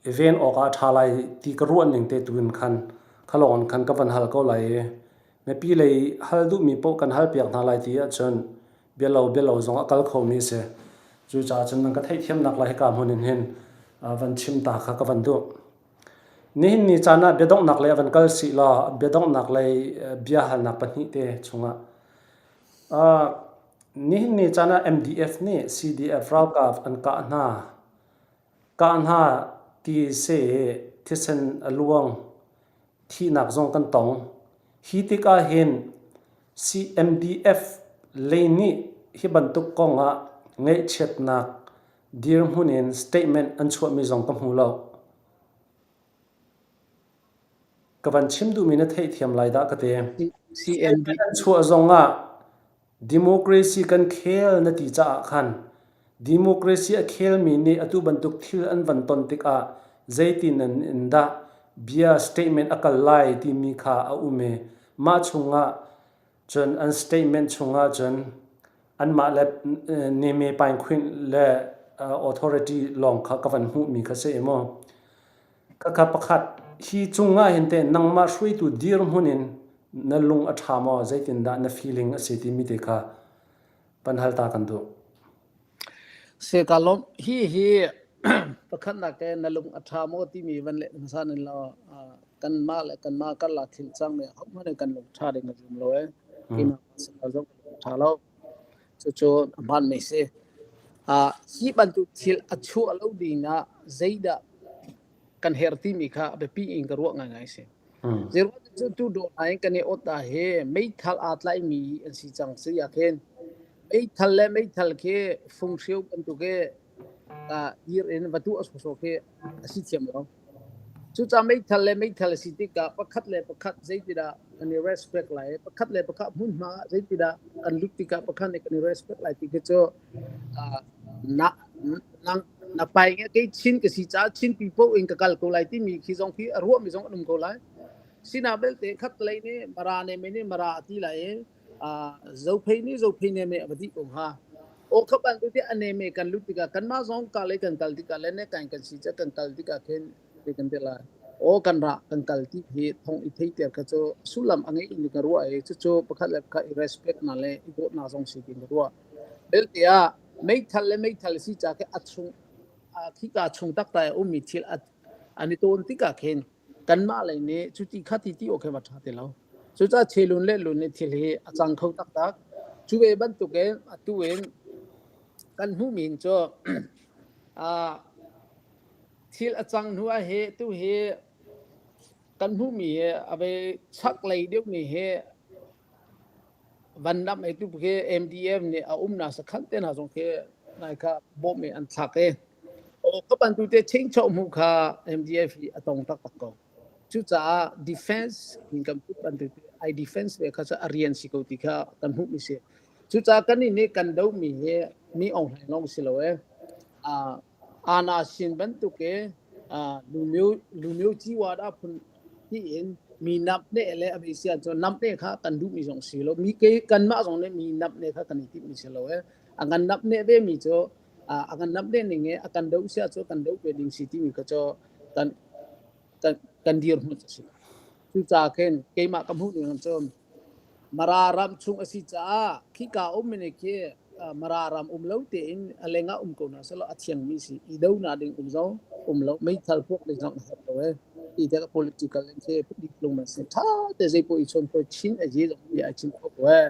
i ven awkah a ṭha lai ti ka ruah ning te tu in khan khalawng in khan ka van hal ko lai i mipi lei hal duhmi paoh kan halpiak hna lai ti ahcun bialo bialo zong a kal khomi a si. Cucaah cun nan ka theihthiamnak lai hika hmun in hin van chim ta kha ka van duh. Nihin ni caan ah biadonghnak lei a van kal sih law biadonghnak lei bia halnak pahnih te chungah nihin ni caan ah MDF nih CDF ralkap an kah hna Kah hna ti seh i thisen a luang, thihnak zong kan tong. Hi tikah hin CMDF lei nih hi bantuk kong ah ngaihchiatnak dirhmun in statement an chuahmi zong ka hmu lo. Ka van chim duhmi na theihthiam lai dah ka ti. CMD Statement an chuah zong ah Democracy kan khel na ti caah khan democracy a khelmi nih atu bantuk thil an van ton tikah zeitin in dah bia statement a kal lai timi kha a um i mah chungah cun an statement chungah cun anmah le Neme Paing Khwin le authority lawng kha ka van hmuhmi kha si i mu. Khakha pakhat hi cungah hin teh nangmah hruaitu dirhmun in na lung a ṭha maw zeitindah na feeling a si timi te kha van hal ta kan duh. Se ka lawm hi hi pakhatnak te na lung a ṭha maw timi van leh hmasa nin law kanmah le kanmah karlak thil cang mi ahohmanh in kan lung ṭha ding ka zum lo ee. Keimah zong ka lung ṭha lo. Cucu a hmaanmi si. Hi bantuk thil a chuah lo ding ah zeidah kan herh timi kha a biapi in ka ruah ngaingai si. Zeiruang cu tu dawh hna in kan i ot ah hi meithal aa tlaimi an si cang si ah khin meithal le meithal khi funghreu bantuk i dir in va tuah sawsawh khi a si thiam lo. Cucaah meithal le meithal a si tikah pakhat le pakhat zeitindah kan i respect lai, pakhat le pakhat hmunhma ah zeitindah kan lut tikah pakhat nih kan i respect lai ti khi cu na nang na pai nge kei Chin ka si caah Chin pipo in ka kal ko lai timi khi zong khi a ruahmi zong an um ko lai. Sina belte khat lei nih Mara ne me nih Mara a ti lai i Zophei nih Zophei ne me a va dih ko hnga. Aw kha bantuk ti a neme kan lut tikah kanmah zong ka lei kan kal tikah le ne kan kan si ca kan kal tikah khin te kan ti lai. Aw kan ra kan kal ti hi thong i theiter kha cu sullam a ngei in ka ruah i cucu pakhat le pakhat i respect na le i dawtnak zong si tin ka ruah. Belte ah meithal le meithal si ca khi a chung khika chung taktak i ummi thil an i tawn tikah khin kanmah lei nih cuti khati ti awk khi va ṭha ti lo. Cucaah chelun le lun nih thil hi a cang kho taktak. Cu ve bantukin atu in kan hmuhmi in cu thil a cang hnu ah hi tu hi kan hmuhmi hi a ve chaklei deuhmi hi van lam ei tu khi MDF nih a umnak sakhan te hna zong khi nai kha bawm in an thlak i aw ka bantu te chingcho hmu kha MDF hi a tong taktak ko. Cucaah defense in kan put bantuk ai defense ve kha cu a rian si ko ti kha kan hmuh mi si. Cucaah kan nih nih kan doh mi hi mi ong hleng lawng si lo e. Ana sin bantuk i lumio ciwa dah phun tiin mi namne le a vei sian cu namne kha kan duhmi zong si lo. Mi ke kanmah zong nih mi namne kha kan i timhmi si lo e. A kan namne ve mi cu a kan namne ning i a kan doh sia cu kan doh ve ding si timi kha cu kan kan kan dirhmun a si. Cucaah khin keimah ka hmuh ning cun Mara ram chung a si caah khika um mi khi Mara ram um lo tein a leng ah um ko hna selaw a thiangmi si i do na ding um zong um lo meithal puak ding zong a herh lo e ti te political in khi diplomacy tha te zei po i chon ko chin a ye zong bi ai chin ko e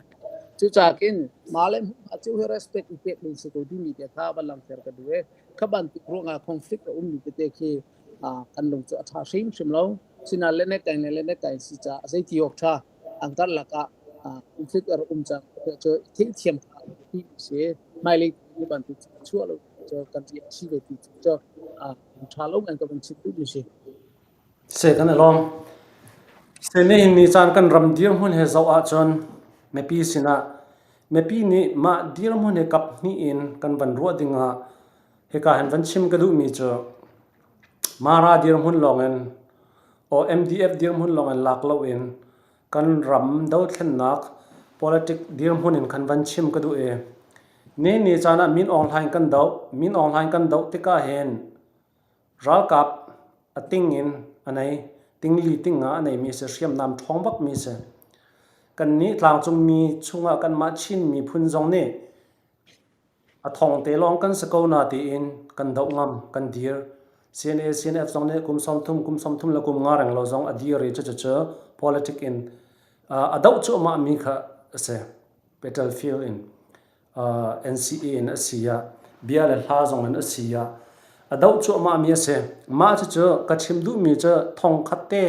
cucaah kin ma le hmu cu hi respect i pek ding si ko timi te kha van langhter ka duh e kha bantuk ruangah conflict a um mi tete khi kan lung cu a ṭha hrimhrim lo. Sinain le ne kai le ne kai si caah zeiti awk ṭha an karlak ah conflict a rak um cang cu theihthiam kha ti si. Hmailei ti bantuk chuah lo cu kan rian si ve ti cu ṭha lo ngai ka van chim duhmi si. Se kan i lawm. Se nihin ni caan kan ram dirhmun he zoh ahcun mipi sinah mipi nih mah dirhmun he kap hnih in kan van ruah dingah hika hin van chim ka duhmi cu Mara dirhmun lawngin aw MDF dirhmun lawngin lak loin kan ram dothlennak politic dirhmun in khan van chim ka duh i ni ni caan ah Min Aung Hlaing kan doh. Min Aung Hlaing kan doh tikah hin ralkap a ting in a nei tingli tinga a neimi si hriamnam ṭhawng bakmi si. Kannih tlangcungmi chungah kanmah Chin miphun zong nih A thong te lawng kan si ko na tiin kan doh ngam, kan dir. CNA, CNF zong nih kum 30, kum 30 le kum nga reng lo zong a dir i cucucu politic in a doh cuahmah mi kha a si. Battlefield in NCA in a si ah, bia le hla zong in a si ah, a doh cuahmah mi a si. Mah cucu ka chim duhmi cu thong khat te,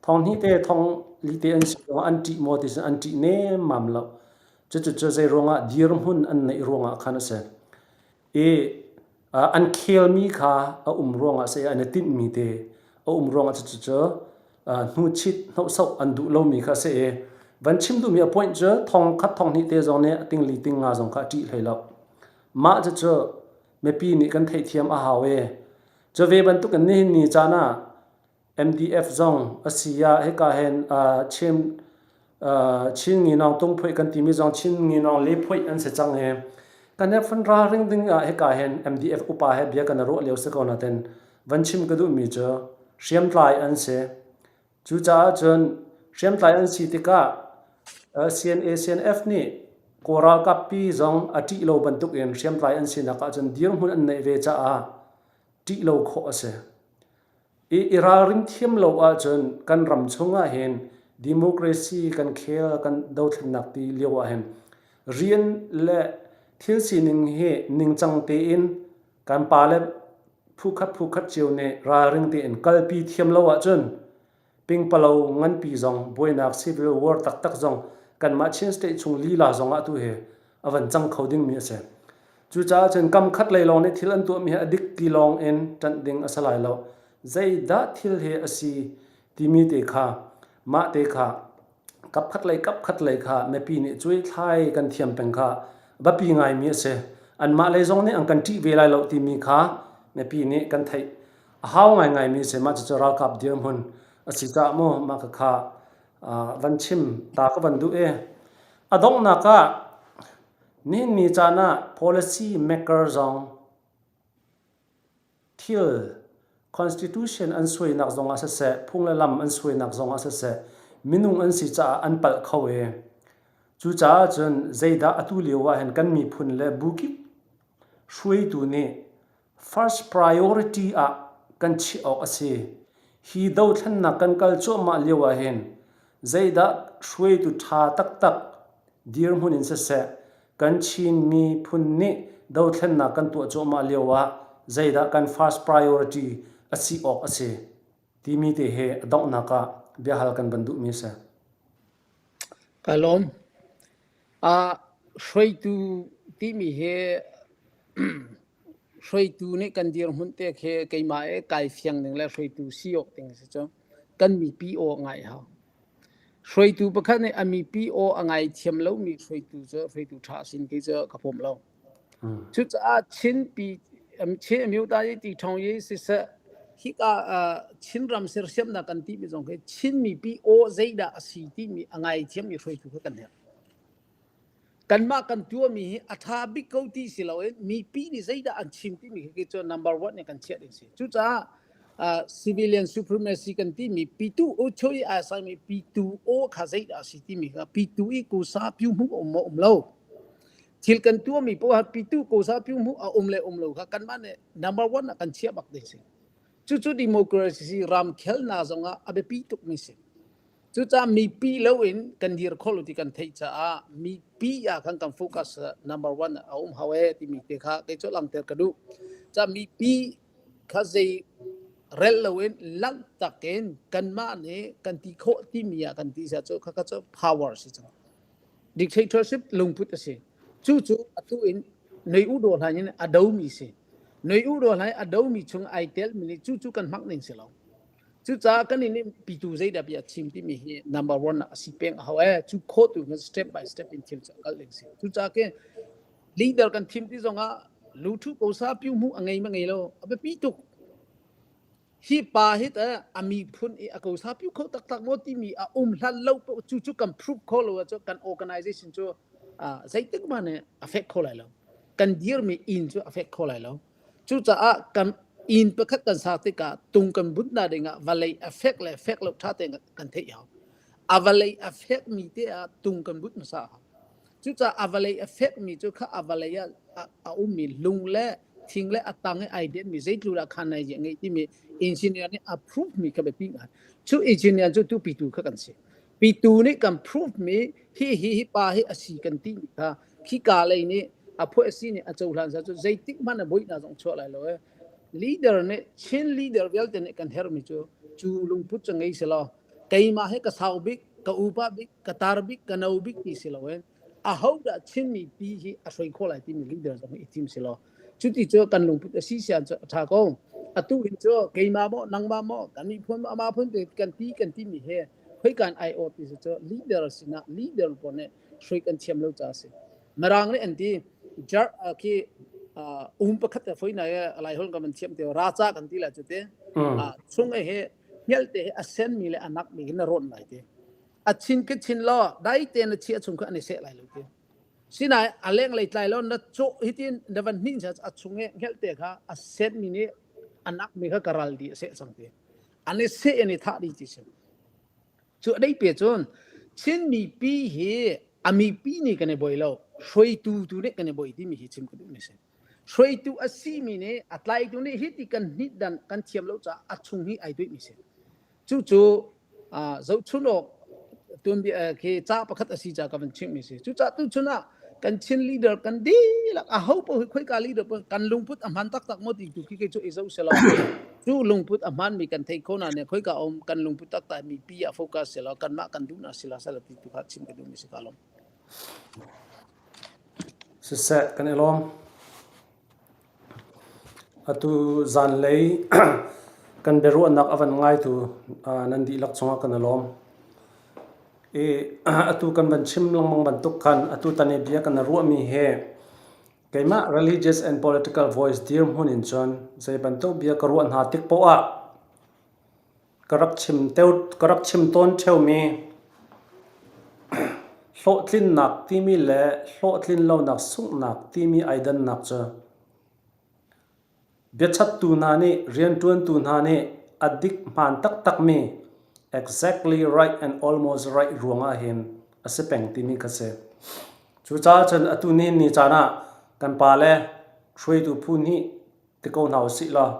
thong hnih te, thong li te an si zong an ṭih maw ti cun an ṭih nemmam lo. Cucu zeiruangah dirhmun an neih ruangah khan a si. I an khelmi kha a um ruangah si an i tinhmi te a um ruangah cucu hnuchit hnohsoh an duh lomi kha a si i van chim duhmi a point cu thong khat thong hnih te zong nih a tingli tinga zong kha a ṭih hlei lo. Mah cucu mipi nih kan theihthiam a hau i cu ve bantukin nihin ni caan ah MDF zong a si ah hika hin Chin Chin Nginawng Tungphuih kan timi zong Chin Nginawng Lephuih an si cang i kan he fun ralring ding ah hika hin MDF upa he bia kan ruah lio si ko natin van chim ka duhmi cu hriamtlai an si. Cucaah cun hriamtlai an si tikah CNA CNF nih Kawl ralkap pi zong a ṭih lo bantukin hriamtlai an sinak ahcun dirhmun an neih ve caah ṭih lo khawh a si. I ralring thiam lo ahcun kan ram chungah hin democracy kan khel kan dothlennak ti lio ah hin rian le thil sining hi ningcang tein kan pale phukhat phukhat cio nih ralring tein kalpi thiam lo ahcun pingpalo nganpi zong buainak civil war taktak zong kanmah Chin state chung lila zong ah tu hi a van cang kho dingmi a si. Cucaah cun kam khat lei lawng nih thil an tuahmi hi a dik ti lawng in ṭanh ding a si lai lo. Zeidah thil hi a si timi te kha mah te kha kap khat lei kap khat lei kha mipi nih cuaithlai kan thiam peng kha biapi ngaimi a si. Anmah lei zong nih an kan ṭih ve lai lo timi kha mipi nih kan theih a hau ngaingaimi a si. Mah cucu ralkap dirhmun a si caah mu mah khakha van chim ta ka van duh i a donghnak ah. Nihin ni caan ah policy maker zong thil constitution an suainak zongah siseh, phung le lam an suainak zongah siseh, minung an si caah an palh kho i cucaah cun zeidah atu lio ah hin kan miphun le bu kip hruaitu nih first priority ah kan chiah awk a si. Hi dothlennak kan kal cuahmah lio ah hin zeidah hruaitu ṭha taktak dirhmun in siseh, kan Chin miphun nih dothlennak kan tuah cuahmah lio ah zeidah kan first priority a si awk a si timi te he a donghnak ah biahal kan van duhmi a si. Ka lawm. Uh, hruaitu timi hi hruaitu nih kan dirhmun te khi keimah e kai fiang ning le hruaitu si awk ding si cu kan mipi aw ngai hau. Hruaitu pakhat nih a mipi aw a ngai thiam lomi hruaitu cu hruaitu ṭha sin kei cu ka pom lo. Cucaah Chinpi Chin Amyota yi ti ṭhong yi siseh hika Chinram sersiamnak kan timi zong khi Chin mipi aw zeidah a si timi a ngai thiammi hruaitu kha kan herh. Kanmah kan tuahmi hi a ṭha bik ko ti si loin mipi nih zeidah an chim timi khi cu number one in kan chiah ding si. Cucaah uh, civilian supremacy kan timi pitu o choi a saimi pitu o kha zeidah a si timi kha pitu i kusa pyu hmu um maw um lo. Thil kan tuahmi poah pitu kosa pyu hmu a um le um lo kha kanmah nih number one ah kan chiah bak ding si. Cucu democracy ramkhelnak zongah a biapi tukmi si. Cucaah mipi loin kan dir kho lo ti kan theih caah mipi ah khan kan focus number one a um hau ee timi te kha kei cu langhter ka duh. Caah mipi kha zei rel loin langhtak in kanmah nih kan ti khawh timi ah kan ti sia cu khakha cu power si cang. Dictatorship lungput a si. Cucu atu in nei u daw hlan in a domi si. Nei u daw hlan a domi chung ai telmi nih cucu kan hmang ning si lo. Cucaah kan in pitu zeidah bia chim timi hi number one ah a si peng a hau ee. Cu khawh tu hin step by step in thil cu a kal ding si. Cucaah ke leader kan thim ti zongah luthu ko sa piu hmu a ngei ma ngei lo a biapi tuk. Hi pa hi ta a miphun i a ko sa piu kho taktak maw timi a um hlan lo cu cu kan prove kho lo cu kan organization cu zeitik hmanh nih a fek kho lai lo. Kan dirmi inn cu a fek kho lai lo. Cucaah kan inn pakhat kan sak tikah tung kan bunh hna dingah vawlei a fek le fek lo ṭha tein kan theih hau. A vawlei a fekmi te ah tung kan bunh hmasa hau. Cucaah a vawlei a fekmi cu kha a vawlei ah a ummi lung le thing le a tang i ai denmi zeitluk dah khan ai ngeih timi engineer nih a proof mi kha biapi ngai. Cu engineer cu tu pitu kha kan si. Pitu nih kan proof mi hi hi hi pa hi a si kan ti mi kha khika lei nih a phuah si nih a cohlan sa cu zeitik hmanh a buihna zong chuah lai lo e leader nih Chin leader vialte nih kan herhmi cu cu lungput cu ngei si law keimah hi ka sau bik ka upa bik ka tar bik ka no bik ti si loin aho dah Chin mipi hi a hruai khawh lai timi leader zong hi i thim si law cuti cu kan lungput a si sian cu a ṭha ko atu hin cu keimah maw nangmah maw kan miphun maw amah phun te kan ti kan timi he khoikan ai awt ti cu leader sinah leader pawl nih hrui kan thiam lo ca si mirang nih an ti jar khi um pakhat te foi na lai hol kan thiam te racha kan ti la chu te chung e he hngal te he a sen mi le anak mi hin na ron lai te a chin ke chin lo dai te na chi a chung kha ani se lai lo te sinai a leng lei tlai lo na cho hitin na van hnin cha a chung e hngal te kha a sen mi nih anak mi kha karal di a se chang te ani se ani tha di ti sim Cu a dei pe cun Chin mipi hi a mipi nih kan i boi lo, hruaitu tu nih kan i boi timi hi chim ka duhmi si. Hruaitu a simi nih a tlaitu nih hi ti kan hnit dan kan thiam lo caah a chung hi ai duihmi si. Cucu zohchun awk tuanbia khi ca pakhat a si ca ka van chimmi si. Cucaah tuchun ah kan Chin leader kan dihlak a ho paoh hi khoika leader paoh kan lungput a hman taktak maw ti tu khi kei cu i zoh selaw cu lungput a hmanmi kan thei kho na ne khoika um kan lungput taktak mi pi ah focus selaw kanmah kan duh na sila sala ti tu kha chim ka duh mi si ka lom Siseh kan i lawm. Atu zanlei kan biaruahnak a van ngaitu nan dihlak cungah kan i lawm. I atu kan van chim lengmang bantuk khan atu tan i bia kan i ruahmi hi keimah religious and political voice dirhmun in cun zei bantuk bia ka ruah hna tik poah ah ka rak chim ka rak chim tawn ṭheumi. Hlawhtlinnak timi le hlawhtlinlonak sunghnak timi ai dannak cu biachattu hna nih rianṭuantu hna nih a dik hmaan taktakmi exactly right and almost right ruangah hin a si peng timi kha si. Cucaah cun atu nihin ni caan ah kan pale hruaitu phu nih ti ko hna usih law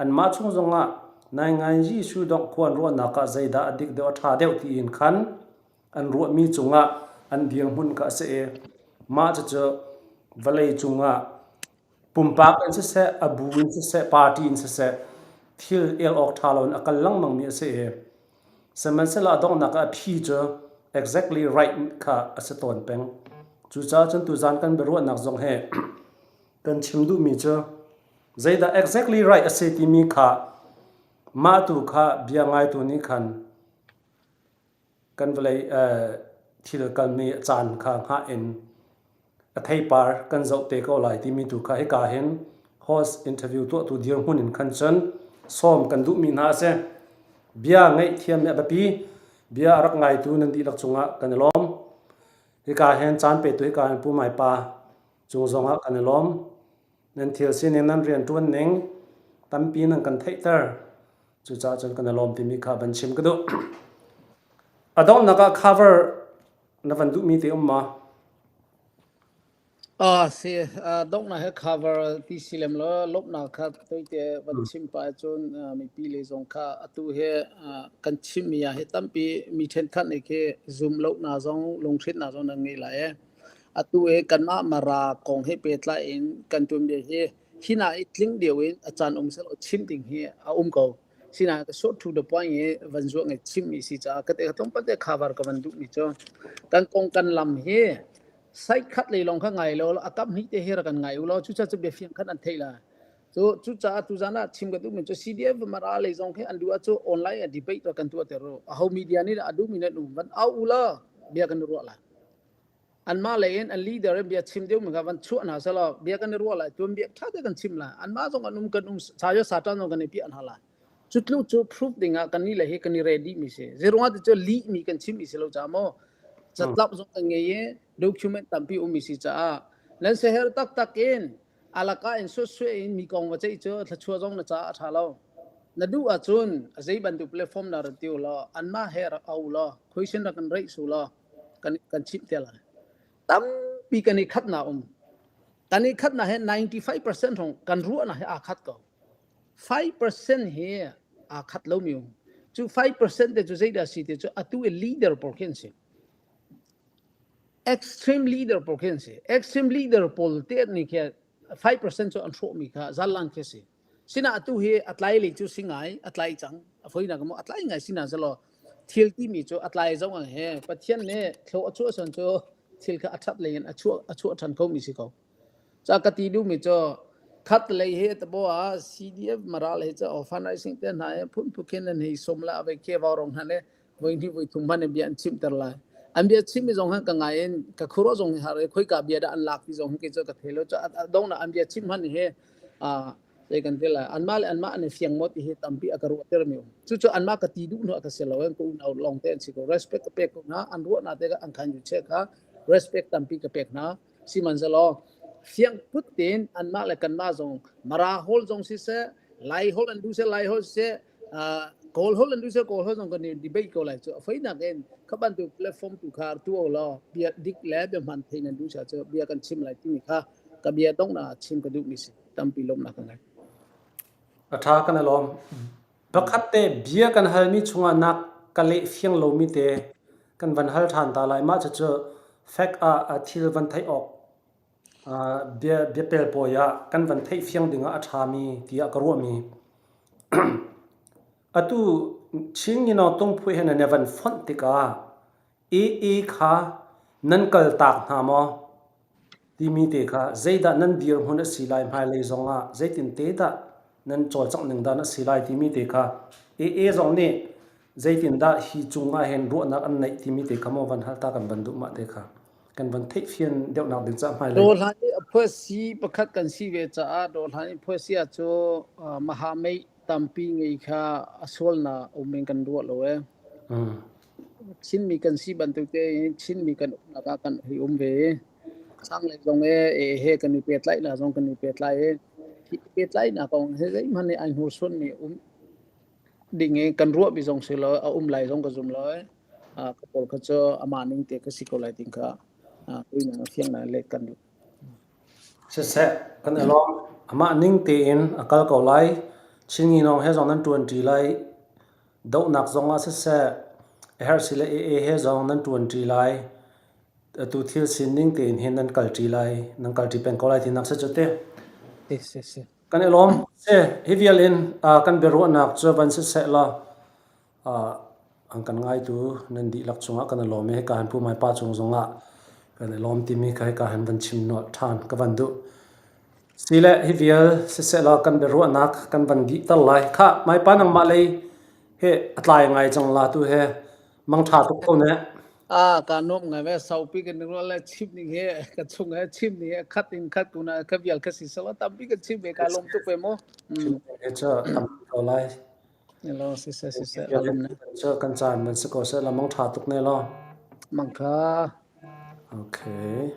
anmah chung zongah naingngai Jesuh dongh khuan ruahnak ah zeidah a dik deuh a ṭha deuh tiin khan an ruahmi cungah an dirhmun kha a si i mah cucu vawlei cungah pumpak in siseh, a bu in siseh, party in siseh thil el awk ṭha loin a kal lengmangmi a si i sihmanhsehlaw a donghnak ah a phi cu exactly right kha a si tawn peng. Cucaah cun tuzaan kan biaruahnak zong hi kan chim duhmi cu zeidah exactly right a si timi kha mah tu kha bia ngaitu nih khan kan vawlei thil kalmi caan kha hngah in a theipar kan zoh te ko lai timi tu kha hika hin host interview tuahtu dirhmun in khan cun sawm kan duhmi hna a si. Bia ngaihthiam hi a biapi. Bia a rak ngaitu nan dihlak cungah kan i lawm. Hika hin caan petu hika hin Pu Mai Pa cung zongah kan i lawm. Nan thil sining nan rianṭuan ning tampi nan kan theihter. Cucaah cun kan i lawm timi kha van chim ka duh. A donghnak ah cover na van duhmi te um ma? Ah si donghnak he cover ti si lem lo lawmhnak kha toite van chim pa cun mipi le zong kha atu he kan chimmi ah hi tampi mi ṭhenkhat nih khi zum lo na zong lunghrinh na zong nan ngei lai e. Atu hi kanmah Mara kong he pehtlai in kan tuanbia hi hina i tling deuh in a caan um selaw chim ding hi a um ko. Sinain ka short to the point i van zuah ngai chimmi si caah ka te ka tlawmpal te cover ka van duhmi cu kan kong kan lam hi side khat lei lawng kha ngai lo a kap hnih te hi rak kan ngai u law cucaah cu biafiang khan an theih lai. Cu cucaah tuzan ah chim ka duhmi cu CDF Mara lei zong khi an duh ahcun online ah debate rak kan tuah ter u. Aho media nih dah a duhmi nan um van au u law bia kan i ruah lai. Anmah lei in an leader in bia chim deuh mi kha van chuah hna selaw bia kan i ruah lai tuan bia ṭha te kan chim lai anmah zong an um kan um sayo satan zong kan i piah hna lai cu tluk cu proof ding ah kan nih le hi kan i ready mi si zeruangah ti cu lih mi kan chim mi si lo ca maw catlap zong kan ngei i document tampi um mi si caah nan seher taktak in alaka in suasue in mi kong va ceih cu thlachua zong na caah a ṭha lo na duh ahcun a zei bantuk platform na rat ti u law anmah he rak au law question rak kan reih su law kan kan chimh te lai tampi kan i khatnak um kan i khatnak he 95% hong kan ruahnak he aa khat ko 5% hi aa khat lomi um cu 5% te cu zeidah si te cu atu i leader pawl khi an si extreme leader pawl khi an si extreme leader pawl te nih khi 5% cu an hrawhmi kha zalang khi si Sina atu hi a tlai lei cu si ngai, a tlai cang. A foinak maw a tlai ngai sina selaw thil timi cu a tlai zong ang he Pathian nih thlo a chuah son cu thil kha a ṭhat lei in a chuah a chuah ṭhan khomi si ko. Ca ka ti duhmi cu khat lei hi tabo ah CDF maral he ca fundraising te hna he phun phukhin an hei som la ave ke vau rong hna le voi hnih voi thum hman in bia an chimter lai. An bia chimmi zong han ka ngai in ka khuro zong hi har i khoika bia dah an lak ti zong hi kei cu ka thei lo. Ca dong na an bia chim hman hi zei kan ti lai anmah le anmah an i fiang maw ti hi tampi a ka ruahter mi um cucu anmah ka ti duh hnu ka si lo ka unau lawng te an si ko respect ka pek ko hna an ruahnak te an khan yu che kha respect tampi ka pek hna sihmanhsehlaw fiang put tein anmah le kanmah zong mara hol zong siseh lai hol an duh seh lai hol siseh kawl hol an duh seh kawl hol zong kan i debate ko lai cu a feinak in kha bantuk platform tu kha tu law bia dik le bia hman thein an duh cu bia kan chim lai timi kha ka bia donghnak ah chim ka duhmi si tampi lawmhnak ka ngei. A ṭha kan i lawm. Pakhat te bia kan halmi chungah nak ka leh fiang lomi te kan van hal ṭhan ta lai. Mah cucu fact ah a thil van theih awk bia biapel pawi ah kan van theih fiang dingah a ṭhami tiah ka ruahmi. Atu Chin Ngino Tungphui he nan i van fonh tikah AA kha nan kaltak hna maw? Timi te kha zeidah nan dirhmun a si lai hmailei zongah zeitin te dah nan cawlcangh ning dan a si lai timi te kha AA zong nih zeitindah hi cungah hin ruahnak an neih timi te kha maw van hal ta kan van duh mah te kha kan van theihfian deuhnak ding caah hmailei. Dawhlan i a phuasi pakhat kan si ve caah dawhlan i phuasi ah cu maha mei tampi ngei kha a sualnak um in kan ruah lo ee. Chinmi kan si bantuk tein Chinmi kan umnak ah kan hei um ve i sanglei zong e he kan i pehtlaihnak zong kan i pehtlai i hi pehtlaihnak kong hi zeihmanh nih ai hnursuanmi um ding i kan ruahmi zong si lo a um lai zong ka zum lo i ka pawl kha cu amah ning te ka si ko lai ting kha tuinak a fiang lai le kan duh. Siseh, kan i lawm. Amah ning tein a kal ko lai. Chin nginawng he zong nan ṭuanṭi lai. Dohnak zong ah siseh, a herh si le AA he zong nan ṭuanṭi lai. Atu thil sining tein hin nan kalṭi lai. Nan kalṭi peng ko lai tinak si cu te. Si, si. Kan i lawm. Si, hi vial in kan biaruahnak cu van siseh law An kan ngaitu nan dihlak cungah kan i lawm i hika hin Pu Mai Pa cung zongah kan i lawm timi kha hika hin van chim nolh ṭhan ka van duh. Sile hi vial sisehlaw kan biaruahnak kan van dihter lai. Khah, Mai Pa nangmah lei he a tlai ngai cang la tu he mangṭha tuk ko ne. Ah, ka nuam ngai ve saupi kan rual le chim ning he ka chung he chim ning he khat in khat kuna ka vial ka si sala tampi kan chim ve ka lawm tuk ve mu. Chim he cha tampi ko lai. Hello, siseh, siseh, alum ne. Kan caan man si ko seh la mang ṭha tuk ne law. Mang ṭha. Okay.